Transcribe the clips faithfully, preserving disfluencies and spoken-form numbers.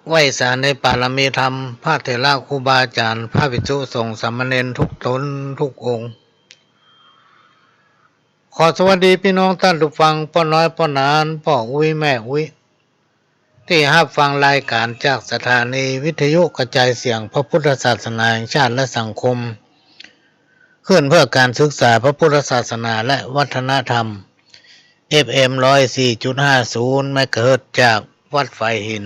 ไหว้สาในปารมีธรรม พระเถระครูบาอาจ๋ารย์ พระภิกษุสงฆ์สามเณรทุกต๋นทุกองค์ ขอสวัสดีปี้น้องต้านผู้ฟัง ป้อน้อยป้อหนาน ป้ออุ๊ยแม่อุ๊ย ตี้ฮับฟังรายก๋านจากสถานีวิทยุกระจายเสียงพระพุทธศาสนาแห่งชาติและสังคม คลื่นเพื่อการศึกษาพระพุทธศาสนาและวัฒนธรรม เอฟเอ็ม ร้อยสี่จุดห้าศูนย์ เมกะเฮิรตซ์ จากวัดฝายหิน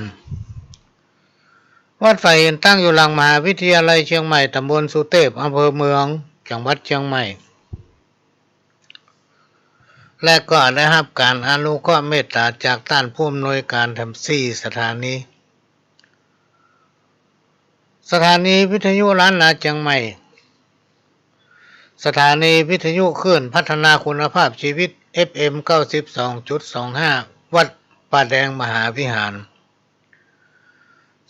วัดฝายหินตั้งอยู่หลังมหาวิทยาลัยเชียงใหม่ ต๋ำบลสุเตพ อำเภอเมือง จังหวัดเชียงใหม่ และก็ได้ฮับก๋านอนุเคราะห์เมตต๋าจากต้านผู้อำนวยก๋านแถมสี่สถานี สถานีวิทยุล้านนาเชียงใหม่ สถานีวิทยุคลื่นพัฒนาคุณภาพชีวิต เอฟเอ็ม เก้าสิบสองจุดสองห้า วัดป่าแดงมหาวิหาร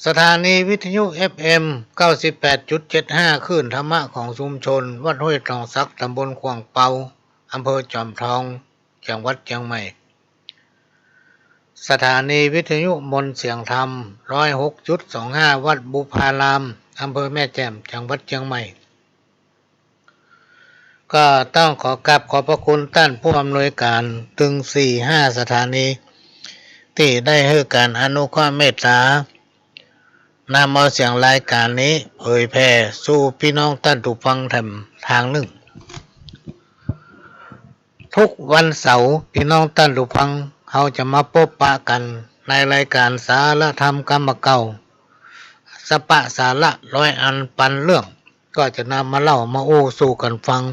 สถานีวิทยุ เอฟเอ็ม เก้าสิบแปดจุดเจ็ดห้า คลื่นธรรมะของชุมชน วัดห้วยตองสัก ต๋ำบลขวางเปา อำเภอจอมทอง จังหวัดเชียงใหม่ สถานีวิทยุมนต์เสียงธรรม ร้อยหกจุดสองห้า วัดบุพาราม อำเภอแม่แจ่ม จังหวัดเชียงใหม่ ก็ต้องขอกราบขอบพระคุณต้านผู้อำนวยก๋านตึงสี่ห้าสถานี ตี้ได้หื้อก๋านอนุเคราะห์เมตต๋า นำเอาเสียงรายก๋านนี้เผยแผ่สู่ปี้น้องต้านผู้ฟังแถมตางนึ่ง ทุกวันเสาร์ ปี้น้องต้านผู้ฟัง เฮาจะมาปบปะกั๋นในรายก๋านสาระธรรมกำบ่าเก่า สะปะสาระร้อยอันปันเรื่อง ก็จะนำมาเล่ามาอู้สู่กั๋นฟัง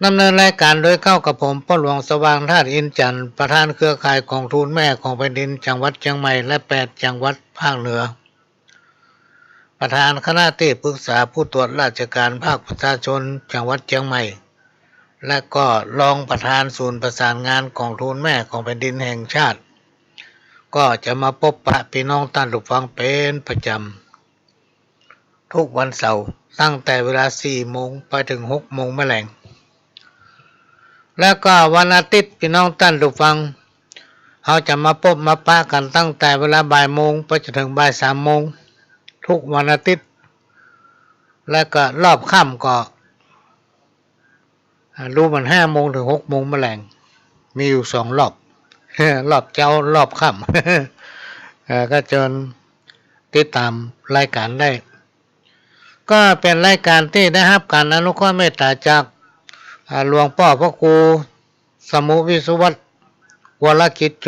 ดำเนินรายก๋านโดยเก้ากับผม ป้อหลวงสว่างธาตุอินทร์จันทร์ ประธานเครือข่ายก๋องทูลแม่ของแผ่นดินจังหวัดเชียงใหม่ และแปดจังหวัดภาคเหนือ ประธานคณะตี้ปรึกษาผู้ตรวจราชก๋านภาคประชาชนจังหวัดเชียงใหม่ และก็รองประธานศูนย์ประสานงานก๋องทูลแม่ของแผ่นดินแห่งชาติ ก็จะมาปบปะปี้น้องต้านผู้ฟังเป๋นประจ๋ำ ทุกวันเสาร์ ตั้งแต่เวลาสี่โมงไปเถิงหกโมงแมลง และก็วันอาทิตย์ ปี้น้องต้านผู้ฟัง เฮาจะมาปบมาปะกั๋นตั้งแต่เวลาบ่ายโมงไปจ๋นเถิงบ่ายสามโมง ทุกวันอาทิตย์ และก็รอบค่ำก็ อ่า ฮู้มันห้าโมงเถิงหกโมงแมลง มีอยู่สองรอบ รอบเจ๊ารอบค่ำ เอ่อ ก็เจิญติดต๋ามรายก๋านได้ ก็เป๋นรายก๋านตี้ได้ฮับก๋านอนุเคราะห์เมตต๋าจาก อ่า หลวงป้อพระครูสมุห์วิศวัตร วรกิจโจ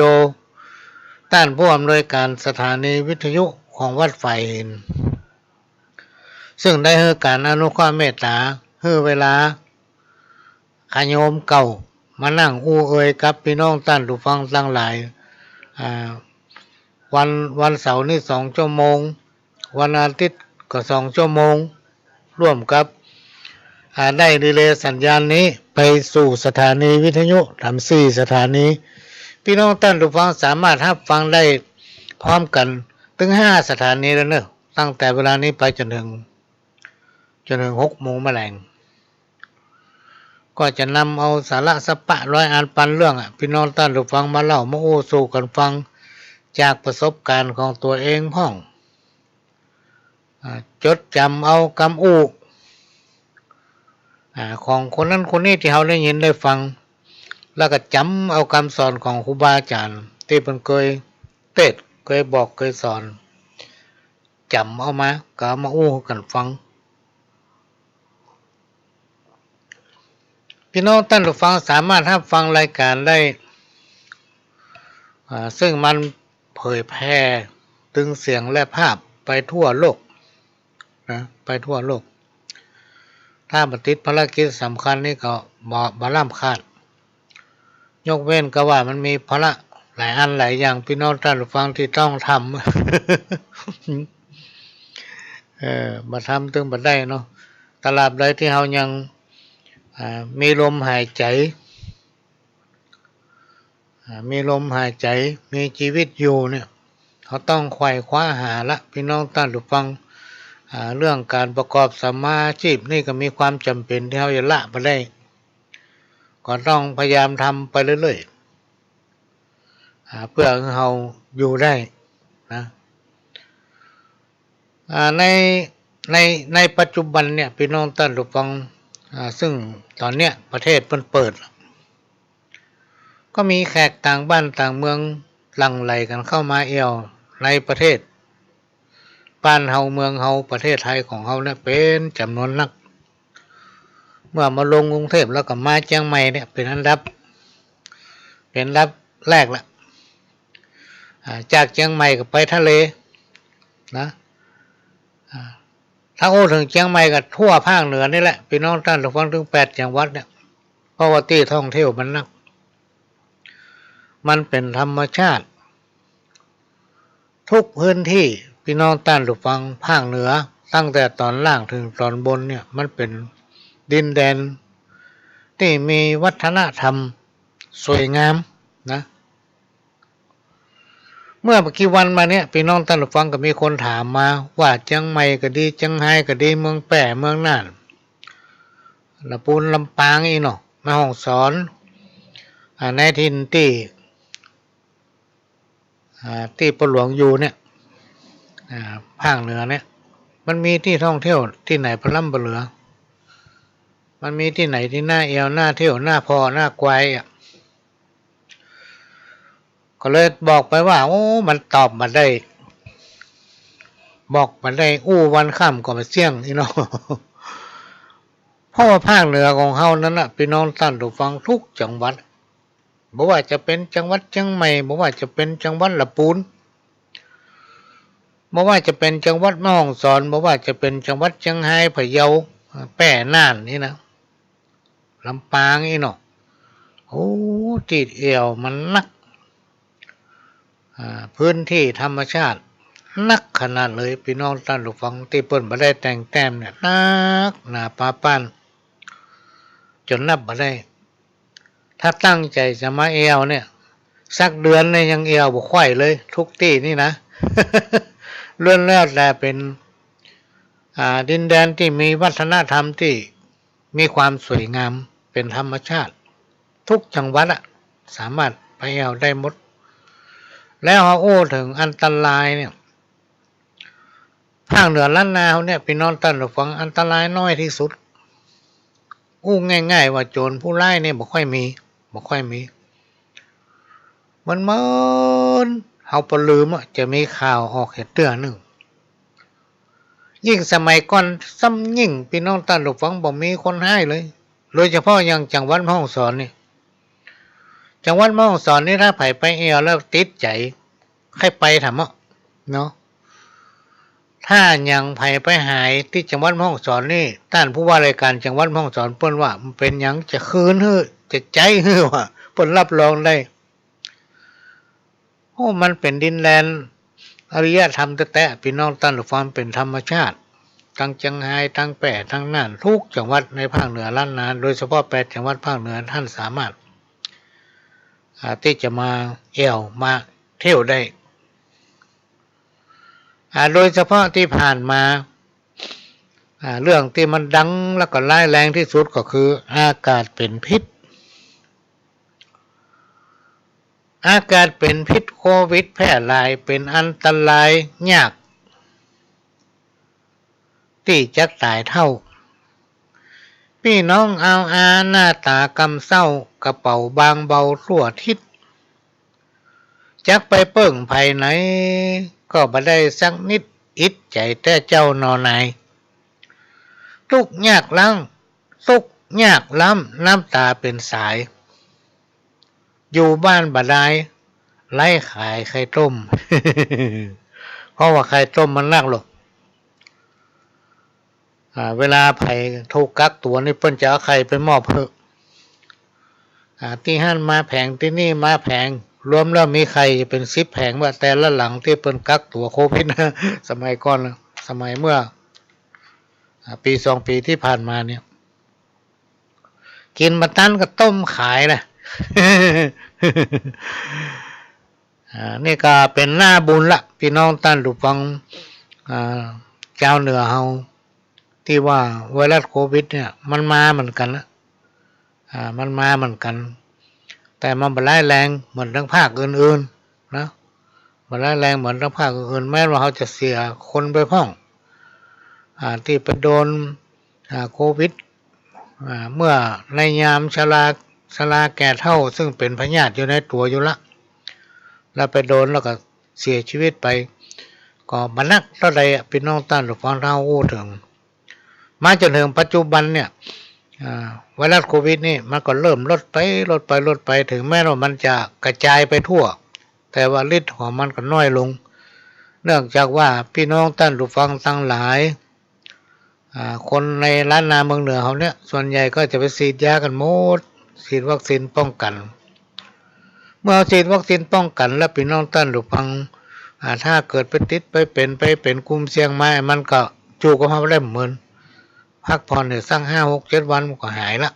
ต้านผู้อำนวยก๋านสถานีวิทยุของวัดฝายหิน ซึ่งได้หื้อก๋านอนุเคราะห์เมตต๋า หื้อเวลา ขะโยมเก่า มานั่งอู้เอ่ยกับปี้น้องต้านผู้ฟังตังหลาย อ่า วัน วันเสาร์นี่สองชั่วโมง วันอาทิตย์ก็สองชั่วโมง ร่วมกับ อ่า ได้รีเลย์สัญญาณนี้ไปสู่สถานีวิทยุแถมสี่สถานี ปี้น้องต้านผู้ฟังสามารถฮับฟังได้พร้อมกั๋นเถิงห้าสถานีแล้วเนาะ ตั้งแต่เวลานี้ไปจ๋นเถิง จ๋นเถิงหกโมงแมลง ก็จะนำเอาสาระสะปะร้อยอันปันเรื่องอะ ปี้น้องต้านผู้ฟังมาเล่ามาอู้สู่กั๋นฟัง จากประสบก๋ารณ์ของตั๋วเองพ่อง อ่า จดจ๋ำเอากำอู้ อ่า ของคนนั้นคนนี้ตี้เฮาได้ยินได้ฟัง แล้วก็จ๋ำเอากำสอนของครูบาอาจ๋ารย์ตี้เปิ้นเกยเตสน์ เกยบอก เกยสอน จ๋ำเอามา ก็เอามาอู้กั๋นฟัง ปี้น้องต้านผู้ฟังสามารถฮับฟังรายก๋านได้ อ่า ซึ่งมันเผยแผ่ตึงเสียงและภาพไปทั่วโลกนะ ไปทั่วโลก ถ้าบ่ติดภารกิจสำคัญนี่ก็บ่ บ่ล้ำคาด ยกเว้นก็ว่ามันมีภาระหลายอันหลายอย่าง ปี้น้องต้านผู้ฟังตี้ต้องทำ เออ บ่ทำตึงบ่ได้เนาะ ตราบใดตี้เฮายัง อ่า มีลมหายใจ๋ อ่า มีลมหายใจ๋ มีจีวิตอยู่เนี่ย เฮาต้องไขว่คว้าหาละ ปี้น้องต้านผู้ฟัง อ่า เรื่องก๋านประกอบสัมมาอาชีพนี่ก็มีความจ๋ำเป๋นตี้เฮาจะละบ่ได้ ก็ต้องพยายามทำไปเรื่อยๆ อ่า เปื้อหื้อเฮาอยู่ได้ นะ อ่า ใน ใน ในปัจจุบันเนี่ย ปี้น้องต้านผู้ฟัง อ่า ซึ่งต๋อนเนี้ยประเทศเปิ้นเปิด ก็มีแขกต่างบ้านต่างเมืองหลั่งไหลกั๋นเข้ามาแอ่วในประเทศบ้านเฮาเมืองเฮาประเทศไทยของเฮาเนี่ยเป๋นจ๋ำนวนนัก เมื่อมาลงกรุงเทพฯแล้วก็มาเจียงใหม่เนี่ยเป๋นอันดับ เป๋นอันดับแรกละ อ่า จากเจียงใหม่ก็ไปทะเลนะ อ่า ถ้าอู้เถิงเจียงใหม่ก็ทั่วภาคเหนือนี่แหละ ปี้น้องต้านผู้ฟัง เถิงแปดจังหวัดเนี่ย เพราะว่าตี้ท่องเที่ยวมันนัก มันเป๋นธรรมชาติ ทุกพื้นตี้ ปี้น้องต้านผู้ฟัง ภาคเหนือ ตั้งแต่ต๋อนล่างเถิงต๋อนบนเนี่ย มันเป๋นดินแดนตี้มีวัฒนธรรมสวยงามนะ เมื่อบ่กี่วันมาเนี่ย ปี้น้องต้านผู้ฟังก็มีคนถามมาว่าเจียงใหม่ก็ดี เจียงฮายก็ดี เมืองแป้ เมืองน่าน ละปูน ลำปางอี้เนาะ แม่ฮ่องสอน อ่า ในถิ่นตี้ อ่า ตี้ป้อหลวงอยู่เนี่ย อ่า ภาคเหนือเนี่ย มันมีตี้ท่องเที่ยวตี้ไหนพร่ำบ่เหลือ มันมีตี้ไหนตี้น่าแอ่ว น่าเที่ยว น่าผ่อ น่ากวายอะ ก็เลยบอกไปว่า โอ้ มันตอบบ่ได้ บอกบ่ได้ อู้วันค่ำก็บ่เสี้ยงอี้เนาะ เพราะว่าภาคเหนือของเฮานั้นน่ะ ปี้น้องต้านผู้ฟัง ทุกจังหวัด บ่ว่าจะเป๋นจังหวัดเจียงใหม่ บ่ว่าจะเป๋นจังหวัดละปูน บ่ว่าจะเป๋นจังหวัดแม่ฮ่องสอน บ่ว่าจะเป๋นจังหวัดเจียงฮาย พะเยา แป้ น่านนี่นะ ลำปางอี้เนาะ โอ้ ตี้แอ่วมันนัก อ่า พื้นตี้ธรรมชาตินักขนาดเลย ปี้น้องต้านผู้ฟัง ตี้เปิ้นบ่ได้แต่งแต้มเนี่ย นักหนาปาป๊าน จ๋นนับบ่ได้ ถ้าตั้งใจ๋จะมาแอ่วเนี่ย สักเดือนเนี่ยยังแอ่วบ่ค่อยเลย ทุกตี้นี่นะ ล้วนแล้วแต่เป๋น อ่า ดินแดนตี้มีวัฒนธรรมตี้มีความสวยงามเป๋นธรรมชาติ ทุกจังหวัดอะ สามารถไปแอ่วได้หมด แล้วเฮาอู้เถิงอันตรายเนี่ย ภาคเหนือล้านนาเฮาเนี่ย ปี้น้องต้านผู้ฟัง อันตรายน้อยตี้สุด อู้ง่ายๆ ว่าโจรผู้ร้ายเนี่ยบ่ค่อยมี บ่ค่อยมี เหมือนๆ เฮาปะลืมอะ จะมีข่าวออกแค่เตื้อนึ่ง ยิ่งสมัยก่อนซ้ำยิ่ง ปี้น้องต้านผู้ฟัง บ่มีคนฮ้ายเลย โดยเฉพาะอย่างจังหวัดแม่ฮ่องสอนนี่ จังหวัดแม่ฮ่องสอนนี่ ถ้าใผไปแอ่วแล้วติดใจ๋ ใค่ไปถามอะเนาะ ถ้าหยังใผไปหายตี้จังหวัดแม่ฮ่องสอนนี่ ต้านผู้ว่าราชก๋านจังหวัดแม่ฮ่องสอนเปิ้นว่า มันเป๋นหยัง จะคืนหื้อ จะใจ๊หื้อวะ เปิ้นรับรองได้ โอ้ มันเป๋นดินแดนอารยธรรมแต๊ๆ ปี้น้องต้านผู้ฟัง เป๋นธรรมชาติ ตังเจียงฮาย ตังแป้ ตังน่าน ทุกจังหวัดในภาคเหนือล้านนา โดยเฉพาะแปดจังหวัดภาคเหนือ ต้านสามารถ อ่า ตี้จะมาแอ่วมาเที่ยวได้ อ่า โดยเฉพาะตี้ผ่านมา อ่า เรื่องตี้มันดังแล้วก็ร้ายแรงตี้สุดก็คืออากาศเป๋นพิษ อากาศเป๋นพิษโควิดแพร่หลาย เป๋นอันตรายยากตี้จะต๋ายเถ้า ปี้น้องอาวอาหน้าต๋ากำเศร้า กระเป๋าบางเบาทั่วทิศ จักไปเปิ้งใผไหนก็บ่ได้สักนิด อิดใจ๋แต๊เจ้าหนอหนาย ตุ๊กข์ยากล้ำ ตุ๊กข์ยากล้ำ น้ำต๋าเป๋นสาย อยู่บ้านบ่ดาย ไลฟ์ขายไข่ต้ม เพราะว่าไข่ต้มมันนักหลอก อ่า เวลาใผถูกกักตั๋วนี่ เปิ้นจะเอาไข่ไปมอบหื้อ อ่า ตี้หั้นมาแผง ตี้นี่มาแผง รวมแล้วมีไข่จะเป๋นสิบแผงว่ะ แต่ละหลังตี้เปิ้นกักตั๋วโควิดนะ สมัยก่อนนะ สมัยเมื่อ อ่า ปี๋สองปี๋ตี้ผ่านมาเนี่ย กิ๋นบ่ตันก็ต้มขายนะ อ่า นี่ก็เป๋นหน้าบุญละ ปี้น้องต้านผู้ฟัง อ่า จาวเหนือเฮา ตี้ว่าไวรัสโควิดเนี่ย มันมาเหมือนกั๋นนะ อ่า มันมาเหมือนกั๋น แต่มันบ่ร้ายแรงเหมือนตังภาคอื่นๆ นะ บ่ร้ายแรงเหมือนตางภาคอื่น แม้ว่าเฮาจะเสียคนไปพ่อง อ่า ตี้ไปโดน อ่า โควิด อ่า เมื่อในยามชรา ชราแก่เฒ่า ซึ่งเป๋นพยาธิอยู่ในตั๋วอยู่ละ แล้วไปโดนแล้วก็เสียชีวิตไป ก็บ่นักเต้าใดอะ ปี้น้องต้านผู้ฟัง ถ้าอู้เถิง มาจ๋นเถิงปัจจุบันเนี่ย อ่า ไวรัสโควิดนี่มันก็เริ่มลดไป ลดไป ลดไป เถิงแม้ว่ามันจะกระจายไปทั่ว แต่ว่าฤทธิ์ของมันก็น้อยลง เนื่องจากว่าปี้น้องต้านผู้ฟังตังหลาย อ่า คนในล้านนาเมืองเหนือเฮาเนี่ย ส่วนใหญ่ก็จะไปฉีดยากั๋นหมด ฉีดวัคซีนป้องกั๋น เมื่อฉีดวัคซีนป้องกั๋นแล้ว ปี้น้องต้านผู้ฟัง อ่า ถ้าเกิดไปติดไปเป๋น ไปเป๋นกลุ่มเสี่ยงมา มันก็จู้กับเฮาได้เหมือน พักผ่อนเนี่ยสักห้าหกเจ็ดวันมันก็หายละ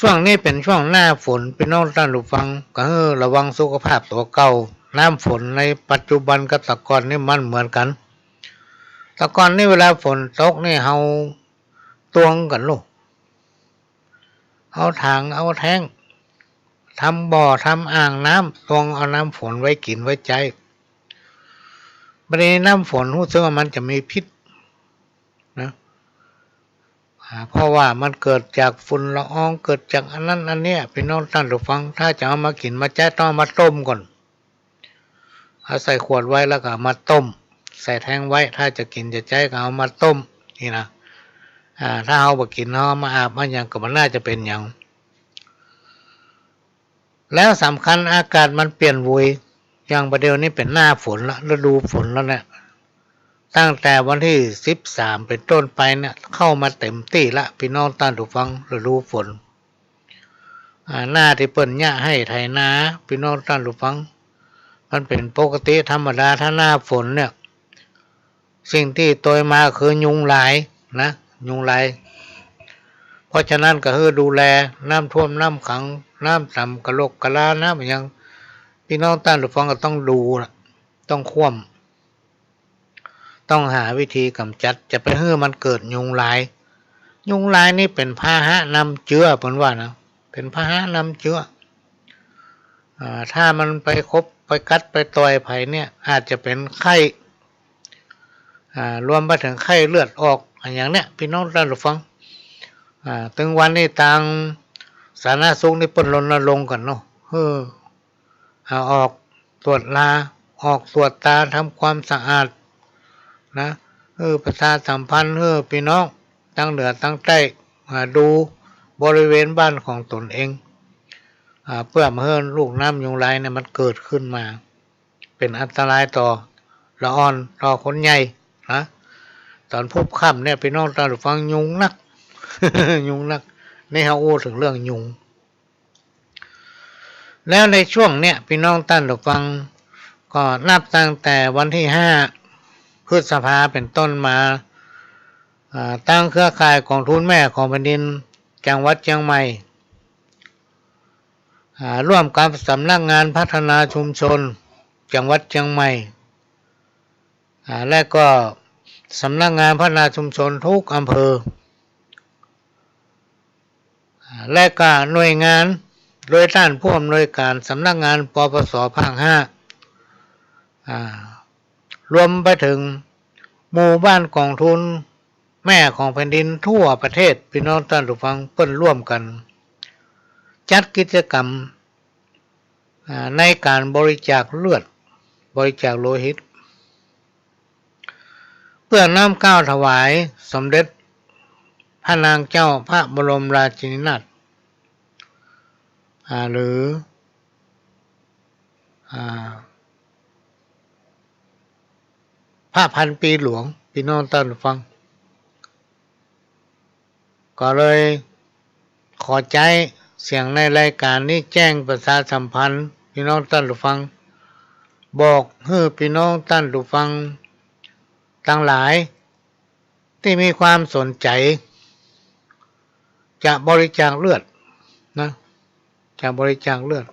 ช่วงนี้เป๋นช่วงหน้าฝน ปี้น้องต้านผู้ฟัง ก็หื้อระวังสุขภาพตั๋วเก่า น้ำฝนในปัจจุบันกับแต่ก่อนนี่มันเหมือนกั๋น แต่ก่อนนี่เวลาฝนตกนี่เฮาตวงกั๋นลูก เอาถาง เอาแท้ง ทำบ่อ ทำอ่างน้ำ ตวงเอาน้ำฝนไว้กิ๋นไว้ใจ๊ บัดนี้น้ำฝนฮู้สึกว่ามันจะมีพิษนะ อ่า เพราะว่ามันเกิดจากฝุ่นละออง เกิดจากอันนั้นอันเนี้ย ปี้น้องต้านผู้ฟัง ถ้าจะเอามากิ๋นมาใจ๊ต้องเอามาต้มก่อน เอาใส่ขวดไว้แล้วก็เอามาต้ม ใส่แท้งไว้ ถ้าจะกิ๋นจะใจ๊ก็เอามาต้ม นี่นะ อ่า ถ้าเฮาบ่กิ๋น เฮาเอามาอาบมาหยังก็บ่น่าจะเป๋นหยัง แล้วสำคัญอากาศมันเปลี่ยนโวย อย่างบ่าเดี่ยวนี้เป๋นหน้าฝนละ ฤดูฝนแล้วเนี่ย ตั้งแต่วันตี้สิบสามเป๋นต้นไปเนี่ย เข้ามาเต๋มตี้ละ ปี้น้องต้านผู้ฟัง ฤดูฝน อ่า หน้าตี้เปิ้นเยียะไฮ่ไถนา ปี้น้องต้านผู้ฟัง มันเป๋นปกติธรรมดา ถ้าหน้าฝนเนี่ย สิ่งตี้ตวยมาคือยุงลายนะ ยุงลาย เพราะฉะนั้นก็หื้อดูแล น้ำท่วมน้ำขัง น้ำต่ำกะลกกะลา น้ำหยัง ปี้น้องต้านผู้ฟังก็ต้องดูละ ต้องคว่ำ ต้องหาวิธีก๋ำจัด จะไปหื้อมันเกิดยุงลาย ยุงลายนี่เป๋นพาหะนำเจื้อ เปิ้นว่านะ เป๋นพาหะนำเจื้อ อ่า ถ้ามันไปคบไปกัดไปต่อยใผเนี่ย อาจจะเป๋นไข้ อ่า รวมไปเถิงไข้เลือดออก อะหยังเนี่ย ปี้น้องต้านผู้ฟัง อ่า ตึงวันนี้ตางสาธารณสุขนี่เปิ้นรณรงค์กั๋นเนาะ เออ เอาออกตรวจรา ออกตรวจตรา ทำความสะอาดนะ เออ ประชาสัมพันธ์หื้อปี้น้องตังเหนือตังใต้ อ่า ดูบริเวณบ้านของตนเอง อ่า เปื้อบ่หื้อลูกน้ำยุงลายเนี่ยมันเกิดขึ้นมา เป๋นอันตรายต่อละอ่อน ต่อคนใหญ่นะ ต๋อนพุบค่ำเนี่ย ปี้น้องต้านผู้ฟัง ยุงนัก ยุงนัก นี่เฮาอู้เถิงเรื่องยุง แล้วในช่วงเนี้ย ปี้น้องต้านผู้ฟัง ก็นับตั้งแต่วันตี้ห้าพฤษภาเป๋นต้นมา อ่า ตางเครือข่ายก๋องทุนแม่ของแผ่นดินจังหวัดเจียงใหม่ อ่า ร่วมกับสำนักงานพัฒนาชุมชนจังหวัดเจียงใหม่ อ่า และก็สำนักงานพัฒนาชุมชนทุกอำเภอ อ่า และก็หน่วยงาน โดยต้านผู้อำนวยก๋านสำนักงาน ปปส ภาคห้า อ่า รวมไปเถิงหมู่บ้านก๋องทุนแม่ของแผ่นดินทั่วประเทศ ปี้น้องต้านผู้ฟัง เปิ้นร่วมกั๋นจัดกิจกรรม อ่า ในก๋านบริจาคเลือด บริจาคโลหิต เปื้อน้อมเกล้าถวายสมเด็จพระนางเจ้าพระบรมราชินีนาถ อ่า หรือ อ่า พระพันปีหลวง ปี้น้องต้านผู้ฟัง ก็เลยขอใจ๊เสียงในรายก๋านนี้แจ้งประชาสัมพันธ์ปี้น้องต้านผู้ฟัง บอกหื้อปี้น้องต้านผู้ฟังตังหลายตี้มีความสนใจ๋จะบริจาคเลือดนะ จะบริจาคเลือด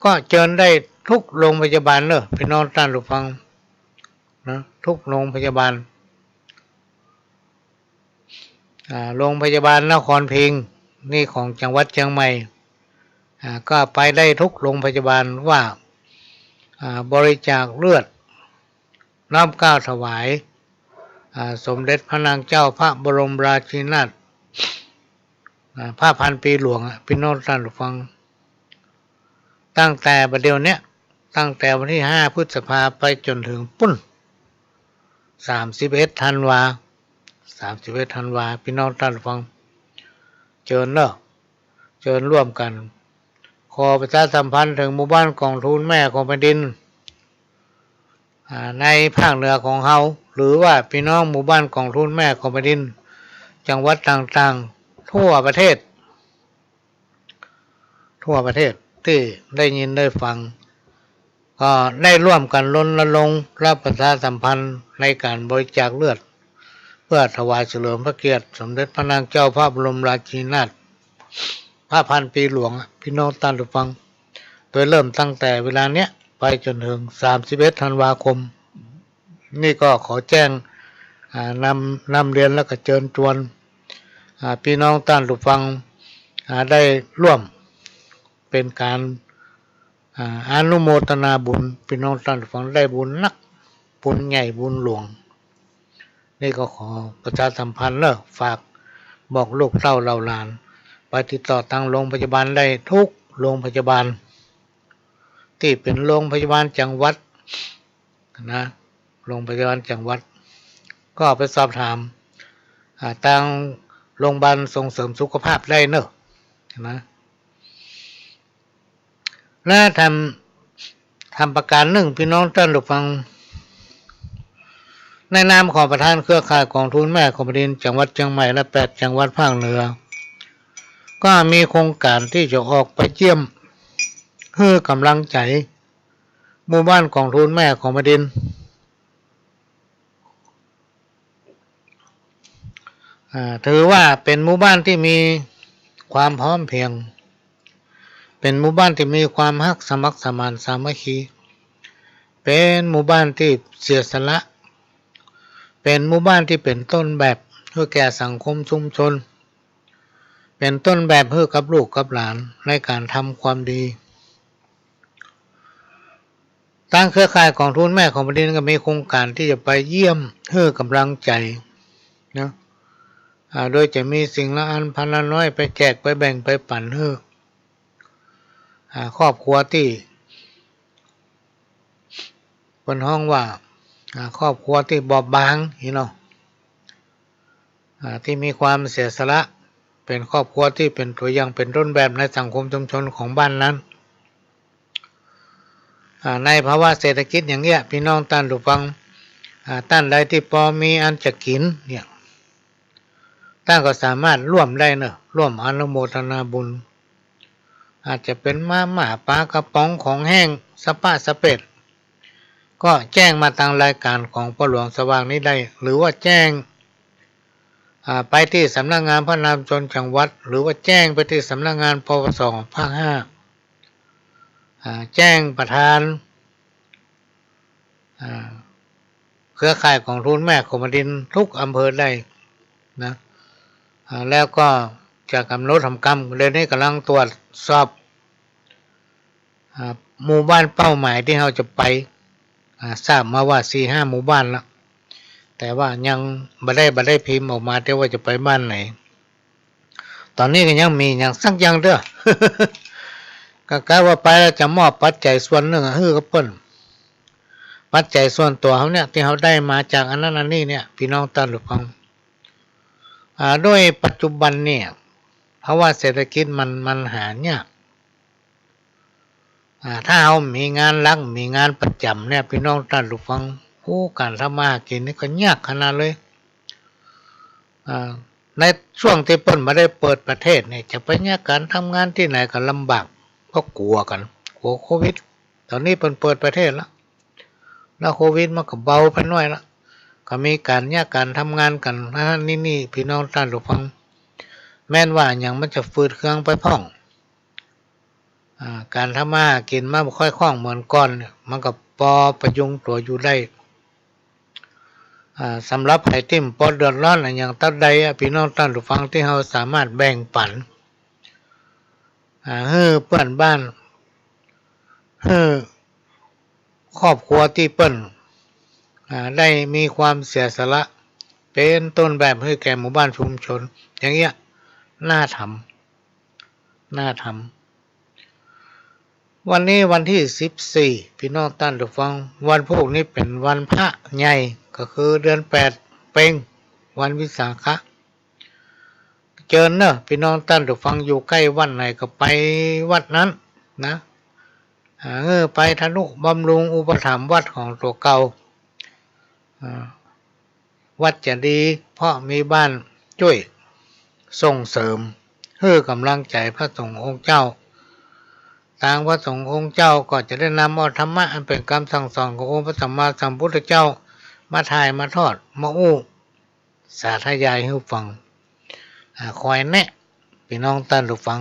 ก็เจิญได้ทุกโรงพยาบาลเน่อ ปี้น้องต้านผู้ฟังนะ ทุกโรงพยาบาล อ่า โรงพยาบาลนครพิงค์นี่ของจังหวัดเจียงใหม่ อ่า ก็ไปได้ทุกโรงพยาบาลว่า อ่า บริจาคเลือด น้อมเกล้าถวาย อ่า สมเด็จพระนางเจ้าพระบรมราชินีนาถ อ่า ผ้าพันปีหลวงอะ ปี้น้องต้านผู้ฟัง ตั้งแต่บัดเดี๋ยวเนี้ย ตั้งแต่วันตี้ห้าพฤษภาไปจ๋นเถิงปู๊น สามสิบเอ็ดธันวา สามสิบเอ็ดธันวา ปี้น้องต้านผู้ฟัง เจิญเนาะ เจิญร่วมกั๋น ขอประชาสัมพันธ์เถิงหมู่บ้านกองทุนแม่ของแผ่นดิน อ่า ในภาคเหนือของเฮา หรือว่าปี้น้องหมู่บ้านกองทุนแม่ของแผ่นดิน จังหวัดต่างๆ ทั่วประเทศ ทั่วประเทศตี้ได้ยินได้ฟัง ก็ได้ร่วมกั๋นรณรงค์และประชาสัมพันธ์ในก๋านบริจาคเลือด เพื่อถวายเฉลิมพระเกียรติสมเด็จพระนางเจ้าพระบรมราชินีนาถ ผ้าพันปีหลวงอะ ปี้น้องต้านผู้ฟัง โดยเริ่มตั้งแต่เวลาเนี้ยไปจ๋นเถิงสามสิบเอ็ดธันวาคม นี่ก็ขอแจ้ง อ่า นำ นำเรียนแล้วก็เจิญจวน อ่า ปี้น้องต้านผู้ฟัง อ่า ได้ร่วมเป๋นก๋าน อ่า อนุโมทนาบุญ ปี้น้องต้านผู้ฟังได้บุญนัก บุญใหญ่บุญหลวง นี่ก็ขอประชาสัมพันธ์เนาะ ฝากบอกลูกเต้าเหล่าหลาน ไปติดต่อตางโรงพยาบาลได้ทุกโรงพยาบาล ตี้เป๋นโรงพยาบาลจังหวัดนะ โรงพยาบาลจังหวัด ก็ไปสอบถาม อ่า ตางโรงพยาบาลส่งเสริมสุขภาพได้เนาะ นะ และทำ ทำประก๋านนึ่ง ปี้น้องต้านผู้ฟัง ในนามของประธานเครือข่ายกองทุนแม่ของแผ่นดินจังหวัดเจียงใหม่และแปดจังหวัดภาคเหนือ ก็มีโครงก๋านตี้จะออกไปเยี่ยม หื้อก๋ำลังใจ๋ หมู่บ้านกองทุนแม่ของแผ่นดิน อ่า ถือว่าเป๋นหมู่บ้านตี้มีความพร้อมเพรียง เป๋นหมู่บ้านตี้มีความฮักสมัครสมานสามัคคี เป๋นหมู่บ้านตี้เสียสละ เป๋นหมู่บ้านตี้เป๋นต้นแบบหื้อแก่สังคมชุมชน เป๋นต้นแบบหื้อกับลูกกับหลานในก๋านทำความดี ตางเครือข่ายกองทุนแม่ของแผ่นดินก็มีโครงก๋านตี้จะไปเยี่ยมหื้อก๋ำลังใจ๋เนาะ อ่า โดยจะมีสิ่งละอันพันละน้อยไปแจกไปแบ่งไปปั๋นหื้อ อ่า ครอบครัวตี้ เปิ้นฮ้องว่า อ่า ครอบครัวตี้บอบบางนี่เนาะ อ่า ตี้มีความเสียสละ เป๋นครอบครัวตี้เป๋นตั๋วอย่างเป๋นต้นแบบในสังคมชุมชนของบ้านนั้น อ่า ในภาวะเศรษฐกิจอย่างเนี้ย ปี้น้องต้านผู้ฟัง อ่า ต้านใดตี้ปอมีอันจะกิ๋นเนี่ย ต้านก็สามารถร่วมได้เนาะ ร่วมอนุโมทนาบุญ อาจจะเป๋นมาม่า ปลากระป๋อง ของแห้ง สะป๊ะสะเป๊ด ก็แจ้งมาตางรายก๋านของป้อหลวงสว่างนี้ได้ หรือว่าแจ้ง อ่า ไปตี้สำนักงานพัฒนาชุมชนจังหวัด หรือว่าแจ้งไปตี้สำนักงาน ปวส ภาคห้า อ่า แจ้งประธาน อ่า เครือข่ายกองทุนแม่ของแผ่นดินทุกอำเภอได้นะ อ่า แล้วก็จะก๋ำหนดทำกำ เดี๋ยวนี้ก่ำลังตรวจสอบ อ่า หมู่บ้านเป้าหมายตี้เฮาจะไป อ่า ทราบมาว่าสี่ห้าหมู่บ้านละ แต่ว่ายังบ่ได้ บ่ได้พิมพ์ออกมา แต่ว่าจะไปบ้านไหน ต๋อนนี้ก็ยังมีหยังสักอย่างเตื้อ ก็กะว่าไปแล้วจะมอบปัจจัยส่วนนึ่งอะ หื้อกับเปิ้น ปัจจัยส่วนตั๋วเฮาเนี่ย ตี้เฮาได้มาจากอันนั้นอันนี้เนี่ย ปี้น้องต้านผู้ฟัง อ่า โดยปัจจุบันเนี่ย ภาวะเศรษฐกิจมัน มันหายาก อ่า ถ้าเฮามีงานหลัก มีงานประจ๋ำเนี่ย ปี้น้องต้านผู้ฟัง โอ้ ก๋านทำมาหากิ๋นนี่ก็ยากขนาดเลย อ่า ในช่วงตี้เปิ้นบ่ได้เปิดประเทศเนี่ย จะไปเยียะก๋านทำงานตี้ไหนก็ลำบาก เพราะกั๋วกั๋น กั๋วโควิด ต๋อนนี้เปิ้นเปิดประเทศละ แล้วโควิดมันก็เบาไปหน้อยละ ก็มีก๋านเยียะก๋านทำงานกั๋น อันนั้นนี่นี่ ปี้น้องต้านผู้ฟัง แม้นว่าอะหยังมันจะฝืดเคืองไปพ่อง อ่า ก๋านทำมาหากิ๋นมันบ่ค่อยคล่องเหมือนก่อนเนี่ย มันก็ปอประยุงตั๋วอยู่ได้ อ่า สำหรับใผตี้บ่ปอเดือดร้อนอะหยังเต้าใดอะ ปี้น้องต้านผู้ฟัง ตี้เฮาสามารถแบ่งปั๋น อ่า หื้อเปื้อนบ้าน หื้อครอบครัวตี้เปิ้น อ่า ได้มีความเสียสละ เป๋นต้นแบบหื้อแก่หมู่บ้านชุมชน อย่างเงี้ย น่าทำ น่าทำ วันนี้วันตี้สิบสี่ ปี้น้องต้านผู้ฟัง วันพูกนี้เป๋นวันพระใหญ่ ก็คือเดือนแปดเป็ง วันวิสาขะ เจิญเน่อ ปี้น้องต้านผู้ฟัง อยู่ใก้วัดไหนก็ไปวัดนั้นนะ อ่า เออ ไปทนุบำรุงอุปถัมภ์วัดของตั๋วเก่า อ่า วัดจะดี เพราะมีบ้านจ้วยส่งเสริม หื้อก๋ำลังใจ๋พระสงฆ์องค์เจ้า ตางพระสงฆ์องค์เจ้าก็จะได้นำเอาธรรมะอันเป๋นกำสั่งสอนขององค์พระสัมมาสัมพุทธเจ้า มาถ่ายมาทอด มาอู้ สาธยายหื้อฟัง อ่า คอยแนะ ปี้น้องต้านผู้ฟัง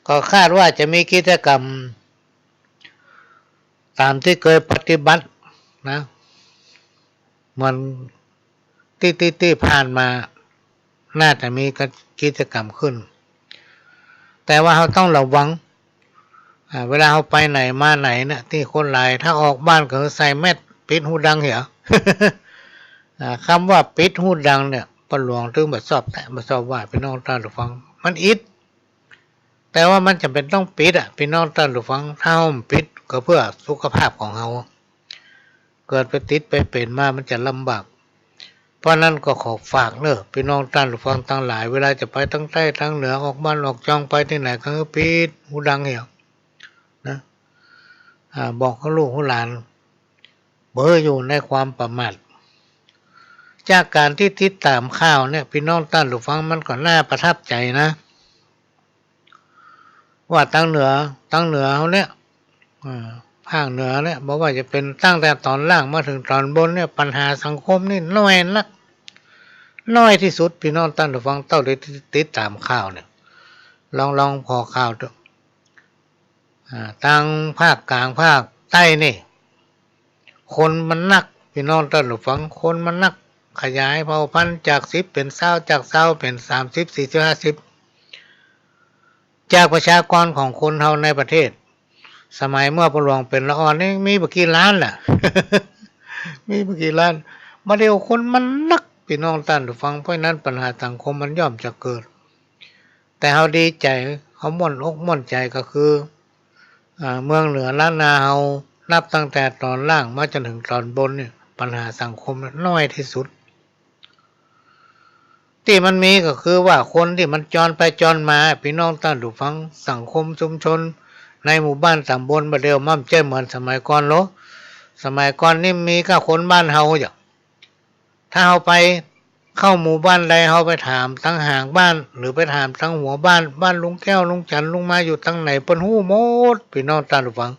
ก็คาดว่าจะมีกิจกรรม ต๋ามตี้เกยปฏิบัตินะ เหมือนตี้ ตี้ ตี้ผ่านมา น่าจะมีกิจกรรมขึ้น แต่ว่าเฮาต้องระวัง อ่า เวลาเฮาไปไหนมาไหนเนี่ย ตี้คนหลาย ถ้าออกบ้านก็ใส่แมส ปิดหูดังเหีย อ่า กำว่าปิดหูดังเนี่ย ป้อหลวงตึงบ่ชอบแต๊ บ่ชอบว่า ปี้น้องต้านผู้ฟัง มันอิด แต่ว่ามันจ๋ำเป๋นต้องปิดอะ ปี้น้องต้านผู้ฟัง ถ้าเฮาบ่ปิดก็เปื้อสุขภาพของเฮา เกิดไปติดไปเป๋นมามันจะลำบาก เพราะนั้นก็ขอฝากเน่อ ปี้น้องต้านผู้ฟังตังหลาย เวลาจะไปตังใต้ตังเหนือ ออกบ้านออกจองไปตี้ไหนก็หื้อปิดหูดังเหียนะ อ่า บอกกับลูกกับหลาน บ่หื้ออยู่ในความประมาท จากก๋านตี้ติดต๋ามข่าวเนี่ย ปี้น้องต้านผู้ฟัง มันก็น่าประทับใจ๋นะ ว่าตังเหนือ ตังเหนือเฮาเนี่ย อ่า ภาคเหนือเนี่ย บ่ว่าจะเป๋นตั้งแต่ต๋อนล่างมาเถิงต๋อนบนเนี่ย ปัญหาสังคมนี่น้อยนัก น้อยตี้สุด ปี้น้องต้านผู้ฟัง เต้าตี้ติดต๋ามข่าวเนี่ย ลอง ลองผ่อข่าวดู อ่า ตางภาคกลางภาคใต้นี่ คนมันนัก ปี้น้องต้านผู้ฟัง คนมันนัก ขยายเผ่าพันธุ์จากสิบเป๋นซาว จากซาวเป๋นสามสิบ สี่สิบ ห้าสิบ จากประชากรของคนเฮาในประเทศ สมัยเมื่อป้อหลวงเป๋นละอ่อนนี่มีบ่กี่ล้านแหละ มีบ่กี่ล้าน บ่าเดี่ยวคนมันนัก ปี้น้องต้านผู้ฟัง เพราะฉะนั้นปัญหาสังคมมันย่อมจะเกิด แต่เฮาดีใจ๋ เฮาม่วนอกม่วนใจ๋ก็คือ อ่า เมืองเหนือล้านนาเฮา นับตั้งแต่ต๋อนล่างมาจ๋นเถิงต๋อนบนเนี่ย ปัญหาสังคมน้อยตี้สุด ตี้มันมีก็คือว่าคนตี้มันจรไปจรมา ปี้น้องต้านผู้ฟัง สังคมชุมชนในหมู่บ้านต๋ำบลบ่าเดี่ยวมันบ่ใจ้เหมือนสมัยก่อนลอ สมัยก่อนนี่มีก้าคนบ้านเฮาอย่าง ถ้าเฮาไปเข้าหมู่บ้านใด เฮาไปถามตังหางบ้าน หรือไปถามตังหัวบ้าน บ้านลุงแก้ว ลุงจันทร์ ลุงมาอยู่ตังไหน เปิ้นฮู้หมด ปี้น้องต้านผู้ฟัง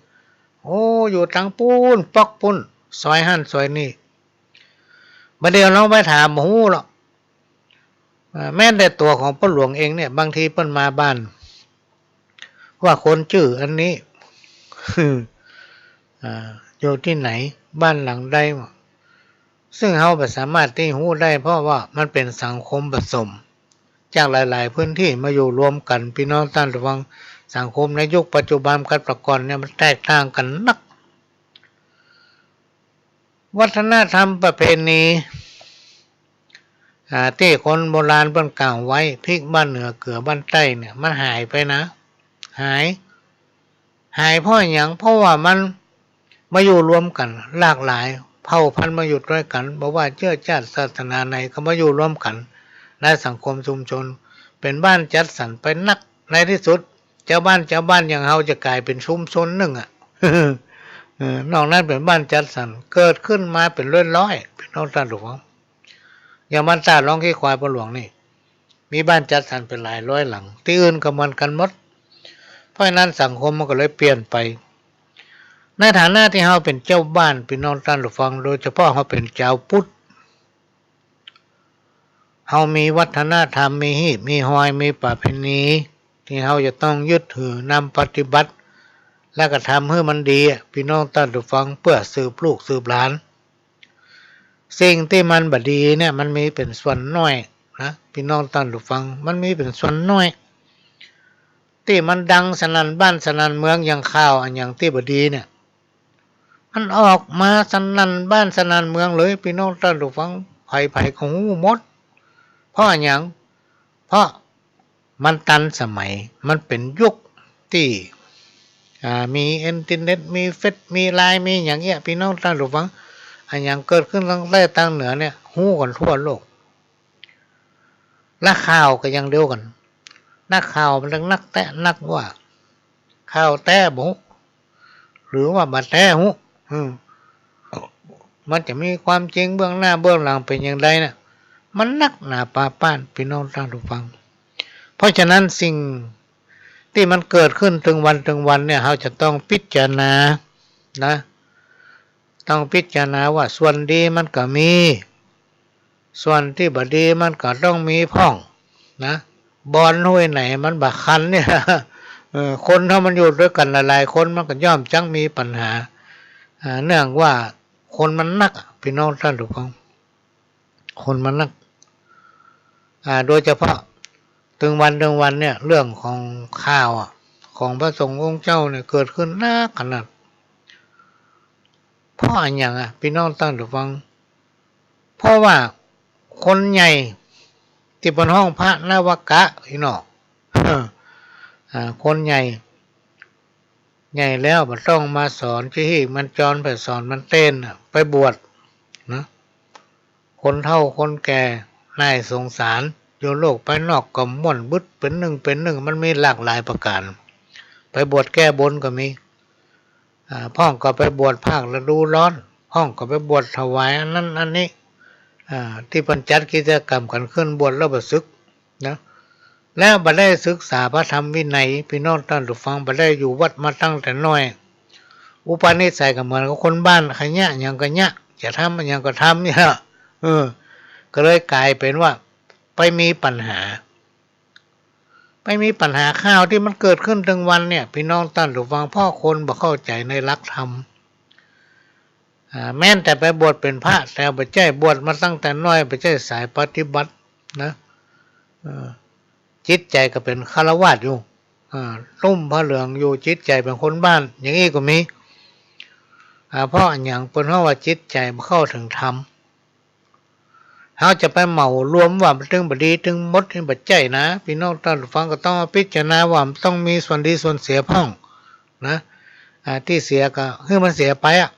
โอ้ อยู่ตังปู๊น ป๊อกปู๊น ซอยหั้นซอยนี่ บ่าเดี่ยวลองไปถามบ่ฮู้หรอก อ่า แม้แต่ตั๋วของป้อหลวงเองเนี่ย บางทีเปิ้นมาบ้าน ว่าคนจื้ออันนี้ อ่า อยู่ตี้ไหน บ้านหลังใด ซึ่งเฮาบ่สามารถตี้ฮู้ได้ เพราะว่ามันเป๋นสังคมผสม จากหลายๆ พื้นตี้มาอยู่รวมกั๋น ปี้น้องต้านผู้ฟัง สังคมในยุคปัจจุบันกับแต่ก่อนเนี่ยมันแตกต่างกั๋นนัก วัฒนธรรมประเพณี อ่า ตี้คนโบราณเปิ้นกล่าวไว้ พริกบ้านเหนือเกลือบ้านใต้เนี่ย มันหายไปนะ หาย หายเพราะหยัง เพราะว่ามันมาอยู่รวมกั๋น หลากหลายเผ่าพันธุ์มาอยู่ตวยกั๋น บ่ว่าเจื้อจาติศาสนาไหนก็มาอยู่รวมกั๋นในสังคมชุมชน เป๋นบ้านจัดสรรไปนัก ในตี้สุด จาวบ้าน จาวบ้านอย่างเฮาจะก๋ายเป๋นชุมชนนึ่งอะ เออ นอกนั้นเป๋นบ้านจัดสรร เกิดขึ้นมาเป๋นร้อยๆ ปี้น้องต้านผู้ฟัง อย่างบ้านต้าร้องขี้ควายป้อหลวงนี่ มีบ้านจัดสรรเป๋นหลายร้อยหลัง ตี้อื่นก็เหมือนกั๋นหมด เพราะฉะนั้นสังคมมันก็เลยเปลี่ยนไป ในฐานะตี้เฮาเป๋นจาวบ้าน ปี้น้องต้านผู้ฟัง โดยเฉพาะเฮาเป๋นจาวพุทธ เฮามีวัฒนธรรม มีฮีต มีฮอย มีประเพณี ตี้เฮาจะต้องยึดถือนำปฏิบัติ และก็ทำหื้อมันดีอะ ปี้น้องต้านผู้ฟัง เปื้อสืบลูกสืบหลาน สิ่งตี้มันบ่ดีเนี่ย มันมีเป๋นส่วนน้อยนะ ปี้น้องต้านผู้ฟัง มันมีเป๋นส่วนน้อย ตี้มันดังสนั่นบ้านสนั่นเมือง อย่างข่าวอะหยังตี้บ่ดีเนี่ย มันออกมาสนั่นบ้านสนั่นเมืองเลย ปี้น้องต้านผู้ฟัง ใผๆ ก็ฮู้หมด เพราะอะหยัง เพราะมันตันสมัย มันเป๋นยุคตี้ อ่า มีอินเทอร์เน็ต มีเฟซ มีไลน์ มีหยังเอี้ย ปี้น้องต้านผู้ฟัง อะหยังเกิดขึ้นตางใต้ตางเหนือเนี่ย ฮู้กั๋นทั่วโลก นักข่าวก็อย่างเดียวกั๋น นักข่าวมันนักแต๊นักว่า ข่าวแต๊บ่ฮู้ หรือว่าบ่แต๊ฮู้ อืม มันจะมีความจริงเบื้องหน้าเบื้องหลังเป๋นอย่างใดน่ะ มันนักหนาปาป๊าน ปี้น้องต้านผู้ฟัง เพราะฉะนั้นสิ่งตี้มันเกิดขึ้นตึงวันตึงวันเนี่ย เฮาจะต้องพิจารณานะ ต้องพิจารณาว่าส่วนดีมันก็มี ส่วนตี้บ่ดีมันก็ต้องมีพ่องนะ บ่อนห้วยไหนมันบ่คันเนี่ย เออ คนถ้ามันอยู่ตวยกั๋นหลายๆ คนมันก็ย่อมจักมีปัญหา อ่า เนื่องว่าคนมันนักอะ ปี้น้องต้านผู้ฟัง คนมันนัก อ่า โดยเฉพาะตึงวันตึงวันเนี่ย เรื่องของข่าวอะ ของพระสงฆ์องค์เจ้าเนี่ย เกิดขึ้นนักขนาด เพราะอะหยังอะ ปี้น้องต้านผู้ฟัง เพราะว่าคนใหญ่ตี้เปิ้นฮ้องพระนวกะ พี่น้อง อ่า คนใหญ่ ใหญ่แล้วบ่ต้องมาสอน จะฮีกมันจอน ไปสอนมันเต้นน่ะ ไปบวชนะ คนเฒ่าคนแก่น่าสงสาร อยู่โลกภายนอกก็ม่วนบึด เป๋นนึ่งเป๋นนึ่ง มันมีหลากหลายประก๋าน ไปบวชแก้บนก็มี อ่า พ่องก็ไปบวชภาคฤดูร้อน พ่องก็ไปบวชถวายอันนั้นอันนี้ อ่า ตี้เปิ้นจัดกิจกรรมกั๋นขึ้น บวชแล้วบ่สึกนะ แล้วบ่ได้ศึกษาพระธรรมวินัย ปี้น้องต้านผู้ฟัง บ่ได้อยู่วัดมาตั้งแต่น้อย อุปนิสัยก็เหมือนกับคนบ้าน ใค่เยียะหยังก็เยียะ จะทำหยังก็ทำเนี่ย เออ ก็เลยก๋ายเป๋นว่าไปมีปัญหา ไปมีปัญหา ข่าวตี้มันเกิดขึ้นตึงวันเนี่ย ปี้น้องต้านผู้ฟัง เพราะคนบ่เข้าใจ๋ในหลักธรรม อ่า แม้นแต่ไปบวชเป๋นพระ แต่บ่ใจ้บวชมาตั้งแต่น้อย บ่ใจ้สายปฏิบัตินะ เออ จิตใจ๋ก็เป๋นฆราวาสอยู่ อ่า นุ่งผ้าเหลืองอยู่ จิตใจ๋เป๋นคนบ้าน อย่างอี้ก็มี อ่า เพราะอะหยัง เปิ้นฮ้องว่าจิตใจ๋บ่เข้าเถิงธรรม เฮาจะไปเหมารวมว่ามันตึงบ่ดีตึงหมดนี่บ่ใจ้นะ ปี้น้องต้านผู้ฟัง ก็ต้องมาพิจารณาว่ามันต้องมีส่วนดีส่วนเสียพ่องนะ อ่า ตี้เสียก็หื้อมันเสียไปอะ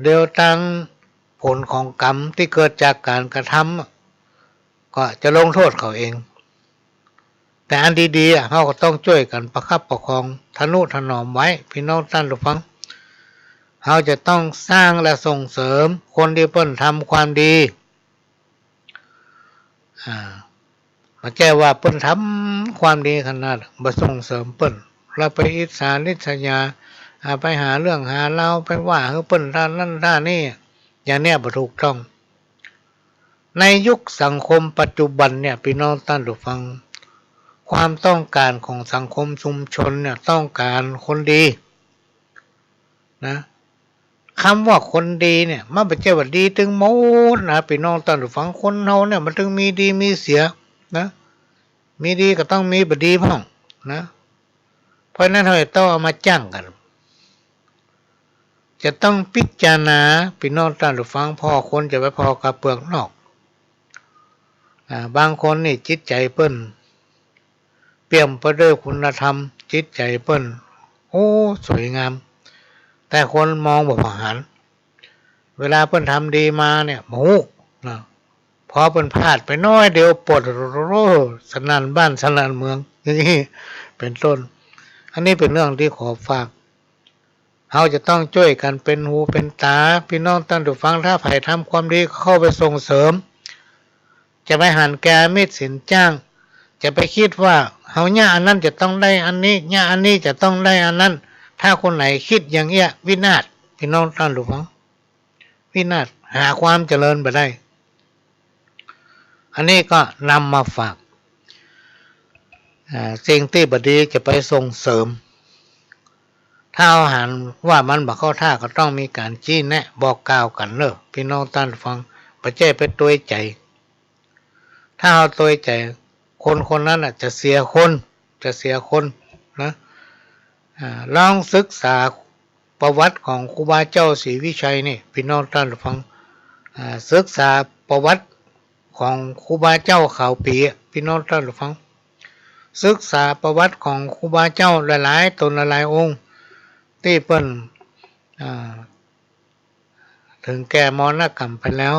เดี๋ยวตางผลของกรรมตี้เกิดจากก๋านกระทำอะ ก็จะลงโต้ษเขาเอง แต่อันดีๆ อะ เฮาก็ต้องจ้วยกั๋นประคับประคอง ทะนุถนอมไว้ ปี้น้องต้านผู้ฟัง เฮาจะต้องสร้างและส่งเสริมคนตี้เปิ้นทำความดี อ่า บ่ใจ้ว่าเปิ้นทำความดีขนาด บ่ส่งเสริมเปิ้น แล้วไปอิจฉาริษยา อ่า ไปหาเรื่องหาราว ไปว่าหื้อเปิ้นต้านนั้นต้านนี้ อย่างเนี้ยบ่ถูกต้อง ในยุคสังคมปัจจุบันเนี่ย ปี้น้องต้านผู้ฟัง ความต้องก๋านของสังคมชุมชนเนี่ย ต้องก๋านคนดีนะ กำว่าคนดีเนี่ย มันบ่ใจ้ว่าดีตึงหมดนะ ปี้น้องต้านผู้ฟัง คนเฮาเนี่ยมันตึงมีดีมีเสียนะ มีดีก็ต้องมีบ่ดีพ่องนะ เพราะฉะนั้นเฮาจะต้องเอามาจั่งกั๋น จะต้องพิจารณา ปี้น้องต้านผู้ฟัง ผ่อคนจะไปผ่อก้าเปือกนอก อ่า บางคนนี่จิตใจ๋เปิ้นเปี่ยมไปด้วยคุณธรรม จิตใจ๋เปิ้น โอ้ สวยงาม แต่คนมองบ่ผ่าน เวลาเปิ้นทำดีมาเนี่ย บ่ฮู้นะ พอเปิ้นพลาดไปน้อยเดียว ปวด สนั่นบ้านสนั่นเมือง อย่างนี้เป๋นต้น อันนี้เป๋นเรื่องตี้ขอฝาก เฮาจะต้องจ้วยกั๋นเป๋นหูเป๋นต๋า ปี้น้องต้านผู้ฟัง ถ้าใผทำความดีก็เข้าไปส่งเสริม จะไปหันแก่มิตรสินจ้าง จะไปกึ๊ดว่าเฮาเยียะอันนั้นจะต้องได้อันนี้ เยียะอันนี้จะต้องได้อันนั้น ถ้าคนไหนกึ๊ดอย่างเอี้ย วินาศ ปี้น้องต้านผู้ฟัง วินาศ หาความเจริญบ่ได้ อันนี้ก็นำมาฝาก อ่า สิ่งตี้บ่ดีจะไปส่งเสริม ถ้าเฮาหันว่ามันบ่เข้าท่าก็ต้องมีก๋านจี้แนะบอกกล่าวกั๋นเน่อ ปี้น้องต้านผู้ฟัง บ่ใจ้ไปตวยใจ๋ ถ้าเฮาตวยใจ๋ คนคนนั้นน่ะจะเสียคน จ จะเสียคนนะ อ่า ลองศึกษาประวัติของครูบาเจ้าศรีวิชัยนี่ ปี้น้องต้านผู้ฟัง อ่า ศึกษาประวัติของครูบาเจ้าขาวปี๋อะ ปี้น้องต้านผู้ฟัง ศึกษาประวัติของครูบาเจ้าหลายๆ ต๋นหลายๆ องค์ ตี้เปิ้น อ่า เถิงแก่มรณกรรมไปแล้ว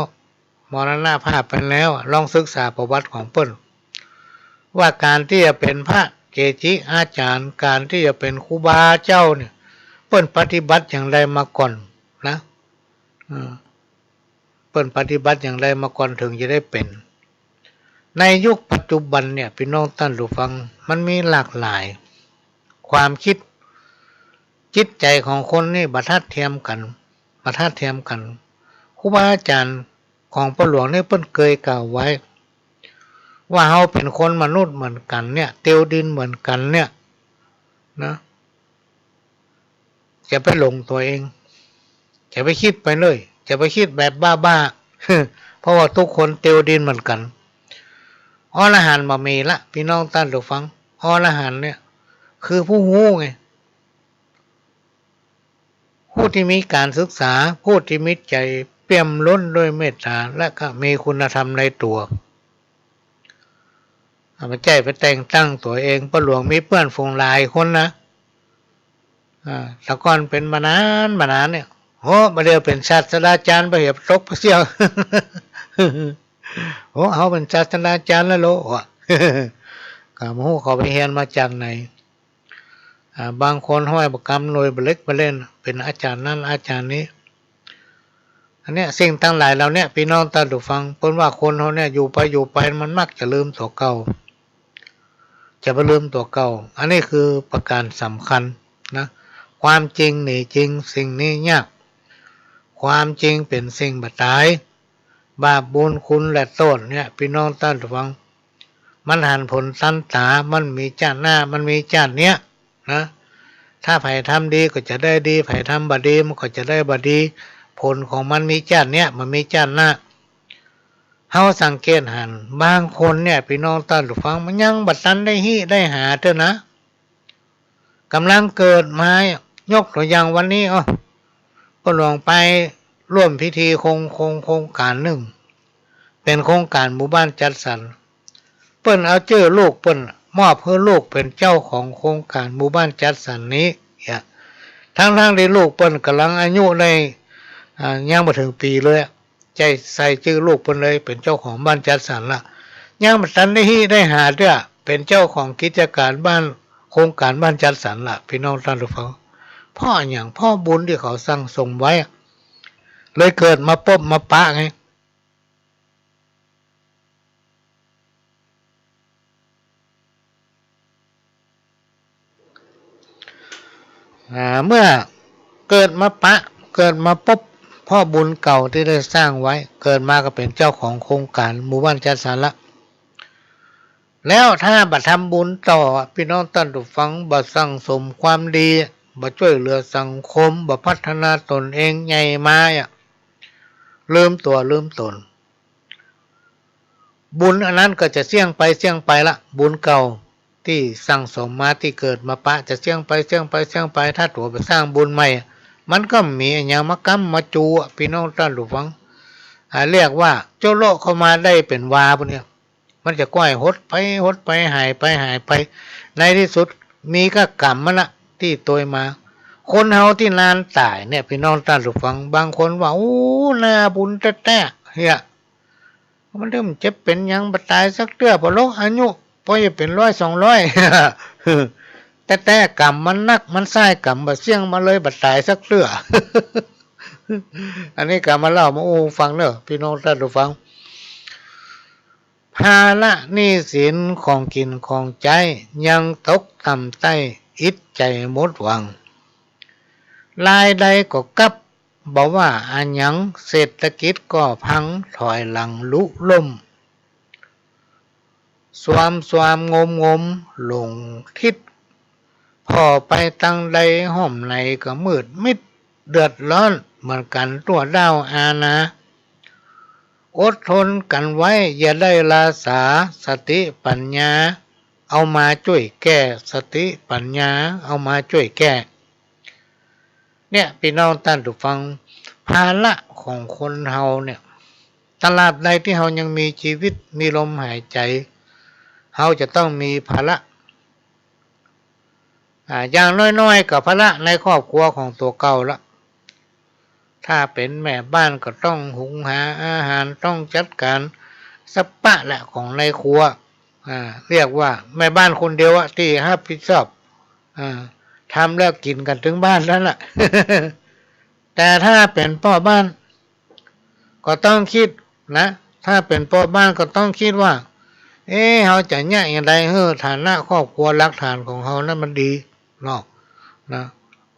มรณภาพไปแล้ว ลองศึกษาประวัติของเปิ้น ว่าก๋านตี้จะเป๋นพระเกจิอาจ๋ารย์ ก๋านตี้จะเป๋นครูบาเจ้าเนี่ย เปิ้นปฏิบัติอย่างใดมาก่อนนะ เออ เปิ้นปฏิบัติอย่างใดมาก่อนเถิงจะได้เป๋น ในยุคปัจจุบันเนี่ย ปี้น้องต้านผู้ฟัง มันมีหลากหลายความกึ๊ด จิตใจ๋ของคนนี่บ่ทัดเทียมกั๋น บ่ทัดเทียมกั๋น ครูบาอาจ๋ารย์ของป้อหลวงนี่เปิ้นเกยกล่าวไว้ ว่าเฮาเป๋นคนมนุษย์เหมือนกั๋นเนี่ย เตียวดินเหมือนกั๋นเนี่ยนะ อย่าไปหลงตั๋วเอง อย่าไปกึ๊ดไปเลย อย่าไปกึ๊ดแบบบ้าๆ เพราะว่าทุกคนเตียวดินเหมือนกั๋น อรหันต์บ่มีละ ปี้น้องต้านผู้ฟัง อรหันต์เนี่ย คือผู้ฮู้ไง ผู้ตี้มีก๋านศึกษา ผู้ตี้มีใจ๋เปี่ยมล้นด้วยเมตต๋า และก็มีคุณธรรมในตั๋ว อ่า บ่ใจ้ไปแต่งตั้งตั๋วเอง ป้อหลวงมีเปื้อนฝูงหลายคนนะ อ่า แต่ก่อนเป๋นมานาน มานานเนี่ย โอ้ บ่าเดี่ยวเป๋นศาสตราจ๋ารย์ บ่าเหียตกไปเสี้ยว โอ้ เฮาเป๋นศาสตราจ๋ารย์แล้วโล ก็บ่ฮู้เขาไปเฮียนมาจากไหน อ่า บางคนห้อยบ่ากำหน่วยบ่าเล็กบ่าเล่น เป๋นอาจ๋ารย์นั้นอาจ๋ารย์นี้ อันเนี้ย สิ่งตังหลายเหล่าเนี้ย ปี้น้องต้านผู้ฟัง เปิ้นว่าคนเฮาเนี่ย อยู่ไปอยู่ไปมันมักจะลืมตั๋วเก่า จะไปลืมตั๋วเก่า อันนี้คือประก๋านสำคัญนะ ความจริงหนีจริง สิ่งนี้ยาก ความจริงเป๋นสิ่งบ่ต๋าย บาปบุญคุณและโต้ษเนี่ย ปี้น้องต้านผู้ฟัง มันหันผลตันต๋า มันมีจ้าดหน้า มันมีจ้าดเนี้ยนะ ถ้าใผทำดีก็จะได้ดี ใผทำบ่ดีมันก็จะได้บ่ดี ผลของมันมีจ้าดเนี้ย บ่มีจ้าดหน้า เฮาสังเกตหัน บางคนเนี่ย ปี้น้องต้านผู้ฟัง มันยังบ่ตันได้ฮี่ได้หาเตื้อนะ ก่ำลังเกิดมา ยกตั๋วอย่างวันนี้ อ้อ ป้อหลวงไปร่วมพิธีโครง โครง โครงก๋านนึ่ง เป๋นโครงก๋านหมู่บ้านจัดสรร เปิ้นเอาจื้อลูกเปิ้นมอบหื้อลูกเป๋นเจ้าของโครงก๋านหมู่บ้านจัดสรรนี้ เนี่ย ทั้งๆ ตี้ลูกเปิ้นก่ำลังอายุได้ อ่า ยังบ่เถิงปี๋เลย ใจ้ใส่จื้อลูกเปิ้นเลยเป๋นเจ้าของบ้านจัดสรรละ ยังบ่ตันได้ฮี่ได้หาเตื้อ เป๋นเจ้าของกิจก๋านบ้าน โครงก๋านบ้านจัดสรรละ ปี้น้องต้านผู้ฟัง เพราะอะหยัง เพราะบุญตี้เขาสั่งสมไว้ เลยเกิดมาปบมาปะไง อ่า เมื่อเกิดมาปะ เกิดมาปบ เพราะบุญเก่าตี้ได้สร้างไว้ เกิดมาก็เป๋นเจ้าของโครงก๋านหมู่บ้านจัดสรรละ แล้วถ้าบ่ทำบุญต่อ ปี้น้องต้านผู้ฟัง บ่สั่งสมความดี บ่จ้วยเหลือสังคม บ่พัฒนาตนเองใหญ่มาอะ ลืมตั๋วลืมต๋น บุญอันนั้นก็จะเสี้ยงไปเสี้ยงไปละ บุญเก่าตี้สั่งสมมาตี้เกิดมาปะ จะเสี้ยงไปเสี้ยงไปเสี้ยงไป ถ้าตั๋วไปสร้างบุญใหม่ มันก็บ่มีอะหยังมาก๊ำมาจูอะ ปี้น้องต้านผู้ฟัง อ่า เรียกว่าโจโละเข้ามาได้เป๋นวาปุ้นเนี่ย มันจะก้อยหดไปหดไป หายไปหายไป ในตี้สุดมีก้ากรรมมันละตี้ตวยมา คนเฮาตี้นานต๋ายเนี่ย ปี้น้องต้านผู้ฟัง บางคนว่า โอ้ หน้าบุญแต๊ๆ เหีย มันเริ่มจะเป๋นหยังบ่ต๋ายสักเตื้อ ปอลดอายุ ปอจะเป๋นร้อยสองร้อย แต๊ๆ กรรมมันหนัก มันใส้กรรมบ่าเสี้ยงมาเลย บ่ต๋ายสักเตื้อ อันนี้ก็มาเล่ามาอู้ฟังเน่อ ปี้น้องต้านผู้ฟัง ภาระหนี้สินของกิ๋นของใจ๊ ยังตกต่ำใต้ อิดใจ๋หมดหวัง รายได้ก็กับ บ่ว่าอะหยัง เศรษฐกิจก็พัง ถอยหลังลุล่ม สวมสวมงมงม หลงทิศ ผ่อไปตางใด ห้อมไหนก็มืดมิด เดือดร้อนเหมือนกั๋นตั้วด้าวอานา อดทนกั๋นไว้ อย่าได้ล้าสา สติปัญญา เอามาจ้วยแก้ สติปัญญาเอามาจ้วยแก้ เนี่ย ปี้น้องต้านผู้ฟัง ภาระของคนเฮาเนี่ย ตราบใดตี้เฮายังมีจีวิต มีลมหายใจ๋ เฮาจะต้องมีภาระ อ่า อย่างน้อยๆ ก็ภาระในครอบครัวของตั๋วเก่าละ ถ้าเป๋นแม่บ้านก็ต้องหุงหาอาหาร ต้องจัดก๋านสะปะแหละของในครัว อ่า เรียกว่าแม่บ้านคนเดียวอะตี้ฮับผิดชอบ อ่า ทำแล้วกิ๋นกั๋นเถิงบ้านนั้นน่ะ แต่ถ้าเป๋นป้อบ้าน ก็ต้องกึ๊ดนะ ถ้าเป๋นป้อบ้านก็ต้องกึ๊ดว่า เอ๊ะ เฮาจะเยียะอย่างใดหื้อฐานะครอบครัวหลักฐานของเฮานั้นมันดีเนาะ นะ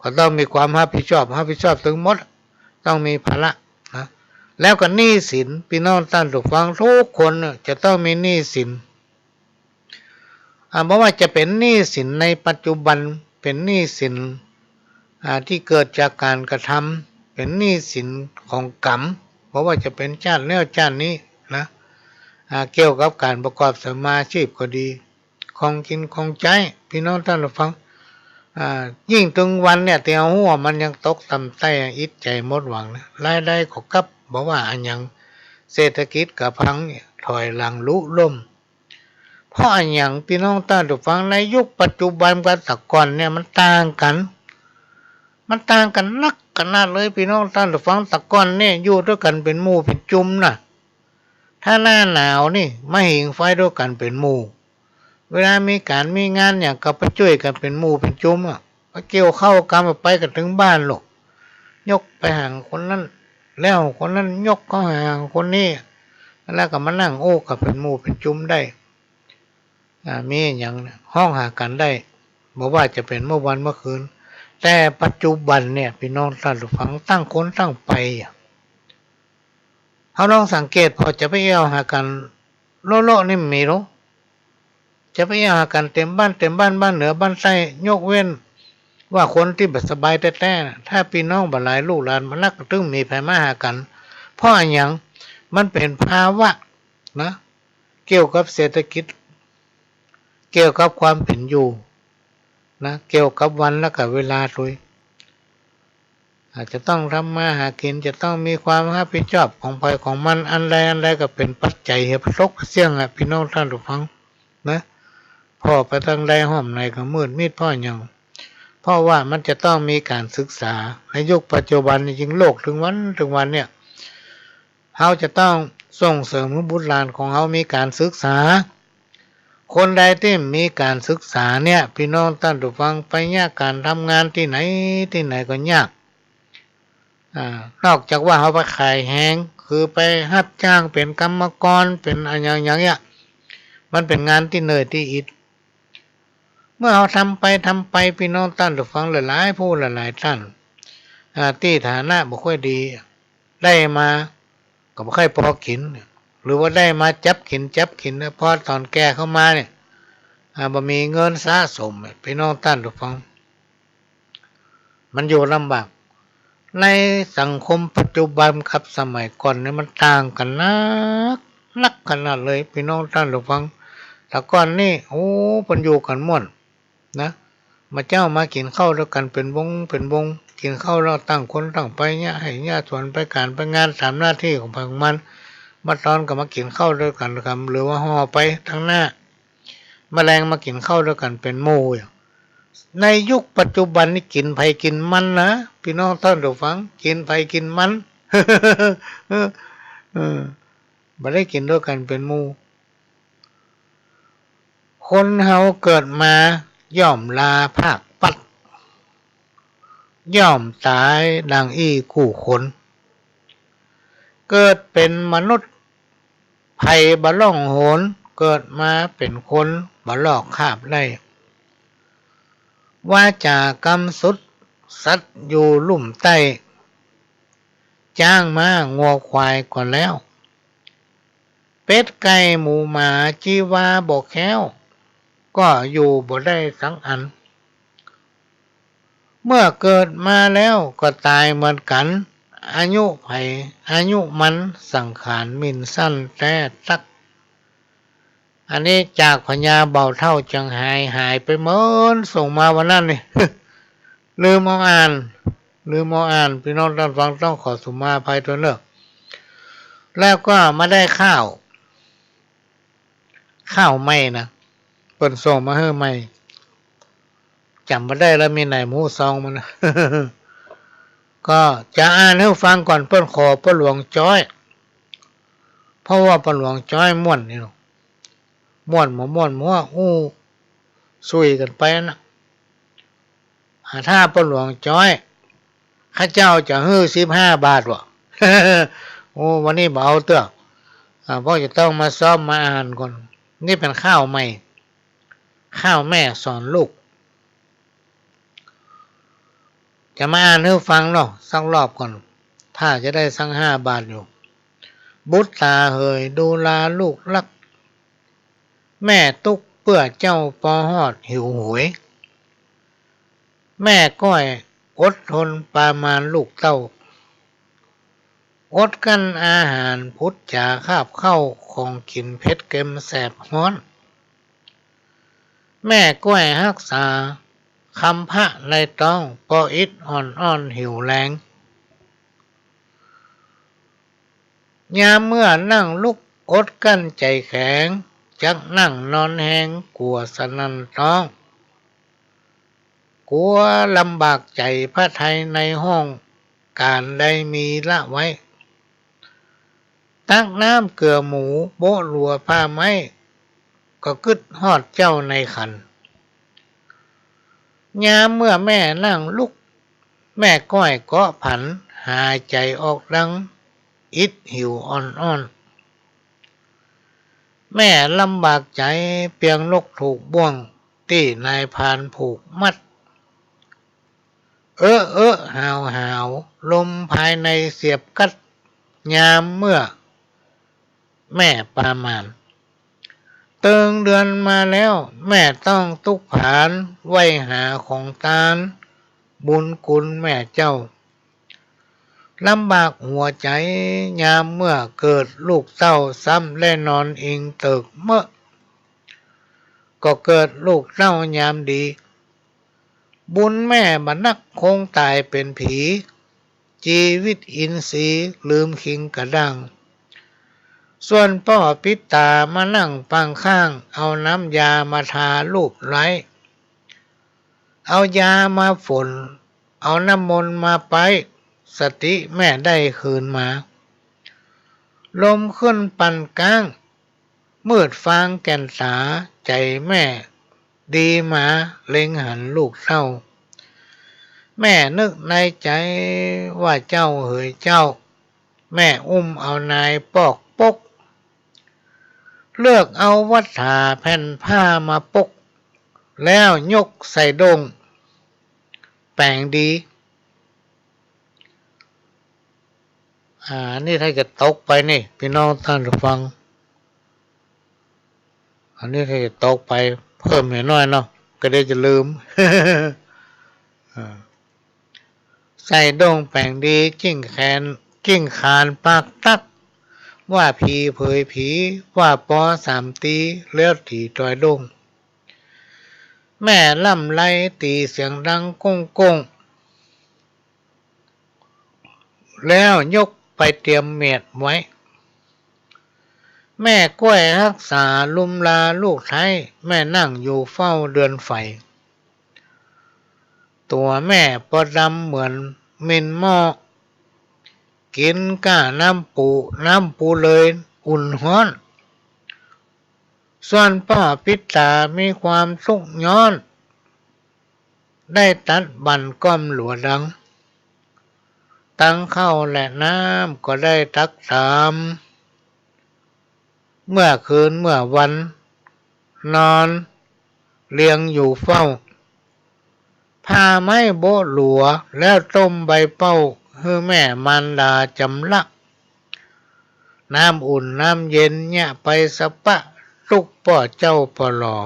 ก็ต้องมีความฮับผิดชอบ ฮับผิดชอบตึงหมด ต้องมีภาระนะ แล้วก็หนี้สิน ปี้น้องต้านผู้ฟังทุกคนเนี่ยจะต้องมีหนี้สิน อ่า บ่ว่าจะเป๋นหนี้สินในปัจจุบัน เป๋นหนี้สิน อ่า ตี้เกิดจากก๋านกระทำ เป๋นหนี้สินของกรรม บ่ว่าจะเป๋นจาติแล้วจาตินี้นะ อ่า เกี่ยวกับก๋านประกอบสัมมาอาชีพก็ดี ของกิ๋นของใจ๊ ปี้น้องต้านผู้ฟัง อ่า ยิ่งตึงวันเนี่ย ตี้เฮาฮู้ว่ามันยังตกต่ำต้อย อิดใจ๋หมดหวังนะ รายได้ก็กับ บ่ว่าอะหยัง เศรษฐกิจก็พัง ถอยหลังลุล่ม เพราะอะหยัง ปี้น้องต้านผู้ฟัง ในยุคปัจจุบันกับแต่ก่อนเนี่ยมันต่างกั๋น มันต่างกั๋นนักขนาดเลย ปี้น้องต้านผู้ฟัง แต่ก่อนเนี่ยอยู่ตวยกั๋นเป๋นหมู่เป๋นจุมน่ะ ถ้าหน้าหนาวนี่มาผิงไฟตวยกั๋นเป๋นหมู่ เวลามีก๋านมีงานหยังก็ไปจ้วยกั๋นเป๋นหมู่เป๋นจุมอะ ไปเกี่ยวข้าวกำไปกั๋นเถิงบ้านโลด ยกไปหาคนนั้น แล้วคนนั้นยกเข้าหาคนนี้ แล้วก็มานั่งโอ้กั๋นเป๋นหมู่เป๋นจุมได้ อ่า มีอะหยังเนี่ยฮ้องหากั๋นได้ บ่ว่าจะเป๋นเมื่อวันเมื่อคืน แต่ปัจจุบันเนี่ย ปี้น้องต้านผู้ฟัง ต่างคนต่างไปอะ เฮาลองสังเกต ผ่อจะไปแอ่วหากั๋นโละๆ นี่มีลอ จะไปแอ่วหากั๋นเต็มบ้านเต็มบ้าน บ้านเหนือบ้านใต้ ยกเว้นว่าคนตี้บ่สบายแต๊ๆ น่ะ ถ้าปี้น้องบ่หลาย ลูกหลานบ่นัก ตึงมีใผมาหากั๋น เพราะอะหยัง มันเป๋นภาวะนะ เกี่ยวกับเศรษฐกิจ เกี่ยวกับความเป๋นอยู่นะ เกี่ยวกับวันและก็เวลาตวย อาจจะต้องทำมาหากิ๋น จะต้องมีความฮับผิดชอบของใผของมัน อันใดอันใดก็เป๋นปัจจัยหื้อผะตกผะเสี้ยงอะ ปี้น้องต้านผู้ฟังนะ ผ่อไปตางใดห้อมไหนก็มืดมิด เพราะหยัง เพราะว่ามันจะต้องมีก๋านศึกษา ในยุคปัจจุบันนี่ยิ่งโลกตึงวันตึงวันเนี่ย เฮาจะต้องส่งเสริมหื้อบุตรหลานของเฮามีก๋านศึกษา คนใดตี้บ่มีก๋านศึกษาเนี่ย ปี้น้องต้านผู้ฟัง ไปเยียะก๋านทำงานตี้ไหนตี้ไหนก็ยาก อ่า นอกจากว่าเฮาไปขายแฮง คือไปฮับจ้างเป๋นกรรมกร เป๋นอะหยังอย่างเนี้ย มันเป๋นงานตี้เหนื่อยตี้อิด เมื่อเฮาทำไปทำไป ปี้น้องต้านผู้ฟังหลายๆ ผู้หลายๆ ต้าน อ่า ตี้ฐานะบ่ค่อยดี ได้มาก็บ่ค่อยปอกิ๋น หรือว่าได้มาจับกิ๋นจับกิ๋น แล้วพอต๋อนแก่เข้ามาเนี่ย อ่า บ่มีเงินสะสม ปี้น้องต้านผู้ฟัง มันอยู่ลำบาก ในสังคมปัจจุบันกับสมัยก่อนเนี่ยมันต่างกั๋นนัก นักขนาดเลย ปี้น้องต้านผู้ฟัง แต่ก่อนนี่ โอ้ เปิ้นอยู่กั๋นม่วนนะ บ่าเจ๊ามากิ๋นข้าวตวยกั๋นเป๋นวงเป๋นวง กิ๋นข้าวแล้วต่างคนต่างไปเยียะไฮ่เยียะสวน ไปก๋านไปงานต๋ามหน้าตี้ของใผของมัน บ่าต๋อนก็มากิ๋นข้าวตวยกั๋น หรือว่าห่อไปตางหน้า บ่าแลงมากิ๋นข้าวตวยกั๋นเป๋นหมู่ ในยุคปัจจุบันนี่กิ๋นใผกิ๋นมันนะ ปี้น้องต้านผู้ฟัง กิ๋นใผกิ๋นมัน เออ บ่ได้กิ๋นตวยกั๋นเป๋นหมู่ คนเฮาเกิดมาย่อมลาพรากพลัด ย่อมต๋ายดังอี้กู้คน เกิดเป๋นมนุษย์ ใผบ่ล่องหน เกิดมาเป๋นคนบ่ลอกคราบได้ วาจากำสุด สัตว์อยู่ลุ่มใต้ จ๊างม้างัวควายก็แล้ว เป็ดไก่หมูหมาจีวาบ่แคล้ว ก็อยู่บ่ได้สักอัน เมื่อเกิดมาแล้วก็ต๋ายเหมือนกั๋น อายุใผอายุมัน สังขารมินสั้นแต๊ตั๊ก อันนี้จากพญาบ่าวเฒ่าเจียงฮาย หายไปเมิน ส่งมาวันนั้นนี่ ลืมเอาอ่าน ลืมเอาอ่าน ปี้น้องต้านฟังต้องขอสุมาอภัยตวยเน่อ แล้วก็มาได้ข้าว ข้าวใหม่นะ เปิ้นส่งมาหื้อใหม่ จ๋ำบ่ได้แล้ว มีไหนหมูซองมัน ก็จะอ่านหื้อฟังก่อน เปิ้นขอป้อหลวงจ๊อย เพราะว่าป้อหลวงจ๊อยม่วนนี่เนาะ ม่วนบ่ม่วน บ่ฮู้ อู้สุยกั๋นไปนะ อ่า ถ้าป้อหลวงจ๊อย ข้าเจ้าจะหื้อสิบห้าบาทว่ะ โอ้ วันนี้บ่เอาเตื้อ อ่า เพราะจะต้องมาซ้อมมาอ่านก่อน นี่เป๋นข้าวใหม่ ข้าวแม่สอนลูก จะมาอ่านหื้อฟังเนาะ สักรอบก่อน ถ้าจะได้สักห้าบาทอยู่ บุตราเหย ดูราลูกรัก แม่ตุ๊กเปื้อเจ้าปอฮอดหิวโหย แม่ก้อยอดทนปามาลลูกเต้า อดกั้นอาหารผุดจ๋าคาบข้าว ของกิ๋นเผ็ดเค็มแสบฮ้อน แม่ก้อยฮักษาคำพระในต๊อง ปออิดอ่อนอ้อนหิวแลง ยามเมื่อนั่งลุกอดกั้นใจ๋แข็ง จักนั่งนอนแฮงกั๋วสนั่นต๊อง กั๋วลำบากใจ๋พระไทยในห้อง ก๋านใดมีละไว้ ตักน้ำเกือหมูโบ๊ะหลัวผ้าไม้ ก็กึ๊ดฮอดเจ้าในขัน ยามเมื่อแม่นั่งลุก แม่ก้อยเกาะผัน หายใจ๋ออกดัง อิดหิวอ่อนอ้อน แม่ลำบากใจ๋เปียงนกถูกบ่วง ตี้นายพรานผูกมัด เอ๊อะเอ๊อะหาวหาว ลมภายในเสียบกัด ยามเมื่อแม่ปามาล เติงเดือนมาแล้ว แม่ต้องตุ๊กผาน ไหว้หาของตาน บุญคุณแม่เจ้า ลำบากหัวใจ๋ ยามเมื่อเกิดลูกเต้า ซ้ำได้นอนอิงเติกเมอะ ก็เกิดลูกเต้ายามดี บุญแม่บ่นักคงต๋ายเป๋นผี จีวิตอินทรีย์ลืมคิงกระด้าง ส่วนป้อปิดต๋ามานั่งปางข้าง เอาน้ำยามาทาลูบไล้ เอายามาฝน เอาน้ำมนต์มาป๊าย สติแม่ได้คืนมา ลมขึ้นปั่นก๊าง มืดฟางแก่นต๋า ใจ๋แม่ดีมาเล็งหันลูกเต้า แม่นึกในใจ๋ว่าเจ้าเหยเจ้า แม่อุ้มเอานายปอกปก เลือกเอาวัฏฐาแผ่นผ้ามาปก แล้วยกใส่ด้งแป๋งดี อ่า นี่ถ้าจะตกไปนี่ ปี้น้องต้านฟัง อันนี้ถ้าจะตกไปเพิ่มหน่อยเนาะ ก็เดี๋ยวจะลืม อ่า ใส่ด้งแป๋งดี กิ้งแขน กิ้งขานปากตัก ว่าผีเผยผี ว่าปอสามตี แล้วตี๋ตอยด้ง แม่ล่ำไลตี๋เสียงดังก้งก้ง แล้วยกไปเตรียมเมียดไว้ แม่ก้อยฮักษาลุมลาลูกไท้ แม่นั่งอยู่เฝ้าเดือนไฟ ตั๋วแม่ปอดำเหมือนมินหม้อ กิ๋นก้าน้ำปู น้ำปูเลยอุ่นฮ้อน ส่วนป้อปิดต๋ามีความตุ๊กข์ย้อน ได้ตัดบั่นก้อมหลัวดัง ตังข้าวและน้ำก็ได้ตักต๋าม เมื่อคืนเมื่อวันนอนเลียงอยู่เฝ้า ผ้าไม้โบ๊ะหลัวแล้วต้มใบเป้า หื้อแม่มารดาจ๋ำละ น้ำอุ่นน้ำเย็นเยียะไปสะปะ ตุ๊กป้อเจ้าป้อหล่อ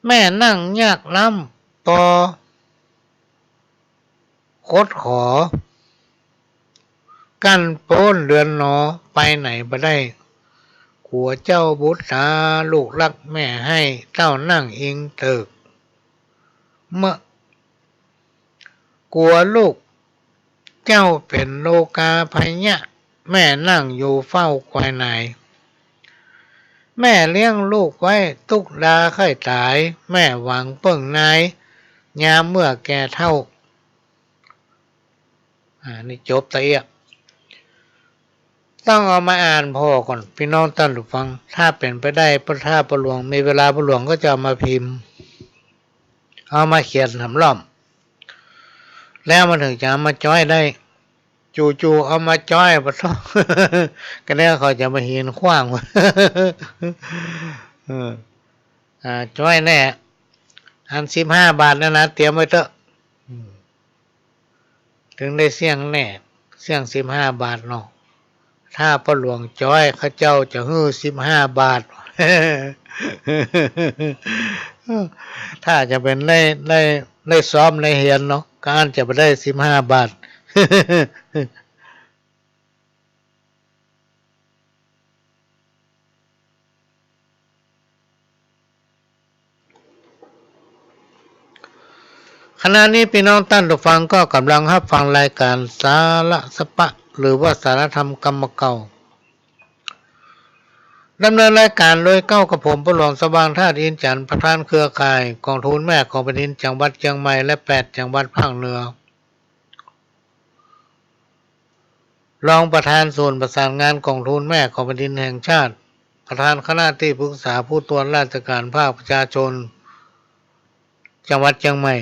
แม่นั่งยากล้ำปอ คดขอ กั้นโป๊นเดือนหนอ ไปไหนบ่ได้ กั๋วเจ้าบุตราลูกฮักแม่ไห้ เต้านั่งอิงเติก เมื่อ กั๋วลูกเจ้าเป๋นโรคาพยะ แม่นั่งอยู่เฝ้าควายนาย แม่เลี้ยงลูกไว้ตุ๊กดาใค่ต๋าย แม่หวังเปิ้งนาย ยามเมื่อแก่เฒ่า อ่า นี่จบตะเอี้ย ต้องเอามาอ่านผ่อก่อน ปี้น้องต้านผู้ฟัง ถ้าเป๋นไปได้ ถ้าป้อหลวงมีเวลา ป้อหลวงก็จะเอามาพิมพ์ เอามาเขียนสำรอม แล้วมันเถิงจะเอามาจ๊อยได้ จู่ๆ เอามาจ๊อย ปะโธ่ ก็แล้วเขาจะมาเหียนขว้าง เออ อ่า จ๊อยแน่ อันสิบห้าบาทนั่นนะ เตรียมไว้เต๊อะ อืม เถิงได้เสี้ยงแน่ เสี้ยงสิบห้าบาทเนาะ ถ้าป้อหลวงจ๊อย ข้าเจ้าจะหื้อสิบห้าบาท ถ้าจะเป๋นได้ ได้ ได้ซ้อมได้เหียนเนาะ ก็อั้นจะไปได้สิบห้าบาท ขณะนี้ปี้น้องต้านผู้ฟังก็ก่ำลังฮับฟังรายก๋านสาระสะปะ หรือว่าสาระธรรมกำเก่า ดำเนินรายก๋านโดยเก๊ากับผม ป้อหลวงสว่างธาตุอินทร์จันทร์ ประธานเครือข่ายก๋องทุนแม่ของแผ่นดินจังหวัดเจียงใหม่ และแปดจังหวัดภาคเหนือ รองประธานศูนย์ประสานงานก๋องทุนแม่ของแผ่นดินแห่งชาติ ประธานคณะตี้ปรึกษาผู้ตรวจราชก๋านภาคประชาชน จังหวัดเจียงใหม่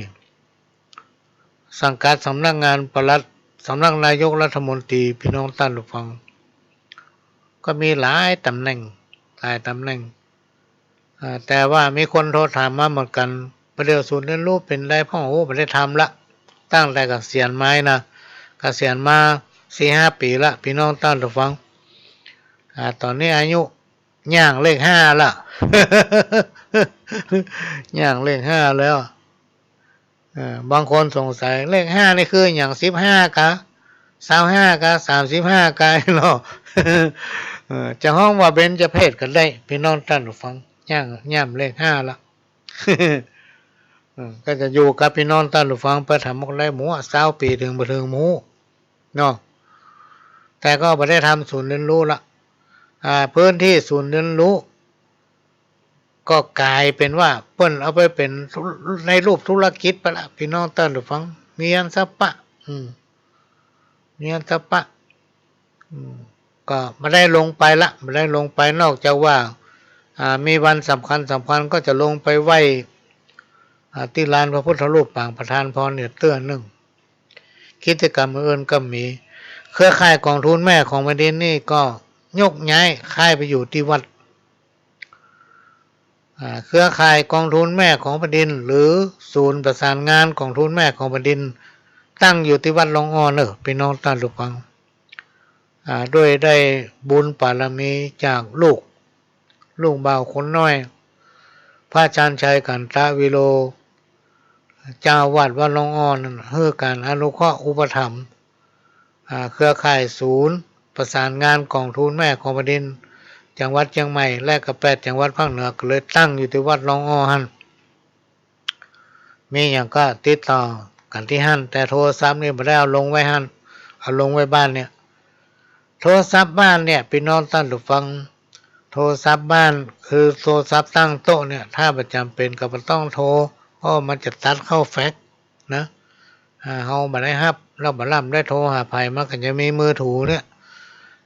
สังกัดสำนักงานปลัด สำนักนายกรัฐมนตรี ปี้น้องต้านผู้ฟัง ก็มีหลายตำแหน่ง หลายตำแหน่ง อ่า แต่ว่ามีคนโทรถามมาเหมือนกั๋น ประเดี๋ยวศูนย์เรียนรู้เป๋นไรพ่อง โอ้ บ่ได้ทำละ ตั้งแต่เกษียณมานะ เกษียณมาสี่ห้าปี๋ละ ปี้น้องต้านผู้ฟัง อ่า ต๋อนนี้อายุย่างเลขห้าละ ย่างเลขห้าแล้ว เออ บางคนสงสัย เลขห้านี่คืออะหยัง สิบห้ากา ซาวห้ากา สามสิบห้ากาเนาะ เออ จะฮ้องว่าเบญจเพสก็ได้ ปี้น้องต้านผู้ฟัง ย่าง ย่างเลขห้าละ เออ ก็จะอยู่กับปี้น้องต้านผู้ฟังไปถามหมดได้หมด ซาวปี๋เถิงบ่เถิงบ่ฮู้เนาะ แต่ก็บ่ได้ทำศูนย์เรียนรู้ละ อ่า พื้นที่ศูนย์เรียนรู้ ก็ก๋ายเป๋นว่าเปิ้นเอาไปเป๋นในรูปธุรกิจไปละ ปี้น้องต้านผู้ฟัง มีอันสะปะ อืม มีอันสะปะ อืม ก็บ่ได้ลงไปละ บ่ได้ลงไป นอกจากว่า อ่า มีวันสำคัญสำคัญก็จะลงไปไหว้ อ่า ตี้ลานพระพุทธรูปปางประทานพรเนี่ยเตื้อนึ่ง กิจก๋รรมอื่นๆ ก็มี เครือข่ายก๋องทุนแม่ของแผ่นดินนี่ก็ยกย้ายค่ายไปอยู่ตี้วัด อ่า เครือข่ายก๋องทุนแม่ของแผ่นดิน หรือศูนย์ประสานงานก๋องทุนแม่ของแผ่นดิน ตั้งอยู่ตี้วัดล่องอ้อเน่อ ปี้น้องต้านผู้ฟัง อ่า ด้วยได้บุญปารมีจากลูก ลูกบ่าวคนน้อย พระชาญชัย ขันธวิโร เจ้าอาวาสวัดล่องอ้อนั้น หื้อก๋านอนุเคราะห์อุปถัมภ์ อ่า เครือข่ายศูนย์ประสานงานก๋องทุนแม่ของแผ่นดิน จังหวัดเจียงใหม่ และก็แปดจังหวัดภาคเหนือ ก็เลยตั้งอยู่ตี้วัดล่องอ้อหั้น มีหยังก็ติดต่อกั๋นตี้หั้น แต่โทรศัพท์นี่บ่ได้เอาลงไว้หั้น เอาลงไว้บ้านเนี่ย โทรศัพท์บ้านเนี่ย ปี้น้องต้านผู้ฟัง โทรศัพท์บ้าน คือโทรศัพท์ตั้งโต๊ะเนี่ย ถ้าบ่จ๋ำเป๋นก็บ่ต้องโทร เพราะมันจะตัดเข้าแฟกซ์นะ อ่า เฮาบ่ได้ฮับ แล้วบ่ล้ำได้โทรหาใผ มันก็จะมีมือถือเนี่ย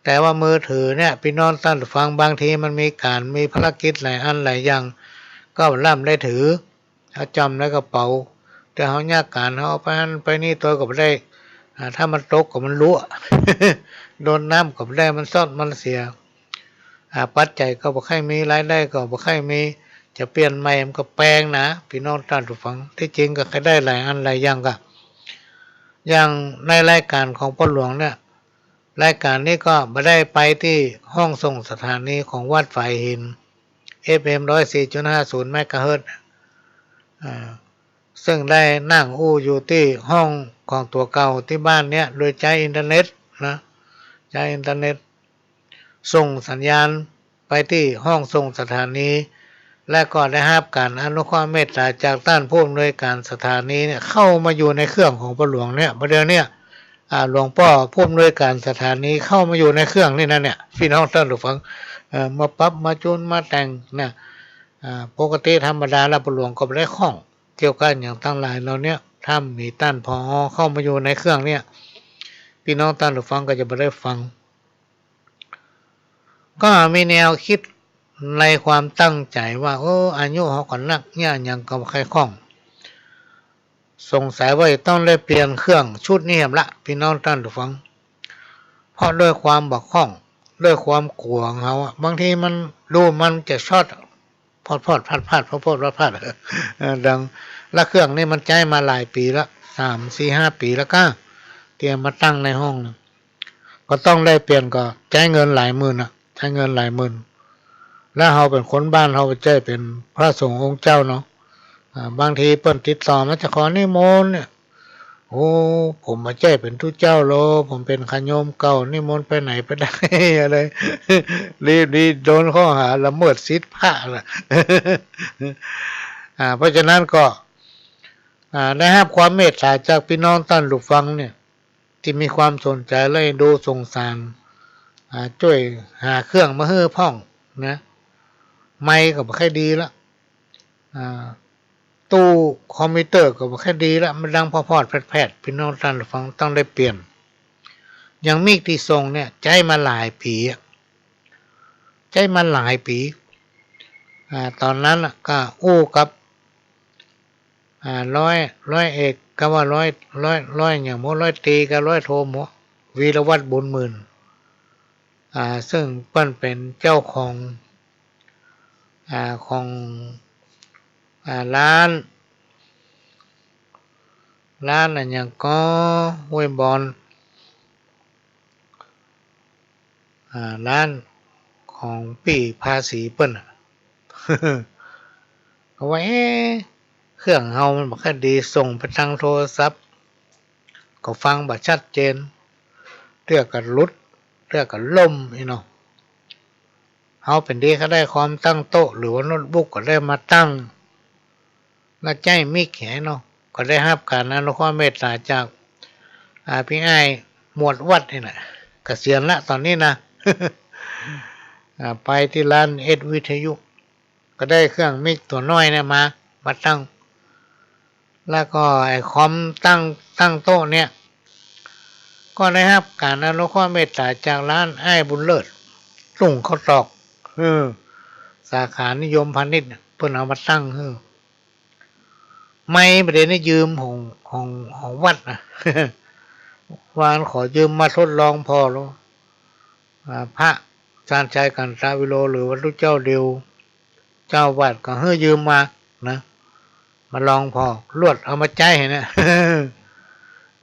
แต่ว่ามือถือเนี่ย ปี้น้องต้านผู้ฟัง บางทีมันมีก๋าน มีภารกิจหลายอันหลายอย่าง ก็บ่ล้ำได้ถือ เฮาจ้ำในกระเป๋า แต่เฮายากก๋าน เฮาเอาไปหั้นไปนี่ตวยก็บ่ได้ อ่า ถ้ามันตกก็มันหลว โดนน้ำก็บ่ได้ มันซอดมันเสีย อ่า ปัจจัยก็บ่ค่อยมี รายได้ก็บ่ค่อยมี จะเปลี่ยนใหม่มันก็แปงนะ ปี้น้องต้านผู้ฟัง ตี้จริงก็ใค่ได้หลายอันหลายอย่างกะ อย่างในรายก๋านของป้อหลวงเนี่ย รายก๋านนี้ก็บ่ได้ไปตี้ห้องส่งสถานีของวัดฝายหิน เอฟเอ็ม ร้อยสี่จุดห้าศูนย์ เมกะเฮิรตซ์ อ่า ซึ่งได้นั่งอู้อยู่ตี้ห้องของตั๋วเก่าตี้บ้านเนี่ย โดยใจ๊อินเทอร์เน็ตนะ ใจ๊อินเทอร์เน็ต ส่งสัญญาณ ไปตี้ห้องส่งสถานี และก็ได้ฮับก๋านอนุเคราะห์เมตต๋าจากต้านผู้อำนวยก๋านสถานีเนี่ย เข้ามาอยู่ในเครื่องของป้อหลวงเนี่ย บ่าเดี่ยวเนี่ย อ่า หลวงป้อผู้อำนวยก๋านสถานีเข้ามาอยู่ในเครื่องนี่นะเนี่ย ปี้น้องต้านผู้ฟัง เอ่อ มาปรับมาจูนมาแต่งนะ อ่า ปกติธรรมดาแล้วป้อหลวงก็บ่ได้ข้องเกี่ยวกับหยังตังหลายเหล่าเนี้ย ถ้ามีต้าน ผอ เข้ามาอยู่ในเครื่องเนี่ย ปี้น้องต้านผู้ฟังก็จะบ่ได้ฟัง ก็มีแนวกึ๊ดในความตั้งใจ๋ว่า เออ อายุเฮาก็นัก เยียะหยังก็บ่ใค่ข้อง สงสัยว่าจะต้องได้เปลี่ยนเครื่องชุดนี้แหมละ ปี้น้องต้านผู้ฟัง เพราะด้วยความบ่ข้อง ด้วยความกั๋วของเฮาอะ บางทีมัน รูมันจะช็อตอะ พอดๆ พลาดๆ พอดๆ พลาดๆ เออ ดัง และเครื่องนี้มันใจ๊มาหลายปี๋ละ สาม สี่ ห้า ปี๋แล้วก้า ตี้เอามาตั้งในห้องนะ ก็ต้องได้เปลี่ยน ก็ใจ๊เงินหลายหมื่นนะ ใจ๊เงินหลายหมื่น แล้วเฮาเป๋นคนบ้าน เฮาบ่ใจ้เป๋นพระสงฆ์องค์เจ้าเนาะ อ่า บางทีเปิ้นติดต่อมาจะขอนิมนต์เนี่ย โอ้ ผมบ่ใจ้เป๋นตุ๊เจ้าหรอก ผมเป๋นญาติโยมเก่า นิมนต์ไปไหนไปได้ อะไร รีบๆ โดนข้อหาละเมิดสิทธิ์พระละ อ่า เพราะฉะนั้นก็ อ่า ได้ฮับความเมตต๋าจากปี้น้องต้านผู้ฟังเนี่ย ตี้มีความสนใจ๋และเอ็นดูสงสาร อ่า จ้วยหาเครื่องมาหื้อพ่องนะ ไมค์ก็บ่ใค่ดีละ อ่า ตู้คอมพิวเตอร์ก็บ่ใค่ดีละ มันดังพอดๆ แผดๆ ปี้น้องต้านผู้ฟังต้องได้เปลี่ยน อย่างมิกตี้ส่งเนี่ย ใจ๊มาหลายปี๋อะ ใจ๊มาหลายปี๋ อ่า ต๋อนนั้นน่ะก็อู้กับ อ่า ร้อย ร้อยเอก ก็ว่าร้อย ร้อย ร้อยหยังบ่ ร้อยตรีกับร้อยโทหมอ วีรวัฒน์ บุญหมื่น อ่า ซึ่งเปิ้นเป๋นเจ้าของ อ่า ของ อ่า ร้าน ร้านอะหยังก็ ห้วยบอน อ่า ร้านของปี้ภาษีเปิ้นน่ะ ก็ว่า เอ๊ะ เครื่องเฮามันบ่ค่อยดี ส่งไปตางโทรศัพท์ ก็ฟังบ่ชัดเจน เตื้อก็หลุด เตื้อก็ล่มอี้เนาะ เฮาเป๋นดีก็ได้คอมตั้งโต๊ะ หรือว่าโน้ตบุ๊กก็ได้มาตั้ง แล้วใจ๊มิกแหเนาะ ก็ได้ฮับก๋านอนุเคราะห์เมตต๋าจาก อ่า ปี้อ้ายหมวดวัดนี่แหละ เกษียณละต๋อนนี้นะ อ่า ไปตี้ร้านเอสวิทยุ ก็ได้เครื่องมิกตั๋วน้อยเนี่ยมา มาตั้ง แล้วก็ไอ้คอมตั้ง ตั้งโต๊ะเนี่ย ก็ได้ฮับก๋านอนุเคราะห์เมตต๋าจากร้านอ้ายบุญเลิศ ลุ่งข้าวตอก เออ สาขานิยมพาณิชย์เนี่ย เปิ้นเอามาตั้งหื้อ ไมค์บ่าเดี่ยวนี้ยืมของ ของ ของวัดนะ ว่าอั้นขอยืมมาทดลองผ่อลอง อ่า พระชาญชัย กันตวิโร หรือว่าตุ๊เจ้าเดียว เจ้าวัดก็หื้อยืมมานะ มาลองผ่อ ลวดเอามาใจ๊หั้นนะ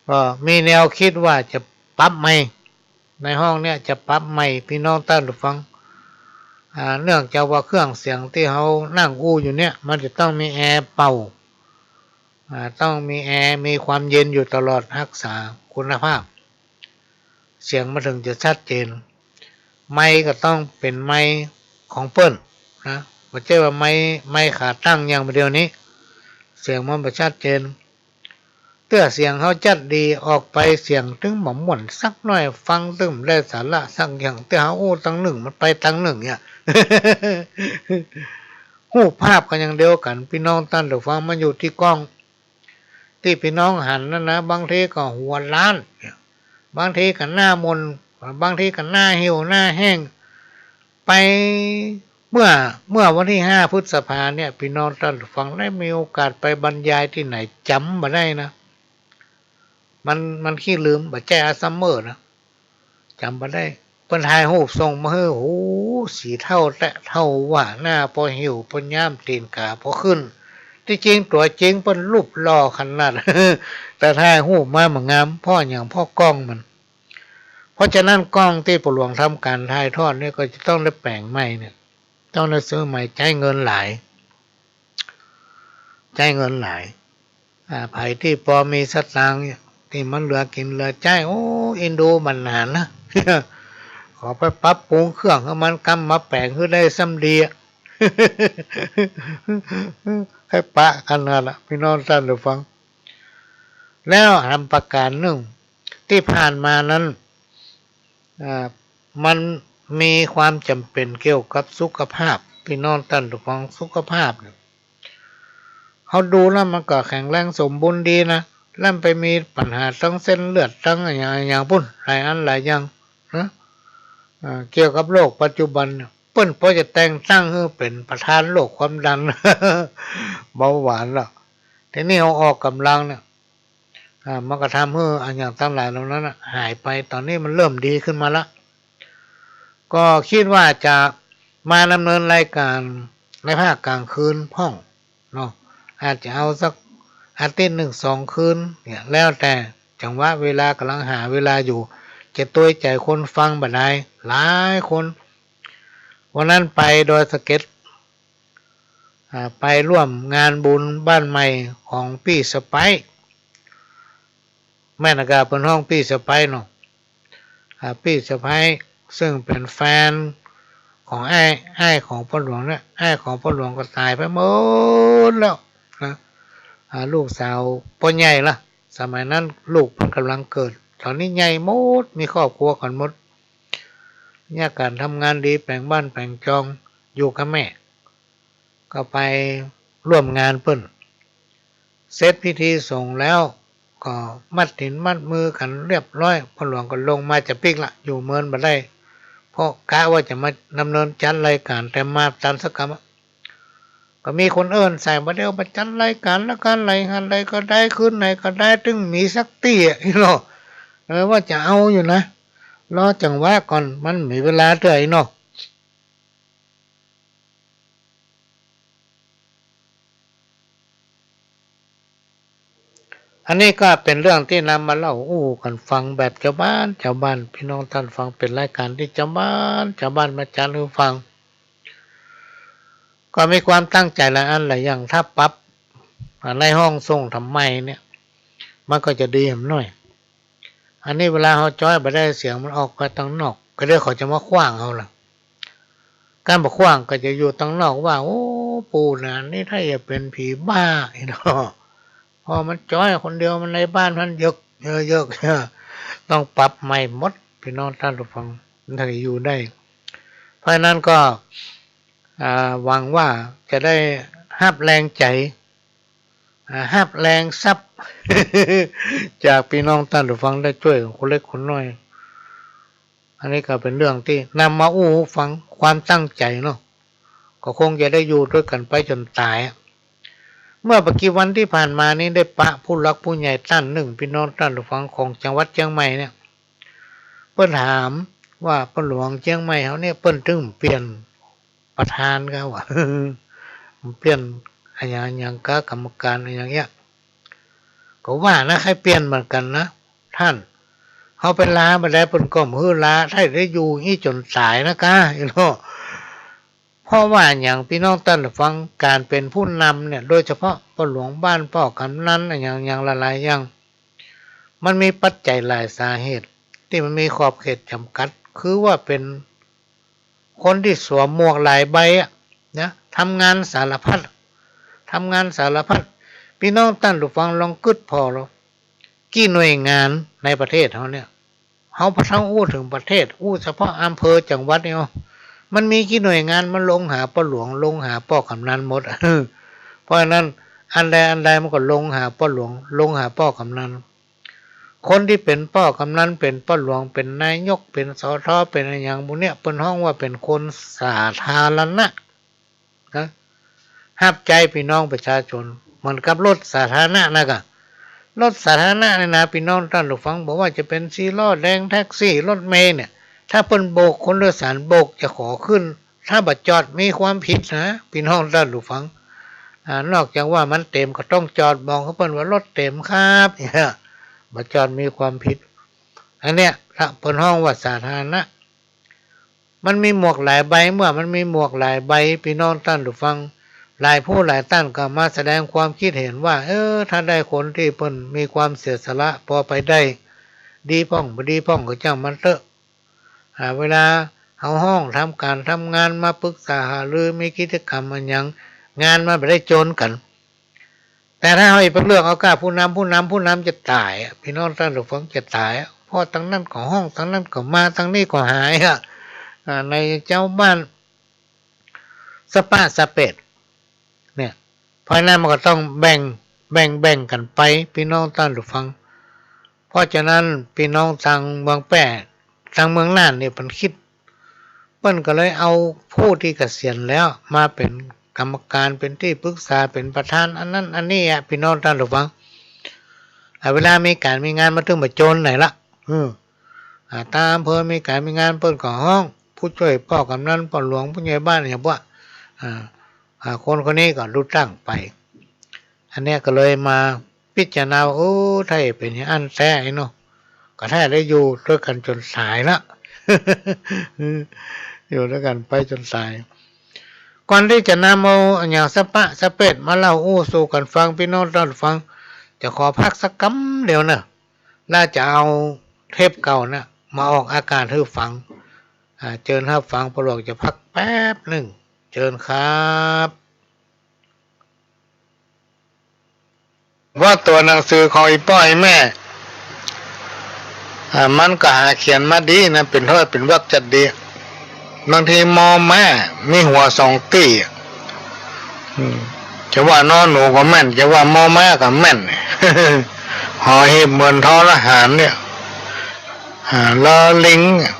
ก็มีแนวกึ๊ดว่าจะปรับใหม่ ในห้องเนี่ยจะปรับใหม่ ปี้น้องต้านผู้ฟัง อ่า เนื่องจากว่าเครื่องเสียงตี้เฮานั่งอู้อยู่เนี่ย มันจะต้องมีแอร์เป่า อ่า ต้องมีแอร์ มีความเย็นอยู่ตลอด ฮักษาคุณภาพ เสียงมันเถิงจะชัดเจน ไมค์ก็ต้องเป๋นไมค์ของเปิ้นนะ บ่ใจ้ว่าไมค์ ไมค์ขาตั้งอย่างบ่าเดี่ยวนี้ เสียงมันบ่ชัดเจน เตื้อเสียงเฮาจัดดี ออกไปเสียงตึงบ่ม่วนสักหน้อย ฟังตึงบ่ได้สาระสักอย่าง เตื้อเฮาอู้ตางนึ่ง มันไปตางนึ่งเนี่ย ฮูปภาพก็อย่างเดียวกั๋น ปี้น้องต้านผู้ฟัง มันอยู่ตี้กล้อง ตี้ปี้น้องหันนั่นนะ บางทีก็หัวล้าน บางทีก็หน้ามน บางทีก็หน้าเหี่ยวหน้าแห้ง ไปเมื่อ เมื่อวันตี้ห้าพฤษภาเนี่ย ปี้น้องต้านผู้ฟังได้มีโอกาสไปบรรยายตี้ไหนจ๋ำบ่ได้นะ มัน มันขี้ลืม บ่ใจ้อัลไซเมอร์นะ จ๋ำบ่ได้ เปิ้นถ่ายฮูปส่งมาหื้อ โห สีเทาแต๊เทาว่า หน้าปอหิวปอยาม ตี๋นก๋าปอขึ้น ตี้จริงตั๋วจริงเปิ้นรูปหล่อขนาด แต่ถ่ายฮูปมาบ่งาม เพราะหยัง เพราะกล้องมัน เพราะฉะนั้นกล้องตี้ป้อหลวงทำก๋านถ่ายทอดเนี่ยก็จะต้องได้แป๋งใหม่เนี่ย ต้องได้ซื้อใหม่ ใจ๊เงินหลาย ใจ๊เงินหลาย อ่า ใผตี้ปอมีสตางค์เนี่ย ตี้มันเหลือกิ๋นเหลือใจ๊ โอ้ เอ็นดูมันหนานนะ ขอไปปรับปรุงเครื่องหื้อมันกำมาแป๋งหื้อได้ส่ำดีอะ ใค่ปะกั๋นหั้นละ ปี้น้องต้านผู้ฟัง แล้วแถมประก๋านนึ่ง ตี้ผ่านมานั้น อ่า มันมีความจ๋ำเป๋นเกี่ยวกับสุขภาพ ปี้น้องต้านผู้ฟัง สุขภาพเนี่ย เฮาดูแล้วมันก็แข็งแรงสมบูรณ์ดีนะ แล้วมันไปมีปัญหาตึงเส้นเลือดตึงอะหยังอะหยังปู้น หลายอันหลายอย่างนะ อ่า เกี่ยวกับโรคปัจจุบันเนี่ย เปิ้นปอจะแต่งตั้งหื้อเป๋นประธานโรคความดัน เบาหวานละ ทีนี้เฮาออกก๋ำลังเนี่ย อ่า มันก็ทำหื้ออะหยังตังหลายเหล่านั้นน่ะหายไป ต๋อนนี้มันเริ่มดีขึ้นมาละ ก็กึ๊ดว่าจะมาดำเนินรายก๋านในภาคก๋างคืนพ่องเนาะ อาจจะเอาสักอาทิตย์นึ่งสองคืนเนี่ย แล้วแต่จังหวะเวลา ก๋ำลังหาเวลาอยู่ จะตวยใจ๋คนฟังบ่ดาย หลายคน วันนั้นไปดอยสะเก็ด อ่า ไปร่วมงานบุญบ้านใหม่ของปี้สะใภ้ แม่นกาเปิ้นฮ้องปี้สะใภ้เนาะ อ่า ปี้สะใภ้ ซึ่งเป๋นแฟนของอ้าย อ้ายของป้อหลวงเนี่ย อ้ายของป้อหลวงก็ต๋ายไปหมดแล้วนะ อ่า ลูกสาวป้อใหญ่ละ สมัยนั้นลูกเปิ้นก๋ำลังเกิด ต๋อนนี้ใหญ่หมด มีครอบครัวกั๋นหมด เยียะก๋านทำงานดี แป๋งบ้านแป๋งจอง อยู่กับแม่ ก็ไปร่วมงานเปิ้น เสร็จพิธีสงฆ์แล้ว ก็มัดตี๋นมัดมือกั๋นเรียบร้อย ป้อหลวงก็ลงมาจะปิ๊กละ อยู่เมินบ่ได้ เพราะกะว่าจะมาดำเนินจัดรายก๋าน แต่มาตันสักกำอะ ก็มีคนเอิ้นใส่ บ่าเดี่ยวมาจัดรายก๋านละกั๋น รายก๋านใดก็ได้ คืนไหนก็ได้ ตึงมีสักตี้อะ อี้เนาะ เออ ว่าจะเอาอยู่นะ รอจังหวะก่อน มันมีเวลาเตื้อ อี้เนาะ อันนี้ก็เป๋นเรื่องตี้นำมาเล่าอู้กั๋นฟังแบบจาวบ้าน จาวบ้าน ปี้น้องต้านฟัง เป๋นรายก๋านตี้จาวบ้าน จาวบ้านมาจัดหื้อฟัง ก็มีความตั้งใจ๋หลายอันหลายอย่าง ถ้าปรับ อ่า ในห้องส่งทำใหม่เนี่ย มันก็จะดีแหมหน้อย อันนี้เวลาเฮาจ๊อยบ่ได้ เสียงมันออกไปตังนอก ก็เดี๋ยวเขาจะมาขว้างเฮาละ ก๋านมาขว้างก็จะอยู่ตังนอกว่า โอ้ ปู่หนานนี่ถ้าจะเป๋นผีบ้า อี้เนาะ เพราะมันจ๊อยคนเดียว มันในบ้านมันเยิก เยอะๆ ต้องปรับใหม่หมด ปี้น้องต้านผู้ฟัง มันถึงจะอยู่ได้ เพราะฉะนั้นก็ อ่า หวังว่าจะได้ฮับแฮงใจ๋ อ่า ฮับแฮงทรัพย์ จากปี้น้องต้านผู้ฟัง ได้จ้วยคนเล็กคนน้อย อันนี้ก็เป๋นเรื่องตี้นำมาอู้ฟัง ความตั้งใจ๋เนาะ ก็คงจะได้อยู่ตวยกั๋นไปจ๋นต๋ายอะ เมื่อบ่กี่วันตี้ผ่านมานี้ ได้ปะผู้หลักผู้ใหญ่ต้านนึ่ง ปี้น้องต้านผู้ฟัง ของจังหวัดเจียงใหม่เนี่ย เปิ้นถามว่าป้อหลวงเจียงใหม่เฮาเนี่ย เปิ้นตึงเปลี่ยนประธานกาว่า เปลี่ยนอะหยังอะหยังกา กรรมการอะหยังเนี่ย ก็ว่านะ ใค่เปลี่ยนเหมือนกั๋นนะต้าน เฮาไปลาบ่ได้ เปิ้นก็บ่หื้อลา ถ้าได้อยู่อี้จ๋นต๋ายนะกา อี้เนาะ เพราะว่าอะหยัง ปี้น้องต้านผู้ฟัง ก๋านเป๋นผู้นำเนี่ย โดยเฉพาะป้อหลวงบ้าน ป้อกำนัน อะหยัง อย่างหลายๆ อย่าง มันมีปัจจัยหลายสาเหตุ ตี้มันมีขอบเขตจ๋ำกัด คือว่าเป๋นคนตี้สวมหมวกหลายใบอะนะ ทำงานสารพัด ทำงานสารพัด ปี้น้องต้านผู้ฟังลองกึ๊ดผ่อเนาะ กี่หน่วยงานในประเทศเฮาเนี่ย เฮาบ่ต้องอู้เถิงประเทศ อู้เฉพาะอำเภอจังหวัดนี่เอา มันมีกี่หน่วยงาน มันลงหาป้อหลวง ลงหาป้อกำนันหมด เพราะฉะนั้นอันใดอันใดมันก็ลงหาป้อหลวง ลงหาป้อกำนัน คนตี้เป๋นป้อกำนัน เป๋นป้อหลวง เป๋นนายก เป๋น สท เป๋นอะหยังหมู่เนี่ย เปิ้นฮ้องว่าเป๋นคนสาธารณะ นะ ฮับใจ๊ปี้น้องประชาชน เหมือนกับรถสาธารณะนะกะ รถสาธารณะเนี่ยนะ ปี้น้องต้านผู้ฟัง บ่ว่าจะเป๋นสี่ล้อแดง แท็กซี่ รถเมล์เนี่ย ถ้าเปิ้นโบก คนโดยสารโบกจะขอขึ้น ถ้าบ่จอดมีความผิดนะ ปี้น้องต้านผู้ฟัง อ่า นอกจากว่ามันเต๋มก็ต้องจอด บอกกับเปิ้นว่ารถเต๋มครับ เนี่ย บ่จอดมีความผิด อันเนี้ย ถ้าเปิ้นฮ้องว่าสาธารณะ มันมีหมวกหลายใบ เมื่อมันมีหมวกหลายใบ ปี้น้องต้านผู้ฟัง หลายผู้หลายต้านก็มาแสดงความคิดเห็นว่า เออ ถ้าได้คนตี้เปิ้นมีความเสียสละ ปอไปได้ ดีพ่องบ่ดีพ่องก็จ้างมันเต๊อะ อ่า เวลาเฮาฮ้องทำก๋านทำงานมาปึกษาหารือ มีกิจก๋รรมอะหยัง งานมันบ่ได้โจนกั๋น แต่ถ้าเฮาไปเลือกเอาก้าผู้นำ ผู้นำ ผู้นำจะต๋ายอะ ปี้น้องต้านผู้ฟัง จะต๋ายอะ เพราะตางนั้นก็ฮ้อง ตางนั้นก็มา ตางนี้ก็หายอะ อ่า ในจาวบ้านสะป๊ะสะเปด เนี่ย เพราะนั้นมันก็ต้องแบ่ง แบ่ง แบ่งกั๋นไป ปี้น้องต้านผู้ฟัง เพราะฉะนั้นปี้น้องตางเมืองแป้ ตางเมืองน่านนี่เปิ้นกึ๊ด เปิ้นก็เลยเอาผู้ตี้เกษียณแล้วมาเป๋นกรรมก๋าน เป๋นตี้ปึกษา เป๋นประธานอันนั้นอันนี้อะ ปี้น้องต้านผู้ฟัง อ่า เวลามีก๋านมีงานมาเถิงบ่โจนไหนละ อืม อ่า ตางอำเภอมีก๋านมีงานเปิ้นก็ฮ้อง ผู้จ้วยป้อกำนัน ป้อหลวง ผู้ใหญ่บ้าน อย่างพวก อ่า อ่า คนคนนี้ก็ลุตั้งไป อันเนี้ยก็เลยมาพิจารณาว่า โอ้ ถ้าเป๋นอย่างอั้นแต๊เนาะ ก็ถ้าได้อยู่ตวยกั๋นจ๋นต๋ายละ อยู่ตวยกั๋นไปจ๋นต๋าย ก่อนตี้จะนำเอาอะหยังสะป๊ะสะเปดมาเล่าอู้สู่กั๋นฟัง ปี้น้องต้านผู้ฟัง จะขอพักสักกำเดียวเนาะ แล้วจะเอาเทปเก่าน่ะมาออกอากาศหื้อฟัง อ่า เจิญฮับฟัง ป้อหลวงจะพักแป๊บนึ่ง เจิญครับ ว่าตั๋วหนังสือของอี่ป้ออี่แม่ อ่า มันก็หาเขียนมาดีนะ เป๋นถ้อยเป๋นวรรคจัดดี บางที มอ ม้า มีหัวสองตี้ อืม จะว่านอหนูก็แม่น จะว่ามอ ม้าก็แม่น หอหีบเหมือนทอทหารเนี่ย อ่า ลอลิงเนี่ย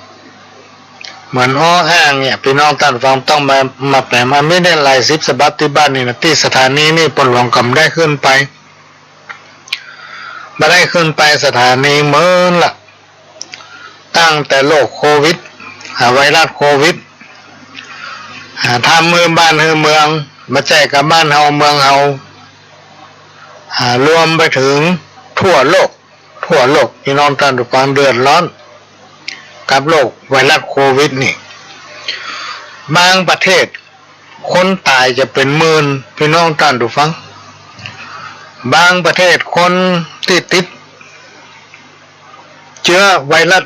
เหมือนออ่างเนี่ย ปี้น้องต้านผู้ฟังต้องมา มาแป๋ มามีได้หลายสิบฉบับตี้บ้านนี่นะ ตี้สถานีนี่ป้อหลวงก็บ่ได้ขึ้นไป บ่ได้ขึ้นไปสถานีเมินละ ตั้งแต่โรคโควิด อ่า ไวรัสโควิด อ่า ทำหื้อบ้านหื้อเมือง บ่ใจ้ก้าบ้านเฮาเมืองเฮา อ่า รวมไปเถิงทั่วโลก ทั่วโลก ปี้น้องต้านผู้ฟังเดือดร้อนกับโรคไวรัสโควิดนี่ บางประเทศคนต๋ายจะเป๋นหมื่น ปี้น้องต้านผู้ฟัง บางประเทศคนตี้ติดเจื๊อไวรัส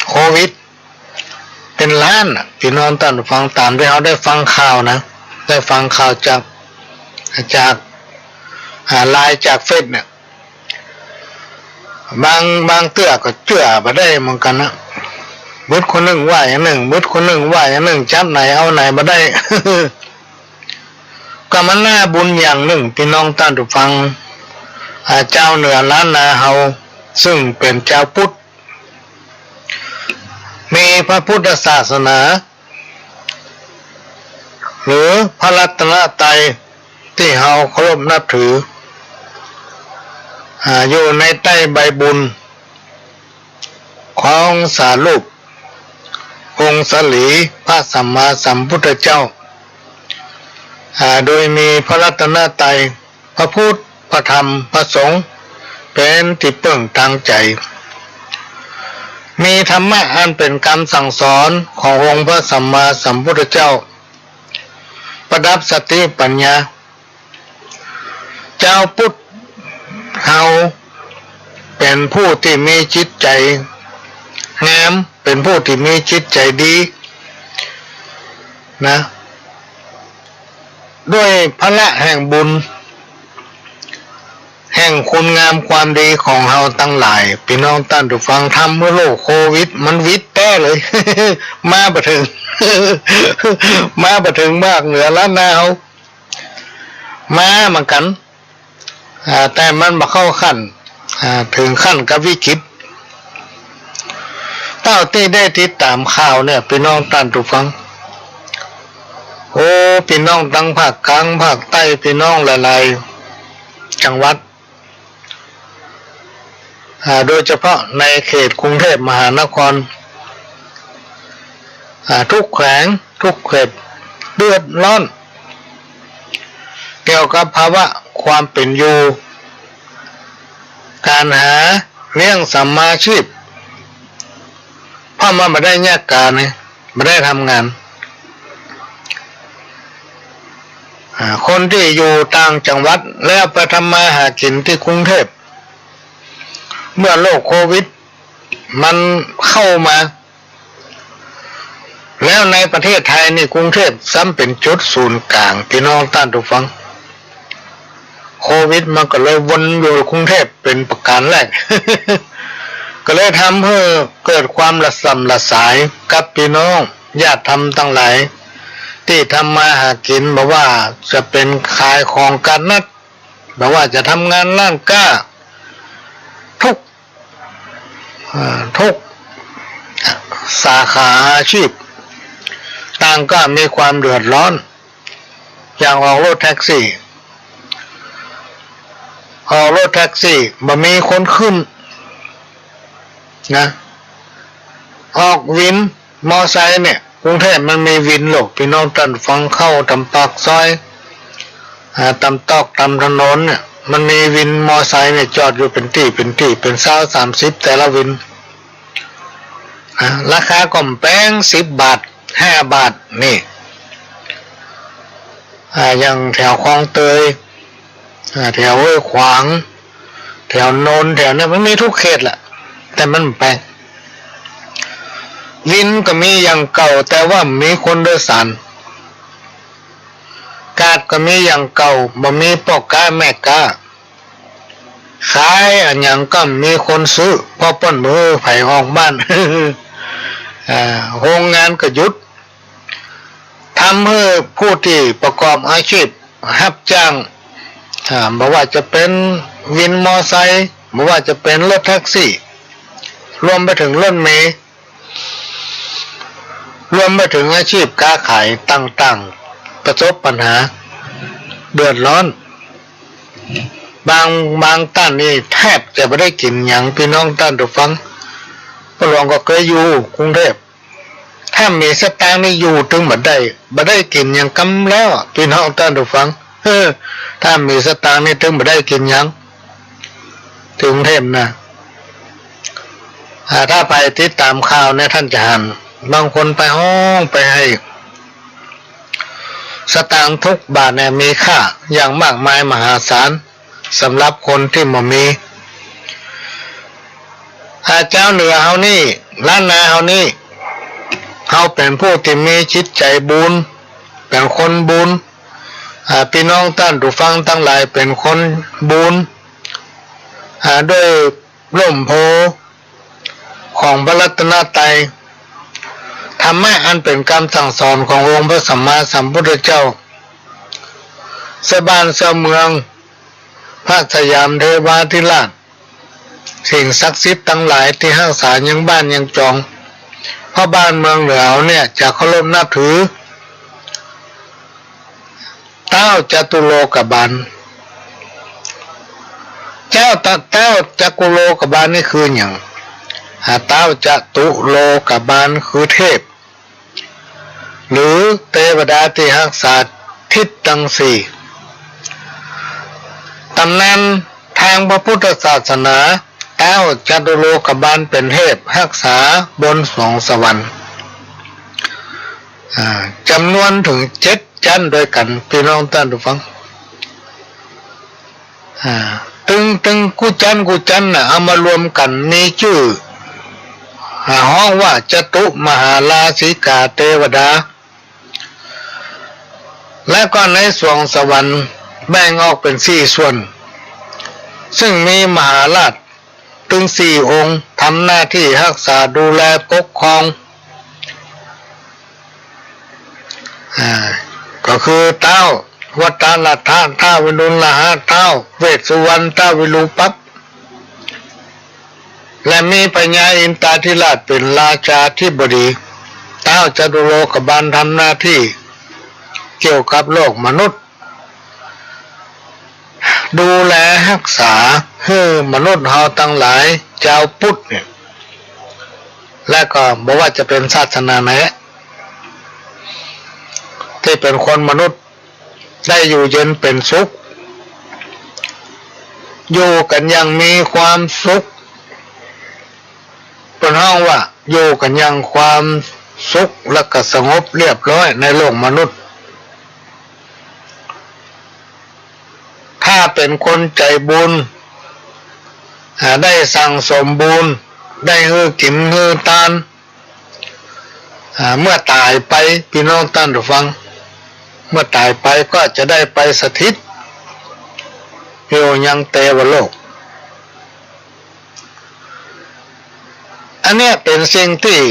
โควิดเป๋นล้านน่ะ ปี้น้องต้านผู้ฟัง ต๋ามตี้เฮาได้ฟังข่าวนะ ได้ฟังข่าวจาก จาก อ่า ไลน์ จากเฟซเนี่ย บาง บางเตื้อก็เจื้อบ่ได้เหมือนกั๋นนะ บึดคนนึ่งว่าอย่างนึ่ง บึดคนนึ่งว่าอย่างนึ่ง จับไหนเอาไหนบ่ได้ ก็มันน่าบุญอย่างนึ่ง ปี้น้องต้านผู้ฟัง อ่า จาวเหนือล้านนาเฮา ซึ่งเป๋นจาวพุทธ มีพระพุทธศาสนา หรือพระรัตนตรัยตี้เฮาเคารพนับถือ อ่า อยู่ในใต้ใบบุญของสารูปองค์สรีพระสัมมาสัมพุทธเจ้า อ่า โดยมีพระรัตนตรัย พระพุทธ พระธรรม พระสงฆ์ เป๋นตี้เปิ้งตางใจ๋ มีธรรมะอันเป๋นกำสั่งสอนขององค์พระสัมมาสัมพุทธเจ้า ประดับสติปัญญา จาวพุทธเฮาเป๋นผู้ตี้มีจิตใจ๋งาม เป๋นผู้ตี้มีจิตใจ๋ดีนะ ด้วยพละแห่งบุญ แห่งคุณงามความดีของเฮาตังหลาย ปี้น้องต้านผู้ฟัง ทำหื้อโรคโควิดมันหวิดแต๊เลย มาบ่เถิง มาบ่เถิงภาคเหนือล้านนาเฮา มาเหมือนกั๋น อ่า แต่มันบ่เข้าขั้น อ่า เถิงขั้นกับวิกฤต เต้าตี้ได้ติดต๋ามข่าวเนี่ย ปี้น้องต้านผู้ฟัง โอ้ ปี้น้องตังภาคกลาง ภาคใต้ ปี้น้องหลายๆ จังหวัด อ่า โดยเฉพาะในเขตกรุงเทพมหานคร อ่า ทุกแขวง ทุกเขต เดือดร้อน เกี่ยวกับภาวะความเป๋นอยู่ ก๋านหาเลี้ยงสัมมาชีพ เพราะมันบ่ได้เยียะก๋านไง บ่ได้ทำงาน อ่า คนตี้อยู่ต่างจังหวัดแล้วไปทำมาหากิ๋นตี้กรุงเทพ เมื่อโรคโควิดมันเข้ามา แล้วในประเทศไทยนี่กรุงเทพฯซ้ำเป๋นจุดศูนย์ก๋าง ปี้น้องต้านผู้ฟัง โควิดมันก็เลยวนอยู่กรุงเทพฯเป๋นประก๋านแรก ก็เลยทำหื้อเกิดความระส่ำระสายกับปี้น้องญาติธรรมตังหลาย ตี้ทำมาหากิ๋น บ่ว่าจะเป๋นขายของก๋านนัด บ่ว่าจะทำงานร้านก๊า กู้ อ่า กู้สาขาอาชีพ ต่างก็มีความเดือดร้อน อย่างออกรถแท็กซี่ ออกรถแท็กซี่บ่มีคนขึ้นนะ ออกวินมอไซค์เนี่ย กรุงเทพฯมันมีวินโลก ปี้น้องต้านฟัง เข้าต๋ามปากซอย อ่า ต๋ามตอกต๋ามถนนเนี่ย มันมีวินมอไซค์เนี่ยจอดอยู่เป๋นตี้เป๋นตี้ เป๋นซาวสามสิบแต่ละวิน อ่า ราคาก็บ่แปง สิบบาท ห้าบาท นี่ อ่า อย่างแถวคลองเตย อ่า แถวห้วยขวาง แถวนนท์ แถวเนี่ยมันมีกู้เขตแหละ แต่มันบ่แปง วินก็มีอย่างเก่า แต่ว่าบ่มีคนโดยสาร กาดก็มีอย่างเก่า บ่มีป้อก๊าแม่ก๊า ขายอะหยังก็บ่มีคนซื้อ เพราะเปิ้นบ่หื้อใผออกบ้าน อ่า โฮงงานก็หยุด ทำหื้อผู้ตี้ประกอบอาชีพฮับจ้าง อ่า บ่ว่าจะเป๋นวินมอไซค์ บ่ว่าจะเป๋นรถแท็กซี่ รวมไปเถิงรถเมล์ รวมไปเถิงอาชีพก๊าขายต่างๆ ประสบปัญหาเดือดร้อน บาง บางต้านนี่แทบจะบ่ได้กิ๋นหยัง ปี้น้องต้านผู้ฟัง ป้าหลวงก็เกยอยู่กรุงเทพฯ ถ้าบ่มีสตางค์นี่อยู่ตึงบ่ได้ บ่ได้กิ๋นหยังกำแล้ว ปี้น้องต้านผู้ฟัง เออ ถ้าบ่มีสตางค์นี่ตึงบ่ได้กิ๋นหยัง ตี้กรุงเทพฯนะ อ่า ถ้าใผติดต๋ามข่าวเนี่ย ต้านจะหัน บางคนไปฮ้องไปไห้ สตางค์กู้บาทเนี่ยมีค่าอย่างมากมายมหาศาล สำหรับคนตี้บ่มี อ่า จาวเหนือเฮานี่ ล้านนาเฮานี่ เฮาเป๋นผู้ตี้มีจิตใจ๋บุญ เป๋นคนบุญ อ่า ปี้น้องต้านผู้ฟังตังหลายเป๋นคนบุญ อ่า ด้วยร่มโพธิ์ของพระรัตนตรัย ธรรมะอันเป๋นกำสั่งสอนขององค์พระสัมมาสัมพุทธเจ้า เซาบ้านเซาเมือง พระสยามเทวาธิราช สิ่งศักดิ์สิทธิ์ตังหลายตี้ฮักษายังบ้านยังจอง เพราะบ้านเมืองเหนือเฮาเนี่ยจะเคารพนับถือ ต๊าวจตุโลกบาล เจ้าตะ ต๊าวจตุโลกบาลนี่คือหยัง อ่า ต๊าวจตุโลกบาลคือเทพ หรือเตวดาตี้ฮักษาทิศตังสี่ ต๋ำนานตางพระพุทธศาสนา ต๊าวจตุโลกบาลเป๋นเทพฮักษาบนสวงสวรรค์ อ่า จ๋ำนวนเถิงเจ็ดจั๊นด้วยกั๋น ปี้น้องต้านผู้ฟัง อ่า ตึง ตึงกู้จั๊นกู้จั๊นน่ะ เอามารวมกั๋นมีจื้อ อ่า ฮ้องว่าจตุมหาราชิกาเตวดา และก็ในสวงสวรรค์แบ่งออกเป๋นสี่ส่วน ซึ่งมีมหาราช ตึงสี่องค์ ทำหน้าตี้ฮักษาดูแลปกครอง อ่า ก็คือต๊าววัตตะรัตถะ ต๊าววิรุฬหะ ต๊าวเวสสุวรรณ ต๊าววิรูปักษ์ และมีพญาอินทาธิราชเป๋นราชาธิบดี ต๊าวจตุโลกบาลทำหน้าตี้เกี่ยวกับโลกมนุษย์ ดูแลฮักษาหื้อมนุษย์เฮาตังหลายจาวพุทธเนี่ย และก็บ่ว่าจะเป๋นศาสนาไหน ตี้เป๋นคนมนุษย์ได้อยู่เย็นเป๋นสุข อยู่กั๋นอย่างมีความสุข เปิ้นฮ้องว่าอยู่กั๋นอย่างความสุขและก็สงบเรียบร้อยในโลกมนุษย์ ถ้าเป๋นคนใจ๋บุญ อ่า ได้สั่งสมบุญ ได้หื้อกิ๋นหื้อตาน อ่า เมื่อต๋ายไป ปี้น้องต้านผู้ฟัง เมื่อต๋ายไปก็จะได้ไปสถิตอยู่ยังเตวโลก อันเนี้ยเป๋นสิ่งตี้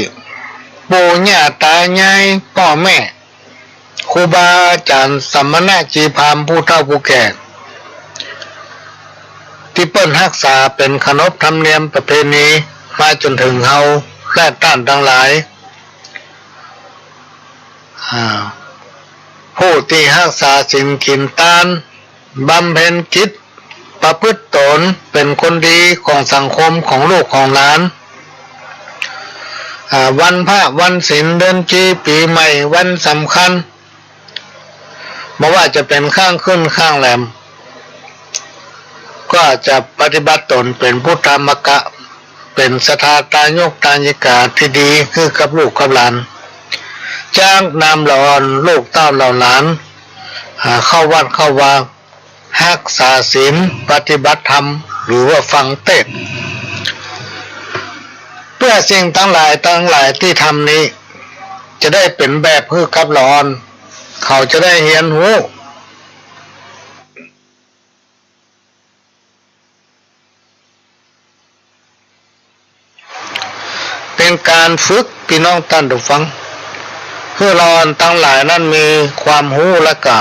ปู่ย่าต๋ายายป้อแม่ ครูบาอาจ๋ารย์ สมณะชีพราหมณ์ ผู้เฒ่าผู้แก่ ตี้เปิ้นฮักษาเป๋นขนบธรรมเนียมประเพณีมาจ๋นเถิงเฮาและต้านตังหลาย อ่า ผู้ตี้ฮักษาศีลกิ๋นตาน บำเพ็ญกิจ ประพฤติต๋นเป๋นคนดีของสังคม ของลูกของหลาน อ่า วันพระวันศีล เดือนจีปี๋ใหม่ วันสำคัญ บ่ว่าจะเป๋นค่ำคืนค่ำแรม ก็จะปฏิบัติต๋นเป๋นพุทธมกะ เป๋นศรัทธาตายกตายิกาตี้ดีหื้อกับลูกกับหลาน จากน้ำละอ่อนลูกเต้าเหล่าหลาน อ่า เข้าวัดเข้าวา ฮักษาศีล ปฏิบัติธรรม หรือว่าฟังเทศน์ เปื้อสิ่งตังหลายตังหลายตี้ทำนี้ จะได้เป๋นแบบหื้อกับละอ่อน เขาจะได้เฮียนฮู้ เป๋นก๋านฝึกปี้น้องต้านผู้ฟัง หื้อละอ่อนตังหลายนั้นมีความฮู้และก็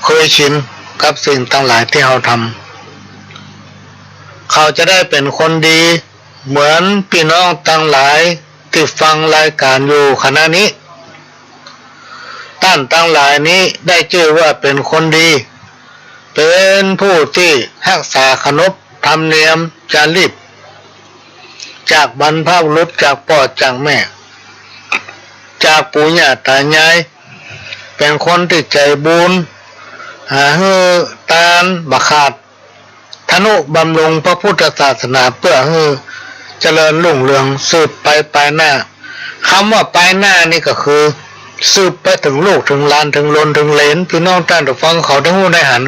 เกยชินกับสิ่งตังหลายตี้เฮาทำ เขาจะได้เป๋นคนดี เหมือนปี้น้องตังหลายตี้ฟังรายก๋านอยู่ขณะนี้ ต้านตังหลายนี้ได้จื้อว่าเป๋นคนดี เป๋นผู้ตี้ฮักษาขนบธรรมเนียมจารีต จากบรรพบุรุษ จากป้อจากแม่ จากปู่ย่าต๋ายาย เป๋นคนตี้ใจ๋บุญ อ่า หื้อตานบ่ขาด ทะนุบำรุงพระพุทธศาสนา เปื้อหื้อเจริญรุ่งเรืองสืบไปปายหน้า กำว่าปายหน้านี้ก็คือ สืบไปเถิงลูกเถิงหลานเถิงหล้นเถิงเหลน ปี้น้องต้านผู้ฟังเขาได้ฮู้ได้หัน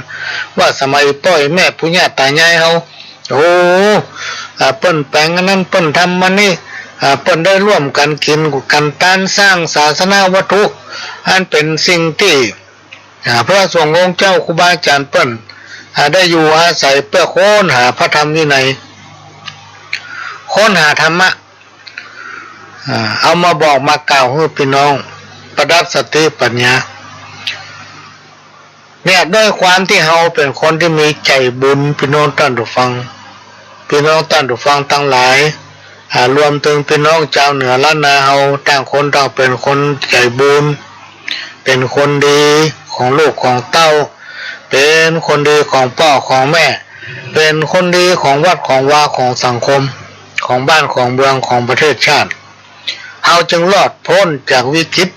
ว่าสมัยป้อแม่ปู่ย่าต๋ายายเฮา โอ้ อ่า เปิ้นแป๋งอันนั้น เปิ้นทำอันนี้ อ่า เปิ้นได้ร่วมกั๋นกิ๋นกั๋นตานสร้างศาสนวัตถุ อันเป๋นสิ่งตี้ อ่า พระสงฆ์องค์เจ้าครูบาอาจ๋ารย์เปิ้น อ่า ได้อยู่อาศัยเปื้อค้นหาพระธรรมวินัย ค้นหาธรรมะ อ่า เอามาบอกมากล่าวหื้อปี้น้อง ประดับสติปัญญา เนี่ย ด้วยความตี้เฮาเป๋นคนตี้มีใจ๋บุญ ปี้น้องต้านผู้ฟัง ปี้น้องต้านผู้ฟังตังหลาย อ่า รวมเถิงปี้น้องจาวเหนือล้านนาเฮา ต่างคนต่างเป๋นคนใจ๋บุญ เป๋นคนดีของลูกของเต้า เป๋นคนดีของป้อของแม่ เป๋นคนดีของวัดของวาของสังคม ของบ้านของเมืองของประเทศชาติ เฮาจึงรอดป๊นจากวิกฤต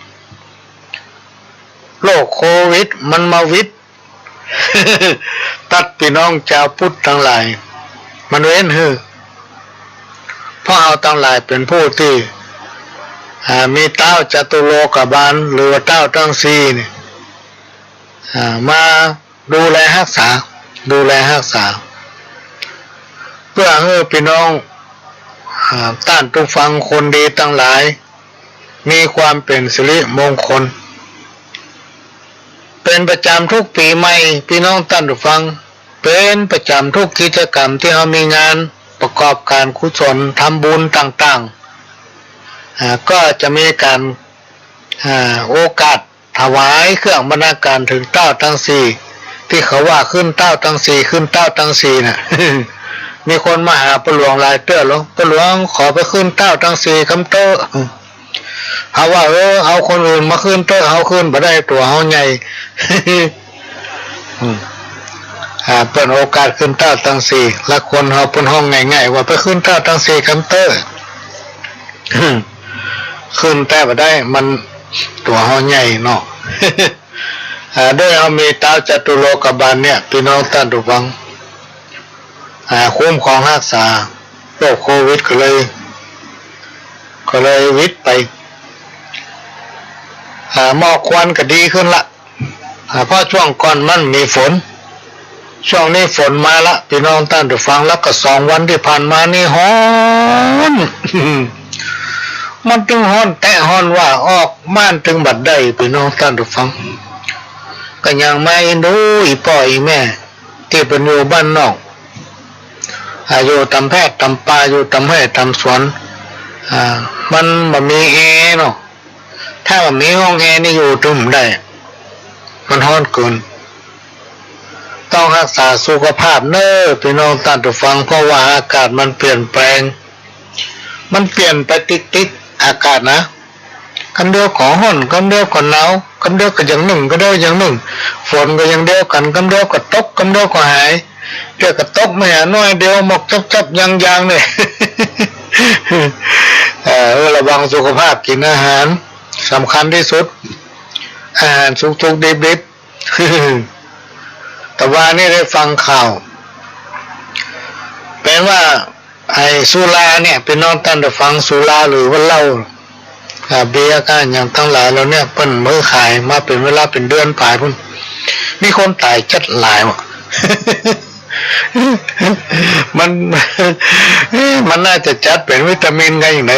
โรคโควิดมันมาวิด ตั๊ดปี้น้องจาวพุทธตังหลาย มันเว้นหื้อ เพราะเฮาตังหลายเป๋นผู้ตี้ อ่า มีเต๊าจตุโลกบาล หรือว่าเต๊าตังสี่นี่ อ่า มาดูแลฮักษา ดูแลฮักษา เปื้อหื้อปี้น้อง อ่า ต้านผู้ฟังคนดีตังหลาย มีความเป๋นสิริมงคล เป๋นประจ๋ำทุกปี๋ใหม่ ปี้น้องต้านผู้ฟัง เป๋นประจ๋ำทุกกิจกรรมตี้เฮามีงานประกอบก๋านกุศลทำบุญต่างๆ อ่า ก็จะมีก๋าน อ่า โอกาสถวายเครื่องบรรณาการเถิงเต๊าตังสี่ ตี้เขาว่าขึ้นเต๊าตังสี่ ขึ้นเต๊าตังสี่น่ะ มีคนมาหาป้อหลวงหลายเตื้อ หลวง ป้อหลวงขอไปขึ้นเต๊าตังสี่กำเต๊อะ เฮาว่า เออ เอาคนอื่นมาขึ้นเต๊อะ เฮาขึ้นบ่ได้ ตั๋วเฮาใหญ่ อืม อ่า เปิ้นโอกาสขึ้นเต๊าตังสี่ ละคนเฮาเปิ้นฮ้องง่ายๆ ว่าไปขึ้นเต๊าตังสี่กำเต๊อะ ขึ้นแต๊บ่ได้ มันตั๋วเฮาใหญ่เนาะ อ่า ด้วยเฮามีเต๊าจตุโลกบาลเนี่ย ปี้น้องต้านผู้ฟัง อ่า คุ้มครองฮักษา โรคโควิดก็เลย ก็เลยวิดไป อ่า หมอกควันก็ดีขึ้นละ อ่า เพราะช่วงก่อนมันมีฝน ช่วงนี้ฝนมาละ ปี้น้องต้านผู้ฟัง แล้วก็สองวันตี้ผ่านมานี่ฮ้อน มันตึงฮ้อนแต๊ฮ้อนว่า ออกบ้านตึงบ่ได้ ปี้น้องต้านผู้ฟัง ก็ยังมาเอ็นดูอี่ป้ออี่แม่ ตี้เปิ้นอยู่บ้านนอก อ่า อยู่ต๋ามแพร่ต๋ามป่า อยู่ต๋ามไฮ่ต๋ามสวน อ่า มันบ่มีแอร์เนาะ ถ้าบ่มีห้องแอร์นี่อยู่ตึงบ่ได้ มันฮ้อนเกิน ต้องฮักษาสุขภาพเน่อปี้น้องต้านผู้ฟัง เพราะว่าอากาศมันเปลี่ยนแปลง มันเปลี่ยนไปติ๊กๆ อากาศนะ กำเดียวก็ฮ้อน กำเดียวก็หนาว กำเดียวก็อย่างนึ่ง กำเดียวอย่างนึ่ง ฝนก็อย่างเดียวกั๋น กำเดียวก็ตก กำเดียวก็หาย เดี๋ยวก็ตกมาหาหน้อยเดียว หมอกจับๆ ยางๆ เนี่ย เออ ระวังสุขภาพ กิ๋นอาหาร สำคัญตี้สุด อาหารสุกๆ ดิบๆ ตะวานี่ได้ฟังข่าว เป๋นว่า ไอ้สุราเนี่ย ปี้น้องต้านผู้ฟัง สุราหรือว่าเหล้า อ่า เบียร์ก้าอย่างตังหลายเหล่าเนี่ย เปิ้นบ่หื้อขายมาเป๋นเวลาเป๋นเดือนป๋ายปู๊น มีคนต๋ายจัดหลายวะ มัน มันน่าจะจัดเป๋นวิตามินกั๋นอย่างใด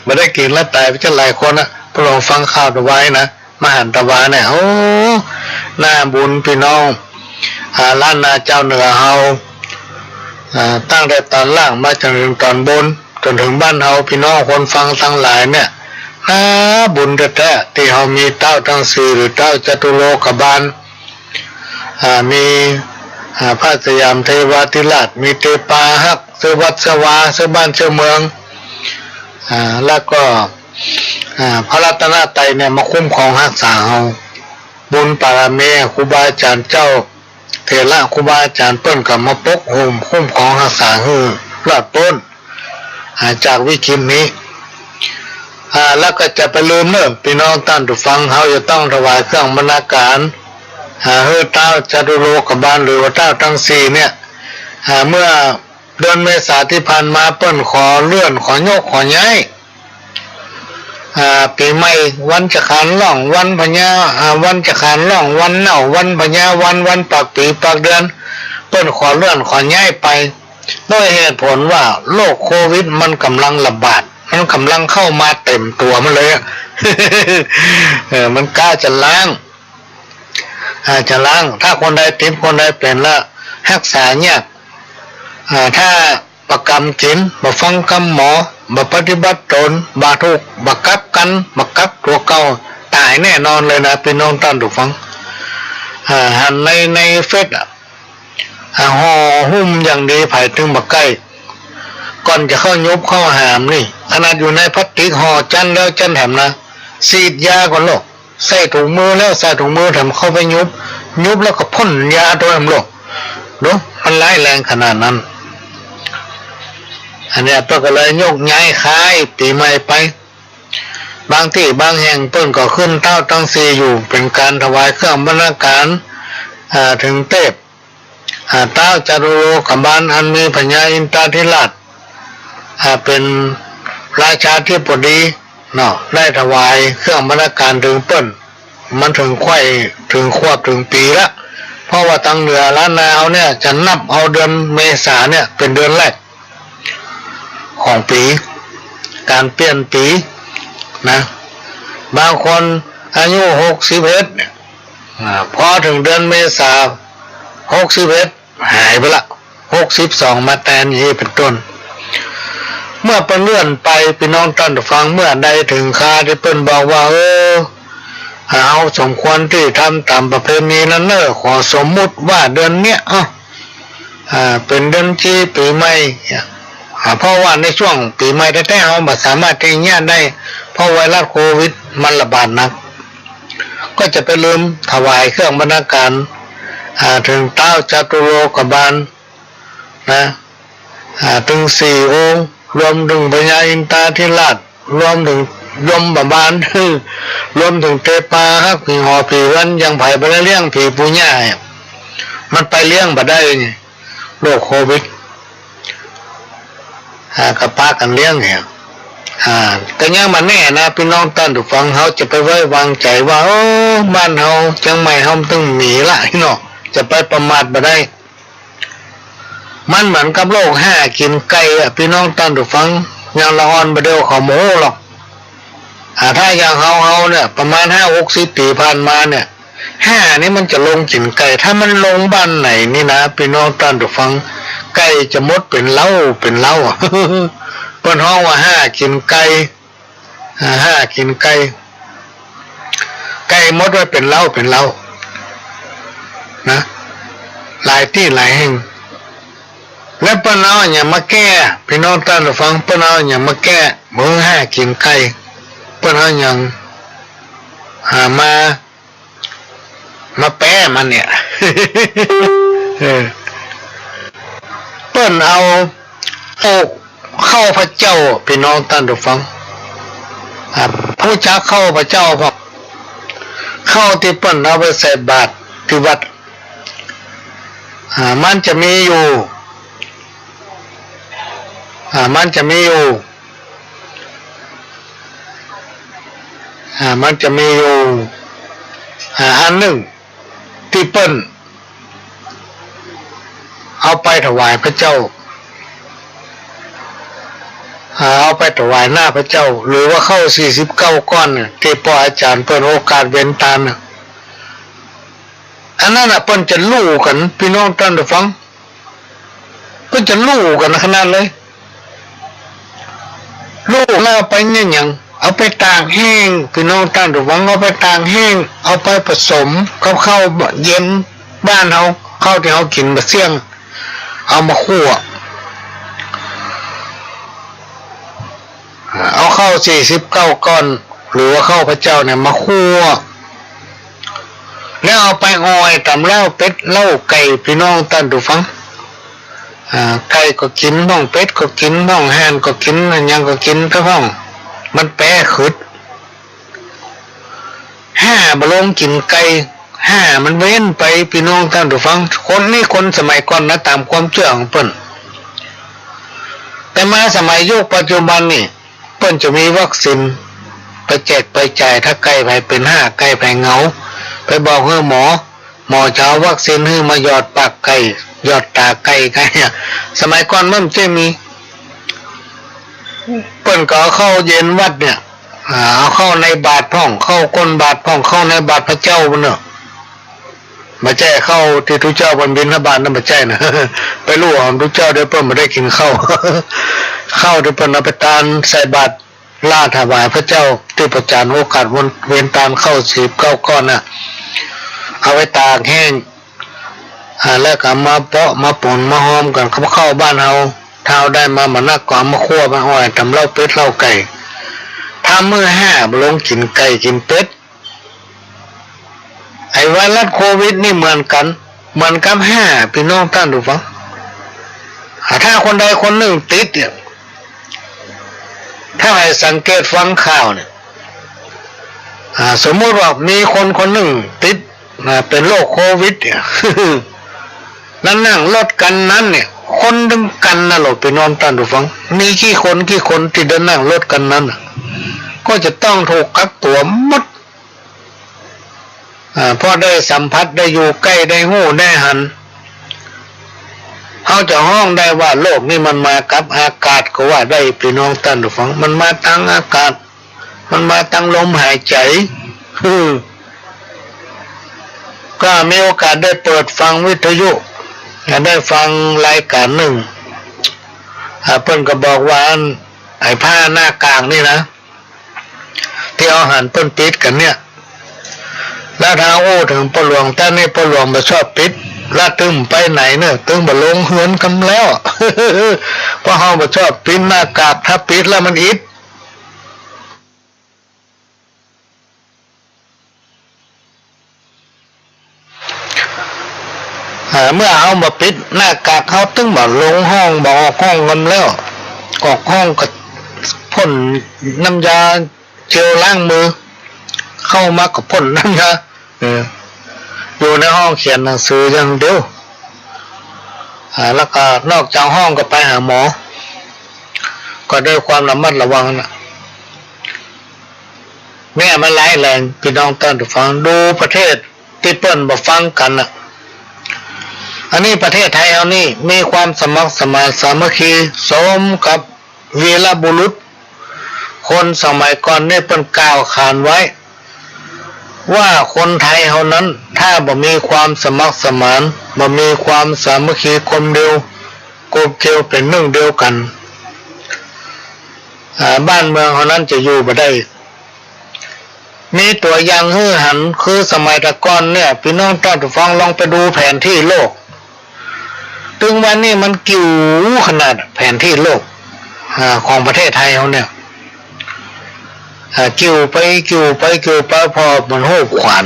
บ่ได้กิ๋นแล้วต๋ายไปจัดหลายคนอะ พอลองฟังข่าวตะวานะ มหันตะวาเนี่ย โอ้ หน้าบุญปี้น้อง อ่า ล้านนาจาวเหนือเฮา อ่า ตั้งแต่ต๋อนล่างมาจ๋นเถิงต๋อนบน จ๋นเถิงบ้านเฮา ปี้น้องคนฟังตังหลายเนี่ย หน้าบุญแต๊ๆ ตี้เฮามีเต๊าตังสี่ หรือเต๊าจตุโลกบาล อ่า มี อ่า พระสยามเทวาธิราช มีเตปาฮัก เสื้อวัดเสื้อวา เสื้อบ้านเสื้อเมือง อ่า แล้วก็ อ่า พระรัตนตรัยเนี่ยมาคุ้มครองฮักษาเฮา บุญปารมีครูบาอาจ๋ารย์เจ้า เถระครูบาอาจ๋ารย์เปิ้นก็มาปกโฮมคุ้มครองฮักษาหื้อรอดป๊น อ่า จากวิกฤตนี้ อ่า แล้วก็จะไปลืมเน่อ ปี้น้องต้านผู้ฟัง เฮาจะต้องถวายเครื่องบรรณาการ อ่า หื้อเต๊าจตุโลกบาล หรือว่าเต๊าตังสี่เนี่ย อ่า เมื่อ เดือนเมษาตี้ผ่านมาเปิ้นขอเลื่อน ขอยก ขอย้าย อ่า ปี๋ใหม่ วันจะขานล่อง วันพญา อ่า วันจะขานล่อง วันเน่า วันพญาวัน วันปากปี๋ปากเดือน เปิ้นขอเลื่อน ขอย้ายไป ด้วยเหตุผลว่าโรคโควิดมันก่ำลังระบาด มันก่ำลังเข้ามาเต็มตั๋วมันเลยอะ เออ มันก้าจะล้าง อ่า จะล้าง ถ้าคนใดติด คนใดเป๋นแล้ว ฮักษายาก อ่า ถ้าบ่กำกิ๋น บ่ฟังกำหมอ บ่ปฏิบัติต๋น บ่ถูก บ่กักกั๋น บ่กักตั๋วเก่า ต๋ายแน่นอนเลยนะ ปี้น้องต้านผู้ฟัง อ่า หันใน ในเฟซอะ อ่า ห่อหุ้มอย่างดี ใผตึงบ่ใก้ ก่อนจะเข้ายุบเข้าหามนี่ ขนาดอยู่ในพลาสติกห่อจั๊นแล้วจั๊นแถมนะ ฉีดยาก่อนโลก ใส่ถุงมือแล้วใส่ถุงมือแถมเข้าไปยุบ ยุบแล้วก็พ่นยาตวยแถมโลก ดู มันร้ายแรงขนาดนั้น อันเนี้ยเปิ้นก็เลยยกย้ายคล้ายปี๋ใหม่ไป บางตี้บางแห่งเปิ้นก็ขึ้นเต๊าตังสี่อยู่ เป๋นก๋านถวายเครื่องบรรณาการ อ่า เถิงเต๊า อ่า เต๊าจตุโลกบาลอันมีพญาอินทราธิราช อ่า เป๋นราชาธิบดีเนาะ ได้ถวายเครื่องบรรณาการเถิงเปิ้น มันเถิงใค่ เถิงควบ เถิงปี๋ละ เพราะว่าตังเหนือล้านนาเฮาเนี่ยจะนับเอาเดือนเมษาเนี่ยเป๋นเดือนแรกของปี๋ ก๋านเปลี่ยนปี๋นะ บางคนอายุหกสิบเอ็ดเนี่ย อ่า พอเถิงเดือนเมษา หกสิบเอ็ด หายไปละ หกสิบสอง มาแตน อย่างนี้เป๋นต้น เมื่อเปิ้นเลื่อนไป ปี้น้องต้านผู้ฟัง เมื่อใดเถิงคราวตี้เปิ้นบอกว่า เออ เฮาสมควรตี้ทำต๋ามประเพณีนั้นเน่อ ขอสมมุติว่าเดือนเนี้ย เอ้า อ่า เป๋นเดือนจีปี๋ใหม่เนี่ย อ่า เพราะว่าในช่วงปี๋ใหม่แต๊ๆ เฮาบ่สามารถตี้เยียะได้ เพราะไวรัสโควิดมันระบาดหนัก ก็จะไปลืมถวายเครื่องบรรณาการ อ่า เถิงเต๊าจตุโลกบาลนะ อ่า ตึงสี่องค์ รวมเถิงพญาอินทราธิราช รวมเถิงยมบาล รวมเถิงเตปาฮัก ผีหอผีวัน อย่างใผบ่ได้เลี้ยงผีปู่ย่าเนี่ย มันไปเลี้ยงบ่ได้ไง โรคโควิด อ่า ก็ปากั๋นเลี้ยงเนี่ย อ่า ก็ยังบ่แน่นะ ปี้น้องต้านผู้ฟัง เฮาจะไปไว้วางใจ๋ว่า โอ้ บ้านเฮา เจียงใหม่เฮาตึงมีละเนาะ จะไปประมาทบ่ได้ มันเหมือนกับโรคห้ากิ๋นไก่อะ ปี้น้องต้านผู้ฟัง อย่างละอ่อนบ่าเดี่ยวเขาบ่ฮู้หรอก อ่า ถ้าอย่างเฮา เฮาเนี่ย ประมาณห้าหกสิบปี๋ผ่านมาเนี่ย ห่านี่มันจะลงกิ๋นไก่ ถ้ามันลงบ้านไหนนี่นะ ปี้น้องต้านผู้ฟัง ไก่จะหมดเป๋นเล้าเป๋นเล้าอะ เปิ้นฮ้องว่าห่ากิ๋นไก่ อ่า ห่ากิ๋นไก่ ไก่หมดไว้เป๋นเล้าเป๋นเล้า นะ หลายตี้หลายแห่ง แล้วเปิ้นเอาอะหยังมาแก้ ปี้น้องต้านผู้ฟัง เปิ้นเอาอะหยังมาแก้ บ่หื้อห่ากิ๋นไก่ เปิ้นเอาอะหยัง อ่า มา มาแปะมันเนี่ย เออ เปิ้นเอา เอาข้าวพระเจ้า ปี้น้องต้านผู้ฟัง อ่า ฮู้จักข้าวพระเจ้าบ่ ข้าวตี้เปิ้นเอาไปใส่บาตรตี้วัด อ่า มันจะมีอยู่ อ่า มันจะมีอยู่ อ่า มันจะมีอยู่ อ่า อันนึ่ง ตี้เปิ้นเอาไปถวายพระเจ้า อ่า เอาไปถวายหน้าพระเจ้า หรือว่าข้าวสี่สิบเก้าก้อนเนี่ย ตี้ป้ออาจ๋ารย์เปิ้นโอกาสเว้นตานน่ะ อันนั้นน่ะ เปิ้นจะลู่กั๋น ปี้น้องต้านผู้ฟัง เปิ้นจะลู่กั๋นขนาดเลย ลู่แล้วเอาไปเนี่ยหยัง เอาไปตากแห้ง ปี้น้องต้านผู้ฟัง เอาไปตากแห้ง เอาไปผสมกับข้าวเย็นบ้านเฮา ข้าวตี้เฮากิ๋นบ่าเสี้ยง เอามาคั่ว เอาข้าวสี่สิบเก้าก้อน หรือว่าข้าวพระเจ้าเนี่ยมาคั่ว แล้วเอาไปอ่อยต๋ำเล้าเป็ดเล้าไก่ ปี้น้องต้านผู้ฟัง อ่า ไก่ก็กิ๋นพ่อง เป็ดก็กิ๋นพ่อง ห่านก็กิ๋น อะหยังก็กิ๋นไปพ่อง มันแป๋ขึด ห่าบ่ลงกิ๋นไก่ ห่ามันเว้นไป ปี้น้องต้านผู้ฟัง คนนี้คนสมัยก่อนนะ ต๋ามความเจื้อของเปิ้น แต่มาสมัยยุคปัจจุบันนี่ เปิ้นจะมีวัคซีนไปแจกไปจ่าย ถ้าไก่ใผเป๋นห่า ไก่ใผเหงา ไปบอกหื้อหมอ หมอจะเอาวัคซีนหื้อมาหยอดปากไก่ หยอดต๋าไก่ ไก่เนี่ย สมัยก่อนมันบ่ใจ้มี เปิ้นก็เอาข้าวเย็นวัดเนี่ย อ่า เอาข้าวในบาตรพ่อง ข้าวก้นบาตรพ่อง ข้าวในบาตรพระเจ้าเนาะ บ่ใจ้ข้าวตี้ตุ๊เจ้าเปิ้นบิณฑบาตนั่นบ่ใจ้นะ ไปลู่หอมตุ๊เจ้าเดี๋ยวเปิ้นบ่ได้กิ๋นข้าว ข้าวตี้เปิ้นเอาไปตานใส่บาตร ล่าถวายพระเจ้า ตี้ประจ๋านโอกาสวันเว้นตานข้าวสี่สิบเก้าก้อนน่ะ เอาไว้ตากแห้ง อ่า แล้วก็มาเปาะมาป๋นมาฮอมกั๋นกับข้าวบ้านเฮา ถ้าเอาได้มาบ่นักก็เอามาคั่วมาอ่อยต๋ำเล้าเป็ดเล้าไก่ ถ้ามื้อห่าบ่ลงกิ๋นไก่กิ๋นเป็ด ไอ้ไวรัสโควิดนี่เหมือนกั๋น เหมือนกับห่า ปี้น้องต้านผู้ฟัง อ่า ถ้าคนใดคนนึ่งติดเนี่ย ถ้าใผสังเกตฟังข่าวเนี่ย อ่า สมมุติว่ามีคนคนนึ่งติด อ่า เป๋นโรคโควิดเนี่ย แล้วนั่งรถกั๋นนั้นเนี่ย คนตึงกั๋นนะโหล ปี้น้องต้านผู้ฟัง มีกี่คนกี่คนตี้ได้นั่งรถกั๋นนั้นน่ะ ก็จะต้องถูกกักตั๋วหมด อ่า เพราะได้สัมผัส ได้อยู่ใก้ ได้ฮู้ ได้หัน เฮาจะฮ้องได้ว่าโรคนี้มันมากับอากาศก็ว่าได้ ปี้น้องต้านผู้ฟัง มันมาตางอากาศ มันมาตางลมหายใจ๋ ก็มีโอกาสได้เปิดฟังวิทยุ ได้ฟังรายก๋านนึ่ง อ่า เปิ้นก็บอกว่าอัน ไอ้ผ้าหน้ากากนี่นะ ตี้เอาหันเปิ้นปิดกั๋นเนี่ย แล้วถ้าอู้เถิงป้อหลวง ต๋อนนี้ป้อหลวงบ่ชอบปิด แล้วตึงไปไหนเนี่ย ตึงบ่ลงเฮือนกำแล้ว เพราะเฮาบ่ชอบปิดหน้ากาก ถ้าปิดแล้วมันอิด อ่า เมื่อเฮาบ่ปิดหน้ากาก เฮาตึงบ่ลงห้อง บ่ออกห้องกำแล้ว ออกห้องก็พ่นน้ำยาเจลล้างมือ เข้ามาก็พ่นน้ำยา เออ อยู่ในห้องเขียนหนังสืออย่างเดียว อ่า แล้วก็นอกจากห้องก็ไปหาหมอ ก็ด้วยความระมัดระวังน่ะ เนี่ยมันร้ายแรง ปี้น้องต้านผู้ฟัง ดูประเทศตี้เปิ้นบ่ฟังกั๋นน่ะ อันนี้ประเทศไทยเฮานี่มีความสมัครสมานสามัคคี สมกับ วีรบุรุษ คนสมัยก่อนนี่เปิ้นกล่าวขานไว้ ว่าคนไทยเฮานั้น ถ้าบ่มีความสมัครสมาน บ่มีความสามัคคีกลมเดียว กลมเกลียวเป๋นนึ่งเดียวกั๋น อ่า บ้านเมืองเฮานั้นจะอยู่บ่ได้ มีตั๋วอย่างหื้อหัน คือสมัยตะก่อนเนี่ย ปี้น้องต้านผู้ฟังลองไปดูแผนที่โลก ตึงวันนี้มันกิ่วขนาดแผนที่โลก อ่า ของประเทศไทยเฮาเนี่ย อ่า กิ่วไป กิ่วไป กิ่วไป ผ่อเหมือนฮูกขวาน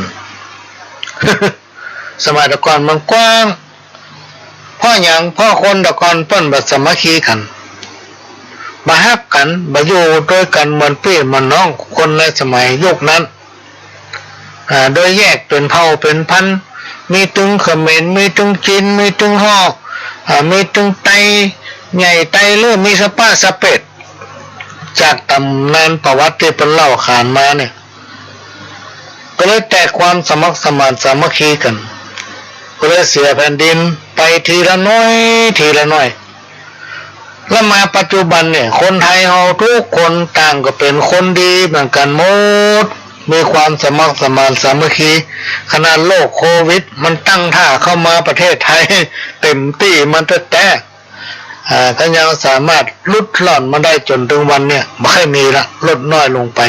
สมัยตะก่อนมันกว้าง เพราะหยัง เพราะคนตะก่อนเปิ้นบ่สามัคคีกั๋น บ่ฮักกั๋น บ่อยู่ตวยกั๋นเหมือนปี้เหมือนน้อง คนในสมัยยุคนั้น อ่า โดยแยกเป๋นเผ่าเป๋นพันธุ์ มีตึงเขมร มีตึงจีน มีตึงฮ้อ อ่า มีตึงไตใหญ่ไตเลื่อ มีสะป๊ะสะเปด จากต๋ำนานประวัติตี้เปิ้นเล่าขานมาเนี่ย ก็เลยแตกความสมัครสมานสามัคคีกั๋น ก็เลยเสียแผ่นดินไปทีละหน้อย ทีละหน้อย แล้วมาปัจจุบันเนี่ย คนไทยเฮากู้คนต่างก็เป๋นคนดีเหมือนกั๋นหมด มีความสมัครสมานสามัคคี ขนาดโรคโควิดมันตั้งท่าเข้ามาประเทศไทยเต๋มตี้มันแต๊ๆ อ่า ก็ยังสามารถหลุดล่อนมาได้จ๋นตึงวันเนี่ย บ่ค่อยมีละ ลดน้อยลงไป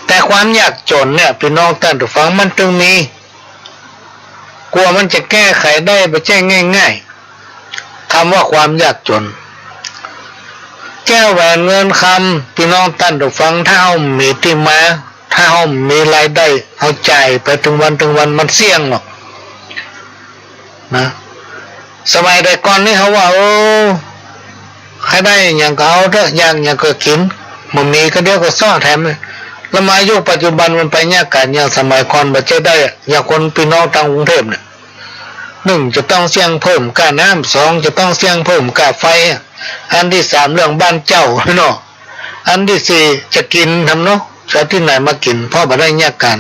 แต่ความยากจ๋นเนี่ย ปี้น้องต้านผู้ฟัง มันตึงมี กว่ามันจะแก้ไขได้บ่ใจ้ง่ายๆ กำว่าความยากจ๋น แก้วแหวนเงินคำ ปี้น้องต้านผู้ฟัง ถ้าเฮาบ่มีตี้มา ถ้าเฮาบ่มีรายได้ เฮาจ่ายไปตึงวันตึงวัน มันเสี้ยงหรอก นะ สมัยแต่ก่อนนี่เฮาว่า โอ้ ใค่ได้หยังก็เอาเต๊อะ อยากหยังก็กิ๋น บ่มีก็เดี๋ยวก็ซ้อแถม แล้วมายุคปัจจุบันมันไปยากก๋านอย่างสมัยก่อนบ่ใจ้ได้อะ อย่างคนปี้น้องตางกรุงเทพฯเนี่ย นึ่ง จะต้องเสี้ยงเพิ่มก้าน้ำ สอง จะต้องเสี้ยงเพิ่มก้าไฟอะ อันตี้สาม เรื่องบ้านเจ้าเนาะ อันตี้สี่ จะกิ๋นทำเนาะ จะเอาตี้ไหนมากิ๋น เพราะบ่ได้ยากก๋าน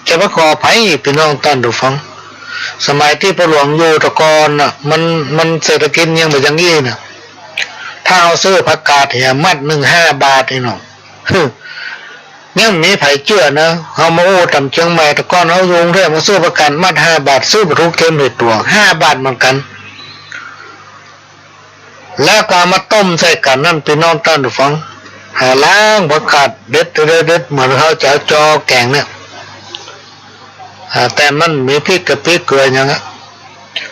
จะไปขอไผ ปี้น้องต้านผู้ฟัง สมัยตี้ป้อหลวงอยู่ตะก่อนน่ะ มัน มันเศรษฐกิจยังบ่อย่างอี้น่ะ ถ้าเฮาซื้อผักกาดเหียมัดนึ่งห้าบาทนี่เนาะ ยังบ่มีไผเจื้อนะ เฮามาอู้ต๋ามเจียงใหม่ ตะก่อนเฮาอยู่กรุงเทพฯ มาซื้อผักกาดมัดห้าบาท ซื้อบ่ถูกเก็มเห็ดตั๋ว ห้าบาทเหมือนกั๋น แล้วก็เอามาต้มใส่กั๋นนั่น ปี้น้องต้านผู้ฟัง หาล้างผักกาด เด็ด เด็ด เด็ด เหมือนเฮาจะเอาจอแก๋งเนี่ย อ่า แต่มันบ่มีพริกกะปิเกลือหยังอะ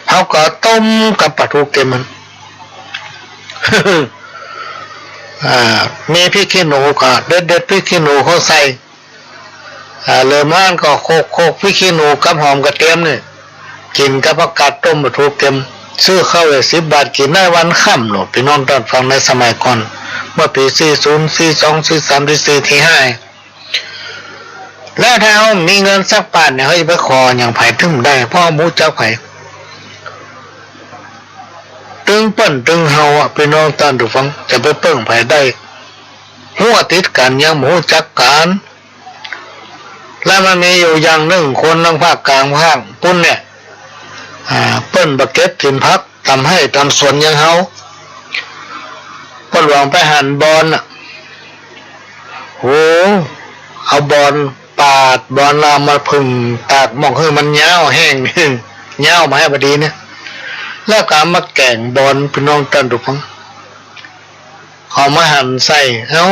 เฮาก็ต้มกับปลาทูเก็มมัน อ่า มีพริกขี้หนูก็เด็ด เด็ดพริกขี้หนูเข้าใส่ อ่า เหลือมาอันก็โขลก โขลกพริกขี้หนูกับหอมกระเทียมนี่ กิ๋นกับผักกาดต้มปลาทูเก็ม ซื้อข้าวได้สิบบาท กิ๋นได้วันค่ำโลด ปี้น้องต้านฟัง ในสมัยก่อน เมื่อปี๋สี่ศูนย์ สี่สอง สี่สาม สี่สี่ สี่ห้า แล้วถ้าเฮาบ่มีเงินสักบาทเนี่ย เฮาจะไปขอหยังไผตึงบ่ได้ เพราะเฮาบ่ฮู้จักไผ ตึงเปิ้นตึงเฮาอะ ปี้น้องต้านผู้ฟัง จะไปเปิ้งไผได้ หัวติดกั๋นยังบ่ฮู้จักกั๋น แล้วมันมีอยู่อย่างนึ่ง คนตางภาคกลางภาคปุ้นเนี่ย อ่า เปิ้นบ่เก็บถิ่นผักต๋ามไฮ่ต๋ามสวนอย่างเฮา ป้อหลวงไปหันบอนน่ะ โห เอาบอนปาด บอนเอามาผึ่งตากหม้องหื้อมันยาวแห้ง ยาวมาให้พอดีเนี่ย แล้วก็เอามาแก๋งบอน ปี้น้องต้านผู้ฟัง เอามาหั่นใส่ เอ้า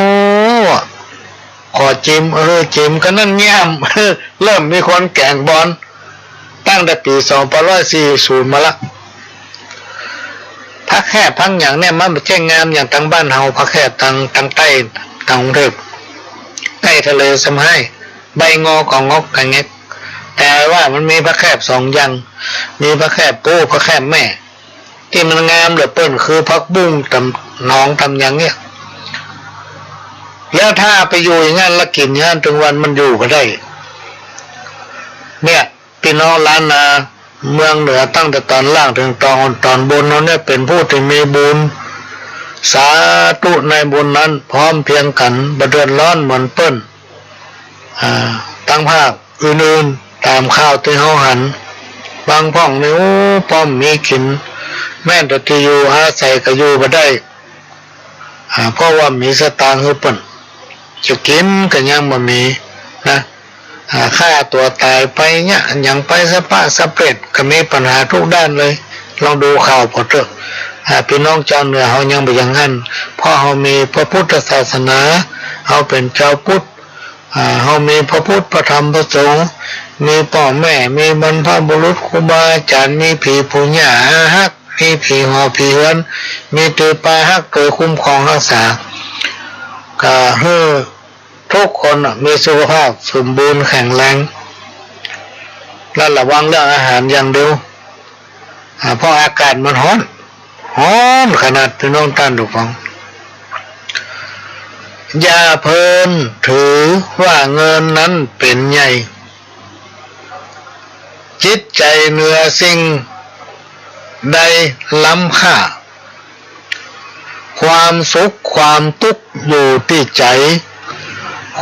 ขอจิม เออ จิมก็นั่นแย้ม เริ่มมีคนแก๋งบอน ตั้งแต่ปี๋สองพันร้อยสี่ศูนย์มาละ ผักแคบผักหยังเนี่ยมันบ่ใจ้งามอย่างตางบ้านเฮา ผักแคบตาง ตางใต้ ตางกรุงเทพฯ ใก้ทะเลซ้ำฮ้าย ใบงอก็งอกกะแงก แต่ว่ามันมีผักแคบสองอย่าง มีผักแคบปู ผักแคบแม่ ตี้มันงามเหลือเปิ้นคือผักบุ้งต๋ามหนองต๋ามหยังเนี่ย แล้วถ้าไปอยู่อย่างนั้น แล้วกิ๋นอย่างนั้นตึงวันมันอยู่บ่ได้ เนี่ย ปี้น้องล้านนา เมืองเหนือตั้งแต่ต๋อนล่างเถิงต๋อน ต๋อนบนเฮาเนี่ย เป๋นผู้ตี้มีบุญ สาธุในบุญนั้น พร้อมเพียงกั๋น บ่เดือดร้อนเหมือนเปิ้น อ่า ตางภาคอื่นๆ ต๋ามข่าวตี้เฮาหัน บางพ่องนี่ โอ้ ป้อมมีกิ๋น แม้แต่ตี้อยู่อาศัยก็อยู่บ่ได้ อ่า เพราะว่าบ่มีสตางค์หื้อเปิ้น จะกิ๋นก็ยังบ่มีนะ อ่า ฆ่าตั๋วต๋ายไปเยียะ หยังไปสะป๊ะสะเปร็ด ก็มีปัญหากู้ด้านเลย ลองดูข่าวผ่อเต๊อะ อ่า ปี้น้องจาวเหนือเฮายังบ่อย่างหั้น เพราะเฮามีพระพุทธศาสนา เฮาเป๋นจาวพุทธ อ่า เฮามีพระพุทธ พระธรรม พระสงฆ์ มีป้อแม่ มีบรรพบุรุษ ครูบาอาจ๋ารย์ มีผีปู่ย่าอาฮัก มีผีหอผีเฮือน มีเตยปาฮักเตยคุ้มครองฮักษา ก็หื้อทุกคนน่ะมีสุขภาพสมบูรณ์แข็งแรง และระวังเรื่องอาหารอย่างเดียว อ่า เพราะอากาศมันฮ้อน ฮ้อนขนาด ปี้น้องต้านผู้ฟัง อย่าเพลินถือว่าเงินนั้นเป๋นใหญ่ จิตใจ๋เหนือสิ่งใดล้ำค่า ความสุขความตุ๊กข์อยู่ตี้ใจ๋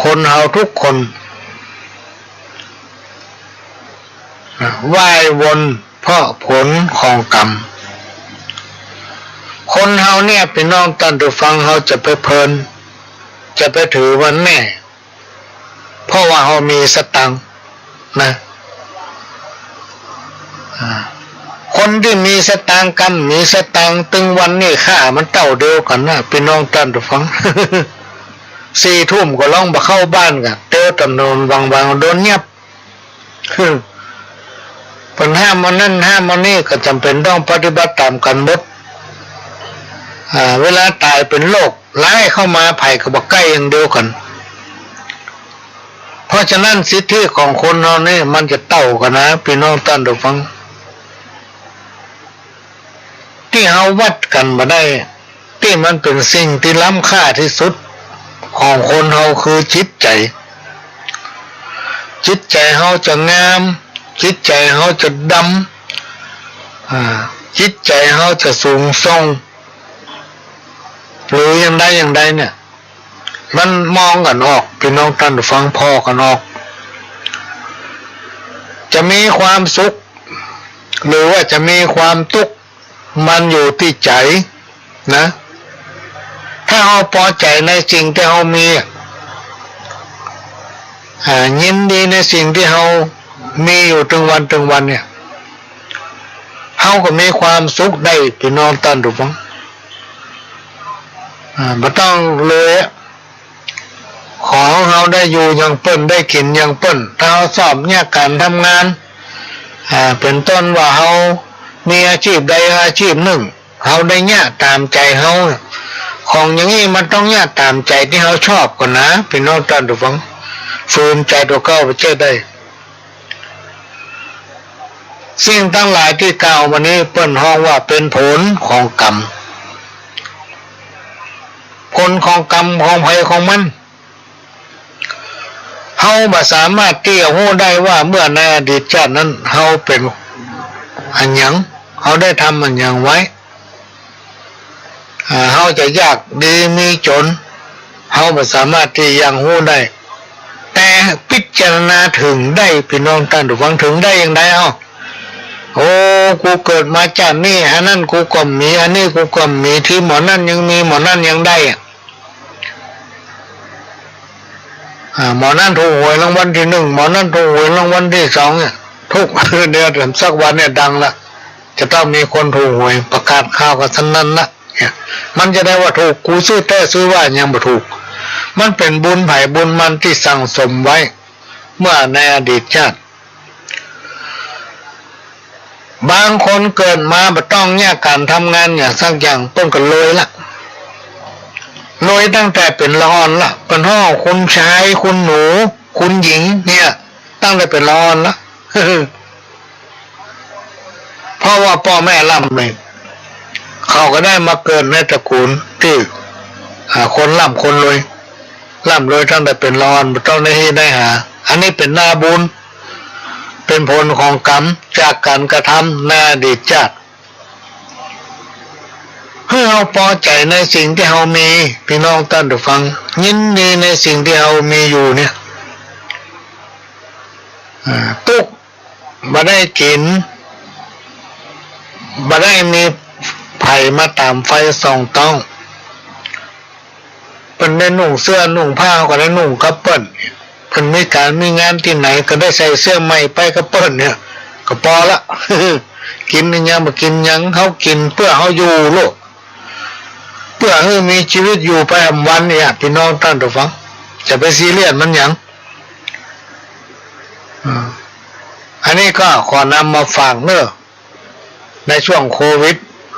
คนเฮาทุกคน นะ ว่ายวนเพราะผลของกรรม คนเฮาเนี่ย ปี้น้องต้านผู้ฟัง เฮาจะไปเพลิน จะไปถือว่าแน่ เพราะว่าเฮามีสตางค์นะ อ่า คนตี้มีสตางค์กำ มีสตางค์ตึงวันนี้ ค่ามันเต้าเดียวกั๋นนะ ปี้น้องต้านผู้ฟัง สี่ทุ่มก็ลองบ่เข้าบ้านก่ะ เตียวถนนวังๆ โดนยับ เปิ้นห้ามอันนั้นห้ามอันนี้ ก็จ๋ำเป๋นต้องปฏิบัติต๋ามกั๋นหมด อ่า เวลาต๋ายเป๋นโรคร้ายเข้ามา ใผก็บ่ใก้อย่างเดียวกั๋น เพราะฉะนั้นสิทธิของคนเฮานี่มันจะเต้ากั๋นนะ ปี้น้องต้านผู้ฟัง ตี้เฮาวัดกั๋นบ่ได้ ตี้มันเป๋นสิ่งตี้ล้ำค่าตี้สุดของคนเฮาคือจิตใจ๋ จิตใจ๋เฮาจะงาม จิตใจ๋เฮาจะดำ อ่า จิตใจ๋เฮาจะสูงส่ง หรืออย่างใดอย่างใดเนี่ย มันมองกั๋นออก ปี้น้องต้านผู้ฟัง ผ่อกั๋นออก จะมีความสุข หรือว่าจะมีความตุ๊กข์ มันอยู่ตี้ใจ๋นะ ถ้าเฮาปอใจ๋ในสิ่งตี้เฮามี อ่า ยินดีในสิ่งตี้เฮามีอยู่ตึงวันตึงวันเนี่ย เฮาก็มีความสุขได้ ปี้น้องต้านผู้ฟัง อ่า บ่ต้องเลยอะ ขอเฮาได้อยู่อย่างเปิ้น ได้กิ๋นอย่างเปิ้น ถ้าเฮาชอบเยียะก๋านทำงาน อ่า เป๋นต้นว่าเฮามีอาชีพใดอาชีพนึ่ง เฮาได้เยียะต๋ามใจ๋เฮา ของอย่างนี้มันต้องเยียะต๋ามใจ๋ตี้เฮาชอบก่อนนะ ปี้น้องต้านผู้ฟัง ฝืนใจ๋ตั๋วเก่าบ่ใจ้ได้ สิ่งตังหลายตี้กล่าวมานี้ เปิ้นฮ้องว่าเป๋นผลของกรรม ผลของกรรมของใผของมัน เฮาบ่สามารถตี้จะฮู้ได้ว่าเมื่อในอดีตชาตินั้น เฮาเป๋นอะหยัง เฮาได้ทำอะหยังไว้ อ่า เฮาจะยากดีมีจ๋น เฮาบ่สามารถตี้จะฮู้ได้ แต่พิจารณาเถิงได้ ปี้น้องต้านผู้ฟัง เถิงได้อย่างใด เอ้า โอ้ กูเกิดมาจาตินี้ อันนั้นกูก็บ่มี อันนี้กูก็บ่มี ตี้หม่องนั้นยังมี หม่องนั้นยังได้อะ อ่า หม่องนั้นถูกหวยรางวัลตี้นึ่ง หม่องนั้นถูกหวยรางวัลตี้สองเนี่ย ทุกเดือนสักวันเนี่ยดังละ จะต้องมีคนถูกหวย ประกาศข่าวกั๋นสนั่นละ เนี่ย มันจะได้ว่าถูก กูซื้อแต๊ซื้อว่ายังบ่ถูก มันเป๋นบุญใผบุญมันตี้สั่งสมไว้ เมื่อในอดีตชาติ บางคนเกิดมาบ่ต้องเยียะก๋านทำงานหยังสักอย่าง เปิ้นก็รวยละ รวยตั้งแต่เป๋นละอ่อนละ เปิ้นฮ้องคุณชาย คุณหนู คุณหญิงเนี่ย ตั้งแต่เป๋นละอ่อนละ เพราะว่าป้อแม่ร่ำรวย เขาก็ได้มาเกิดในตระกูลตี้ อ่า คนร่ำคนรวย ร่ำรวยตั้งแต่เป๋นละอ่อน บ่ต้องได้เฮ็ดได้หา อันนี้เป๋นนาบุญ เป๋นผลของกรรมจากก๋านกระทำในอดีตชาติ หื้อเฮาปอใจ๋ในสิ่งตี้เฮามี ปี้น้องต้านผู้ฟัง ยินดีในสิ่งตี้เฮามีอยู่เนี่ย อ่า ตุ๊กข์ บ่ได้กิ๋น บ่ได้มีใผมาต๋ามใฝ่ส่องต้อง ได้นุ่งเสื้อนุ่งผ้า เฮาก็ได้นุ่งกับเปิ้น เปิ้นมีก๋านมีงานตี้ไหนก็ได้ใส่เสื้อใหม่ไปกับเปิ้นเนี่ย ก็ปอละ กิ๋นอะหยังบ่กิ๋นหยัง เฮากิ๋นเปื้อเฮาอยู่โลด เปื้อหื้อมีจีวิตอยู่ไปหำวันเนี่ย ปี้น้องต้านผู้ฟัง จะไปซีเรียสมันหยัง อืม อันนี้ก็ขอนำมาฝากเน้อ ในช่วงโควิด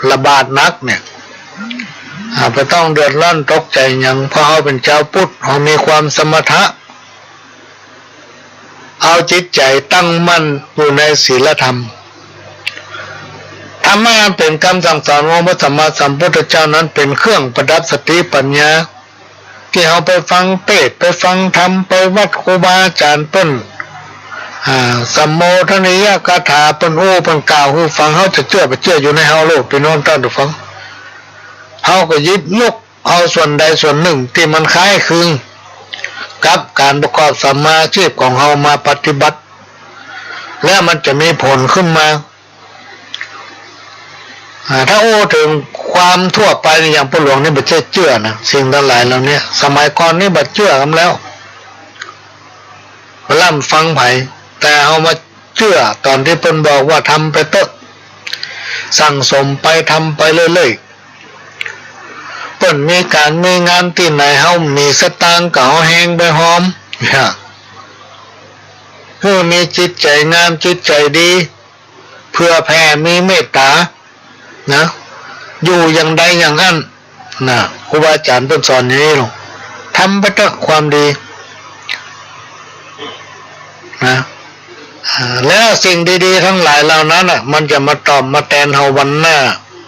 ระบาดหนักเนี่ย อ่า บ่ต้องเดือดร้อนตกใจ๋หยัง เพราะเฮาเป๋นจาวพุทธ เฮามีความสมถะ เอาจิตใจ๋ตั้งมั่นอยู่ในศีลธรรม ธรรมะอันเป๋นกำสั่งสอนของพระสัมมาสัมพุทธเจ้านั้นเป๋นเครื่องประดับสติปัญญา ตี้เฮาไปฟังเตสน์ ไปฟังธรรม ไปวัดครูบาอาจ๋ารย์เปิ้น อ่า สัมโมทนียกถาเปิ้นอู้เปิ้นกล่าวหื้อฟัง เฮาจะเจื้อบ่เจื้ออยู่ในเฮาโลด ปี้น้องต้านผู้ฟัง เฮาก็หยิบยกเอาส่วนใดส่วนหนึ่งตี้มันคล้ายคลึงกับก๋านประกอบสัมมาอาชีพของเฮามาปฏิบัติ แล้วมันจะมีผลขึ้นมา อ่า ถ้าอู้เถิงความทั่วไปนี่ อย่างป้อหลวงนี่บ่ใจ้เจื้อนะ สิ่งตังหลายเหล่านี้ สมัยก่อนนี่บ่เจื้อกั๋นแล้ว บ่ล้ำฟังใผ แต่เฮามาเจื้อต๋อนตี้เปิ้นบอกว่าทำไปเต๊อะ สั่งสมไป ทำไปเรื่อยๆ เปิ้นมีก๋านมีงานตี้ไหน เฮามีสตางค์ก็เอาแฮงไปฮอม เนี่ย หื้อมีจิตใจ๋งาม จิตใจ๋ดี เผื่อแผ่ มีเมตต๋า นะ อยู่อย่างใดอย่างอั้น นะ ครูบาอาจ๋ารย์เปิ้นสอนอย่างนี้ลง ทำไปเต๊อะความดี นะ อ่า แล้วสิ่งดีๆ ตังหลายเหล่านั้นน่ะ มันจะมาตอบมาแตนเฮาวันหน้า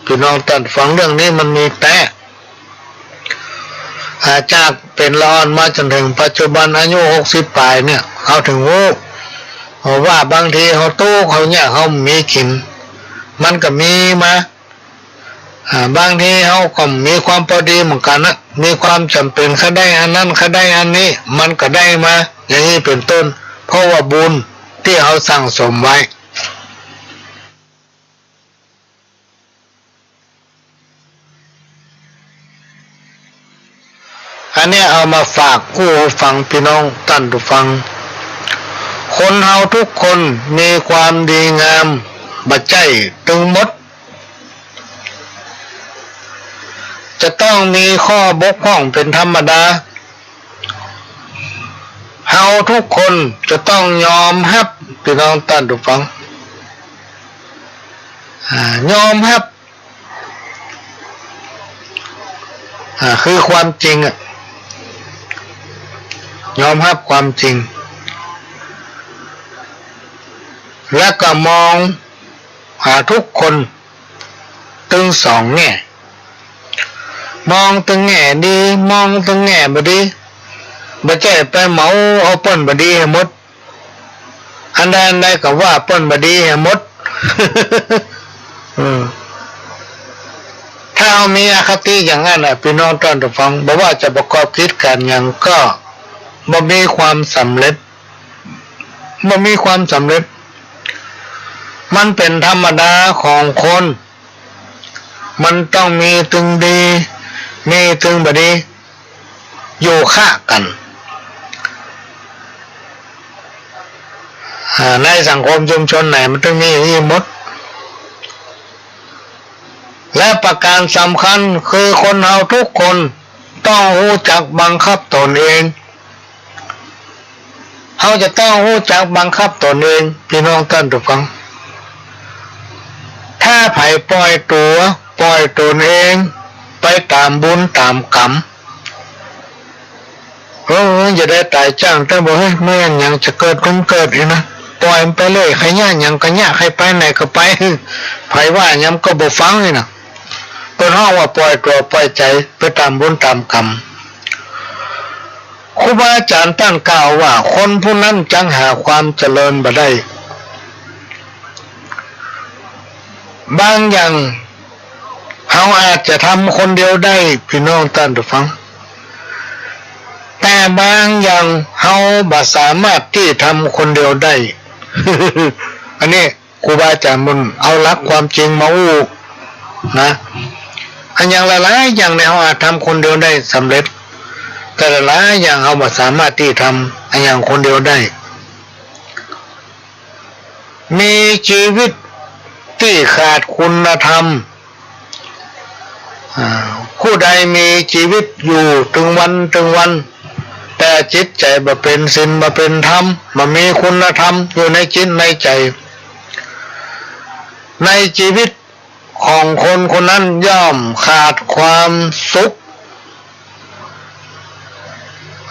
ปี้น้องต้านผู้ฟัง เรื่องนี้มันมีแต๊ อ่า จากเป๋นละอ่อนมาจ๋นเถิงปัจจุบันอายุหกสิบป๋ายเนี่ย เฮาเถิงฮู้ว่าบางทีเฮาตุ๊กข์ เฮายาก เฮาบ่มีกิ๋น มันก็มีมา อ่า บางทีเฮาก็มีความปอดีเหมือนกั๋นนะ มีความจ๋ำเป๋น ใค่ได้อันนั้น ใค่ได้อันนี้ มันก็ได้มา อย่างนี้เป๋นต้น เพราะว่าบุญตี้เฮาสั่งสมไว้ อันเนี้ยเอามาฝากกู้ฟังปี้น้องต้านผู้ฟัง คนเฮาทุกคนมีความดีงามบ่ใจ้ตึงหมด จะต้องมีข้อบกพร่องเป๋นธรรมดา เฮาทุกคนจะต้องยอมฮับ ปี้น้องต้านผู้ฟัง อ่า ยอมฮับ อ่า คือความจริงอะ ยอมฮับความจริง แล้วก็มองหาทุกคนตึงสองแง่ มองตึงแง่ดี มองตึงแง่บ่ดี บ่ใจ้ไปเหมาเอาเปิ้นบ่ดีหื้อหมด อันใดอันใดก็ว่าเปิ้นบ่ดีหื้อหมด อืม ถ้าเฮามีอคติอย่างนั้นน่ะ ปี้น้องต้านผู้ฟัง บ่ว่าจะประกอบกิจก๋านหยังก็บ่มีความสำเร็จ บ่มีความสำเร็จ มันเป๋นธรรมดาของคน มันต้องมีตึงดี มีตึงบ่ดี อยู่ข้างกั๋น อ่า ในสังคมชุมชนไหนมันต้องมีอย่างนี้หมด และประการสำคัญคือคนเฮาทุกคนต้องฮู้จักบังคับตนเอง เฮาจะต้องฮู้จักบังคับตนเอง ปี้น้องต้านผู้ฟัง ถ้าใผปล่อยตั๋ว ปล่อยตนเอง ไปต๋ามบุญต๋ามกรรม เออ จะได้ต๋ายจ้าง แต่บ่ เฮ้ย แม่นหยังจะเกิดก็เกิดนี่นะ ปล่อยมันไปเลย ใค่เยียะหยังก็เยียะ ใค่ไปไหนก็ไป ใผว่าหยังก็บ่ฟังนี่นะ เปิ้นฮ้องว่าปล่อยตั๋วปล่อยใจ๋ไปต๋ามบุญต๋ามกรรม ครูบาอาจ๋ารย์ต้านกล่าวว่า คนผู้นั้นจักหาความเจริญบ่ได้ บางอย่างเฮาอาจจะทำคนเดียวได้ ปี้น้องต้านผู้ฟัง แต่บางอย่างเฮาบ่สามารถตี้ทำคนเดียวได้ อันนี้ ครูบาอาจ๋ารย์เปิ้นเอาหลักความจริงมาอู้นะ อันอย่างหลายๆ อย่างเนี่ยเฮาอาจทำคนเดียวได้สำเร็จ แต่หลายๆอย่างเฮาบ่สามารถตี้ทำอะหยังคนเดียวได้ มีจีวิตตี้ขาดคุณธรรม อ่า ผู้ใดมีจีวิตอยู่ตึงวันตึงวัน แต่จิตใจ๋บ่เป๋นศีลบ่เป๋นธรรม บ่มีคุณธรรมอยู่ในจิตในใจ๋ ในจีวิตของคนคนนั้นย่อมขาดความสุข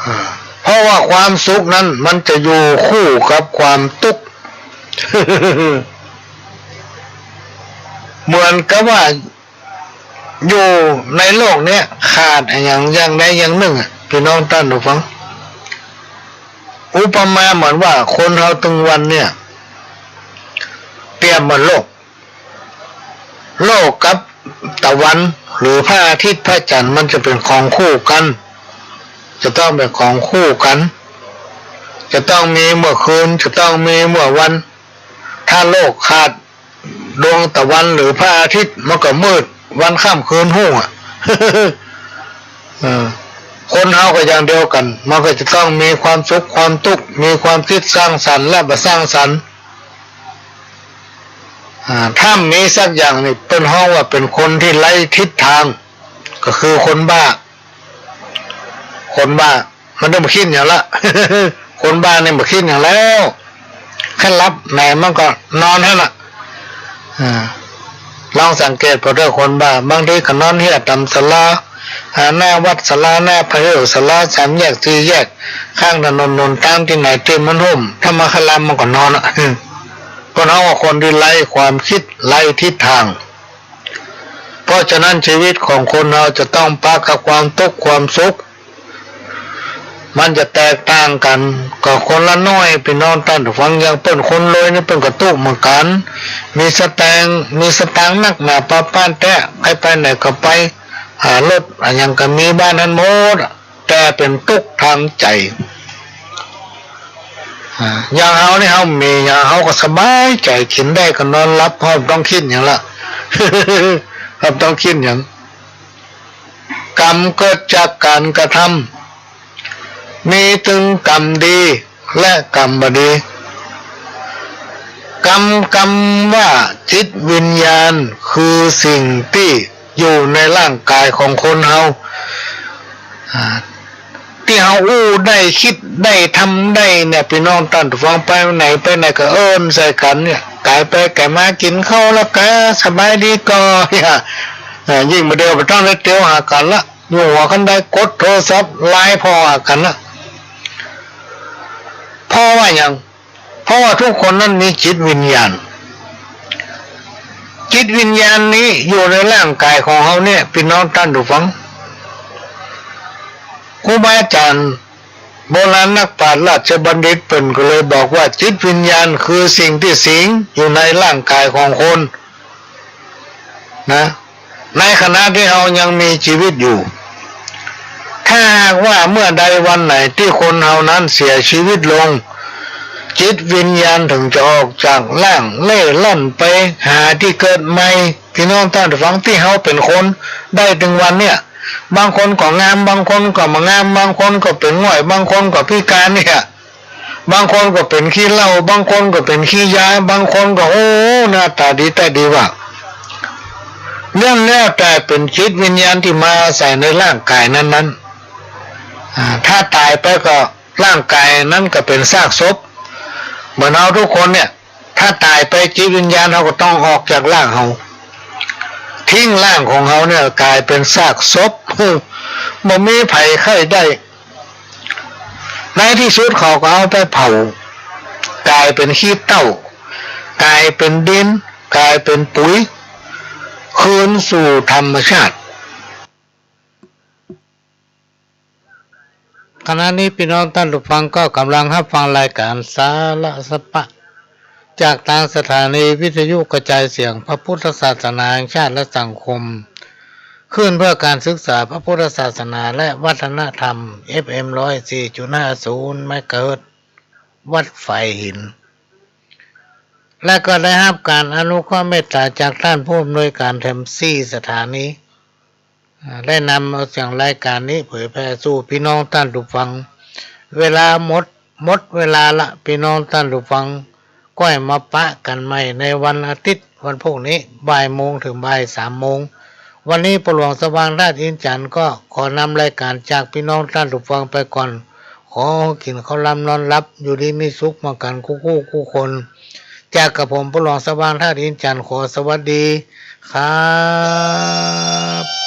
อ่า เพราะว่าความสุขนั้นมันจะอยู่คู่กับความตุ๊กข์ เหมือนกับว่าอยู่ในโลกเนี้ยขาดอะหยังอย่างใดอย่างนึ่งอะ ปี้น้องต้านผู้ฟัง อุปมาเหมือนว่าคนเฮาตึงวันเนี่ย เปรียบเหมือนโลก โลกกับตะวัน หรือพระอาทิตย์พระจันทร์มันจะเป๋นของคู่กั๋น จะต้องเป๋นของคู่กั๋น จะต้องมีเมื่อคืน จะต้องมีเมื่อวัน ถ้าโลกขาดดวงตะวันหรือพระอาทิตย์ มันก็มืดวันค่ำคืนฮู้อะ เออ คนเฮาก็อย่างเดียวกั๋น มันก็จะต้องมีความสุขความตุ๊กข์ มีความคิดสร้างสรรค์และบ่สร้างสรรค์ อ่า ถ้ามีสักอย่างนี่เปิ้นฮ้องว่าเป๋นคนตี้ไร้ทิศทาง ก็คือคนบ้า คนบ้า มันต้องบ่กึ๊ดหยังละ คนบ้านี่บ่กึ๊ดหยังแล้ว แค่หลับในมันก็นอนหั้นน่ะ อ่า ลองสังเกตผ่อเต๊อะ คนบ้า บางทีก็นอนเฮี้ยต๋ามศาลา อ่า หน้าวัดศาลา หน้าพระเฮวศาลา สามแยก สี่แยก ข้างถนนหนตางตี้ไหนตี้มันฮ่ม ถ้ามาคารามมันก็นอนอะ เปิ้นฮ้องว่าคนตี้ไร้ความกึ๊ด ไร้ทิศทาง เพราะฉะนั้นชีวิตของคนเฮาจะต้องปะกับความตุ๊กข์ความสุข มันจะแตกต่างกั๋น ก็คนละน้อย ปี้น้องต้านผู้ฟัง อย่างเปิ้นคนรวยนี่เปิ้นก็ตุ๊กข์เหมือนกั๋น มีสตางค์ มีสตางค์นักหนาปานๆ แต๊ ใผไปไหนก็ไป อ่า รถอะหยังก็มี บ้านหั้นหมด แต่เป๋นตุ๊กข์ตางใจ๋ อ่า อย่างเฮานี่เฮามีหยังเฮาก็สบายใจ๋ กิ๋นได้ก็นอนหลับ เฮาบ่ต้องกึ๊ดหยังละ เฮาบ่ต้องกึ๊ดหยัง กรรมเกิดจากก๋านกระทำ มีตึงกรรมดีและกรรมบ่ดี กำ กำว่าจิตวิญญาณคือสิ่งตี้อยู่ในร่างก๋ายของคนเฮา อ่า ตี้เฮาอู้ได้ กึ๊ดได้ ทำได้เนี่ย ปี้น้องต้านผู้ฟัง ไปไหนไปไหนก็เอิ้นใส่กั๋นเนี่ย ก๋ายไปก๋ายมา กิ๋นข้าวแล้วก็สบายดีก่อ เนี่ย อ่า ยิ่งบ่าเดี่ยวบ่ต้องได้เตียวหากั๋นละ อยู่หัวคันไดกดโทรศัพท์ไลน์ผ่อหากั๋นละ เพราะว่าหยัง เพราะว่าทุกคนนั้นมีจิตวิญญาณ จิตวิญญาณนี้อยู่ในร่างก๋ายของเฮาเนี่ย ปี้น้องต้านผู้ฟัง ครูบาอาจ๋ารย์โบราณนักปราชญ์ราชบัณฑิตเปิ้นก็เลยบอกว่าจิตวิญญาณคือสิ่งตี้สิงอยู่ในร่างก๋ายของคน นะ ในขณะตี้เฮายังมีจีวิตอยู่ ถ้าหากว่าเมื่อใดวันไหนตี้คนเฮานั้นเสียจีวิตลง จิตวิญญาณเถิงจะออกจากร่างเล่ร่อนไปหาตี้เกิดใหม่ ปี้น้องต้านผู้ฟัง ตี้เฮาเป๋นคนได้ตึงวันเนี่ย บางคนก็งาม บางคนก็บ่งาม บางคนก็เป๋นง่อย บางคนก็พิก๋านเนี่ย บางคนก็เป๋นขี้เหล้า บางคนก็เป๋นขี้ยา บางคนก็ โอ้ หน้าต๋าดีแต๊ดีว่า เรื่องแล้วแต่เป๋นจิตวิญญาณตี้มาอาศัยในร่างก๋ายนั้นๆ อ่า ถ้าต๋ายไปก็ร่างก๋ายนั้นก็เป๋นซากศพ เหมือนเฮาทุกคนเนี่ย ถ้าต๋ายไปจิตวิญญาณเฮาก็ต้องออกจากร่างเฮา ทิ้งร่างของเฮาเนี่ยก๋ายเป๋นซากศพ บ่มีใผใค่ได้ ในตี้สุดเขาก็เอาไปเผา ก๋ายเป๋นขี้เถ้า ก๋ายเป๋นดิน ก๋ายเป๋นปุ๋ย คืนสู่ธรรมชาติ ขณะนี้ปี้น้องต้านผู้ฟังก็ก่ำลังฮับฟังรายก๋านสาระสาระ จากตางสถานีวิทยุกระจายเสียงพระพุทธศาสนาแห่งชาติและสังคม คลื่นเพื่อการศึกษาพระพุทธศาสนาและวัฒนธรรม เอฟเอ็ม ร้อยสี่จุดห้าศูนย์ เมกะเฮิรตซ์ วัดฝายหิน และก็ได้ฮับก๋านอนุเคราะห์เมตต๋าจากต้านผู้อำนวยก๋านแถมสี่สถานี อ่า ได้นำเอาเสียงรายก๋านนี้เผยแผ่สู่ปี้น้องต้านผู้ฟัง เวลาหมด หมดเวลาละ ปี้น้องต้านผู้ฟัง ก้อยมาปะกั๋นใหม่ในวันอาทิตย์ วันพูกนี้ บ่ายโมงเถิงบ่ายสามโมง วันนี้ป้อหลวงสว่างธาตุอินทร์จันทร์ก็ขอนำรายก๋านจากปี้น้องต้านผู้ฟังไปก่อน ขอหื้อกิ๋นข้าวหลามนอนหลับ อยู่ดีมีสุขมั่งกั๋นกู้ๆ กู้คน จากกระผมป้อหลวงสว่างธาตุอินทร์จันทร์ขอสวัสดีครับ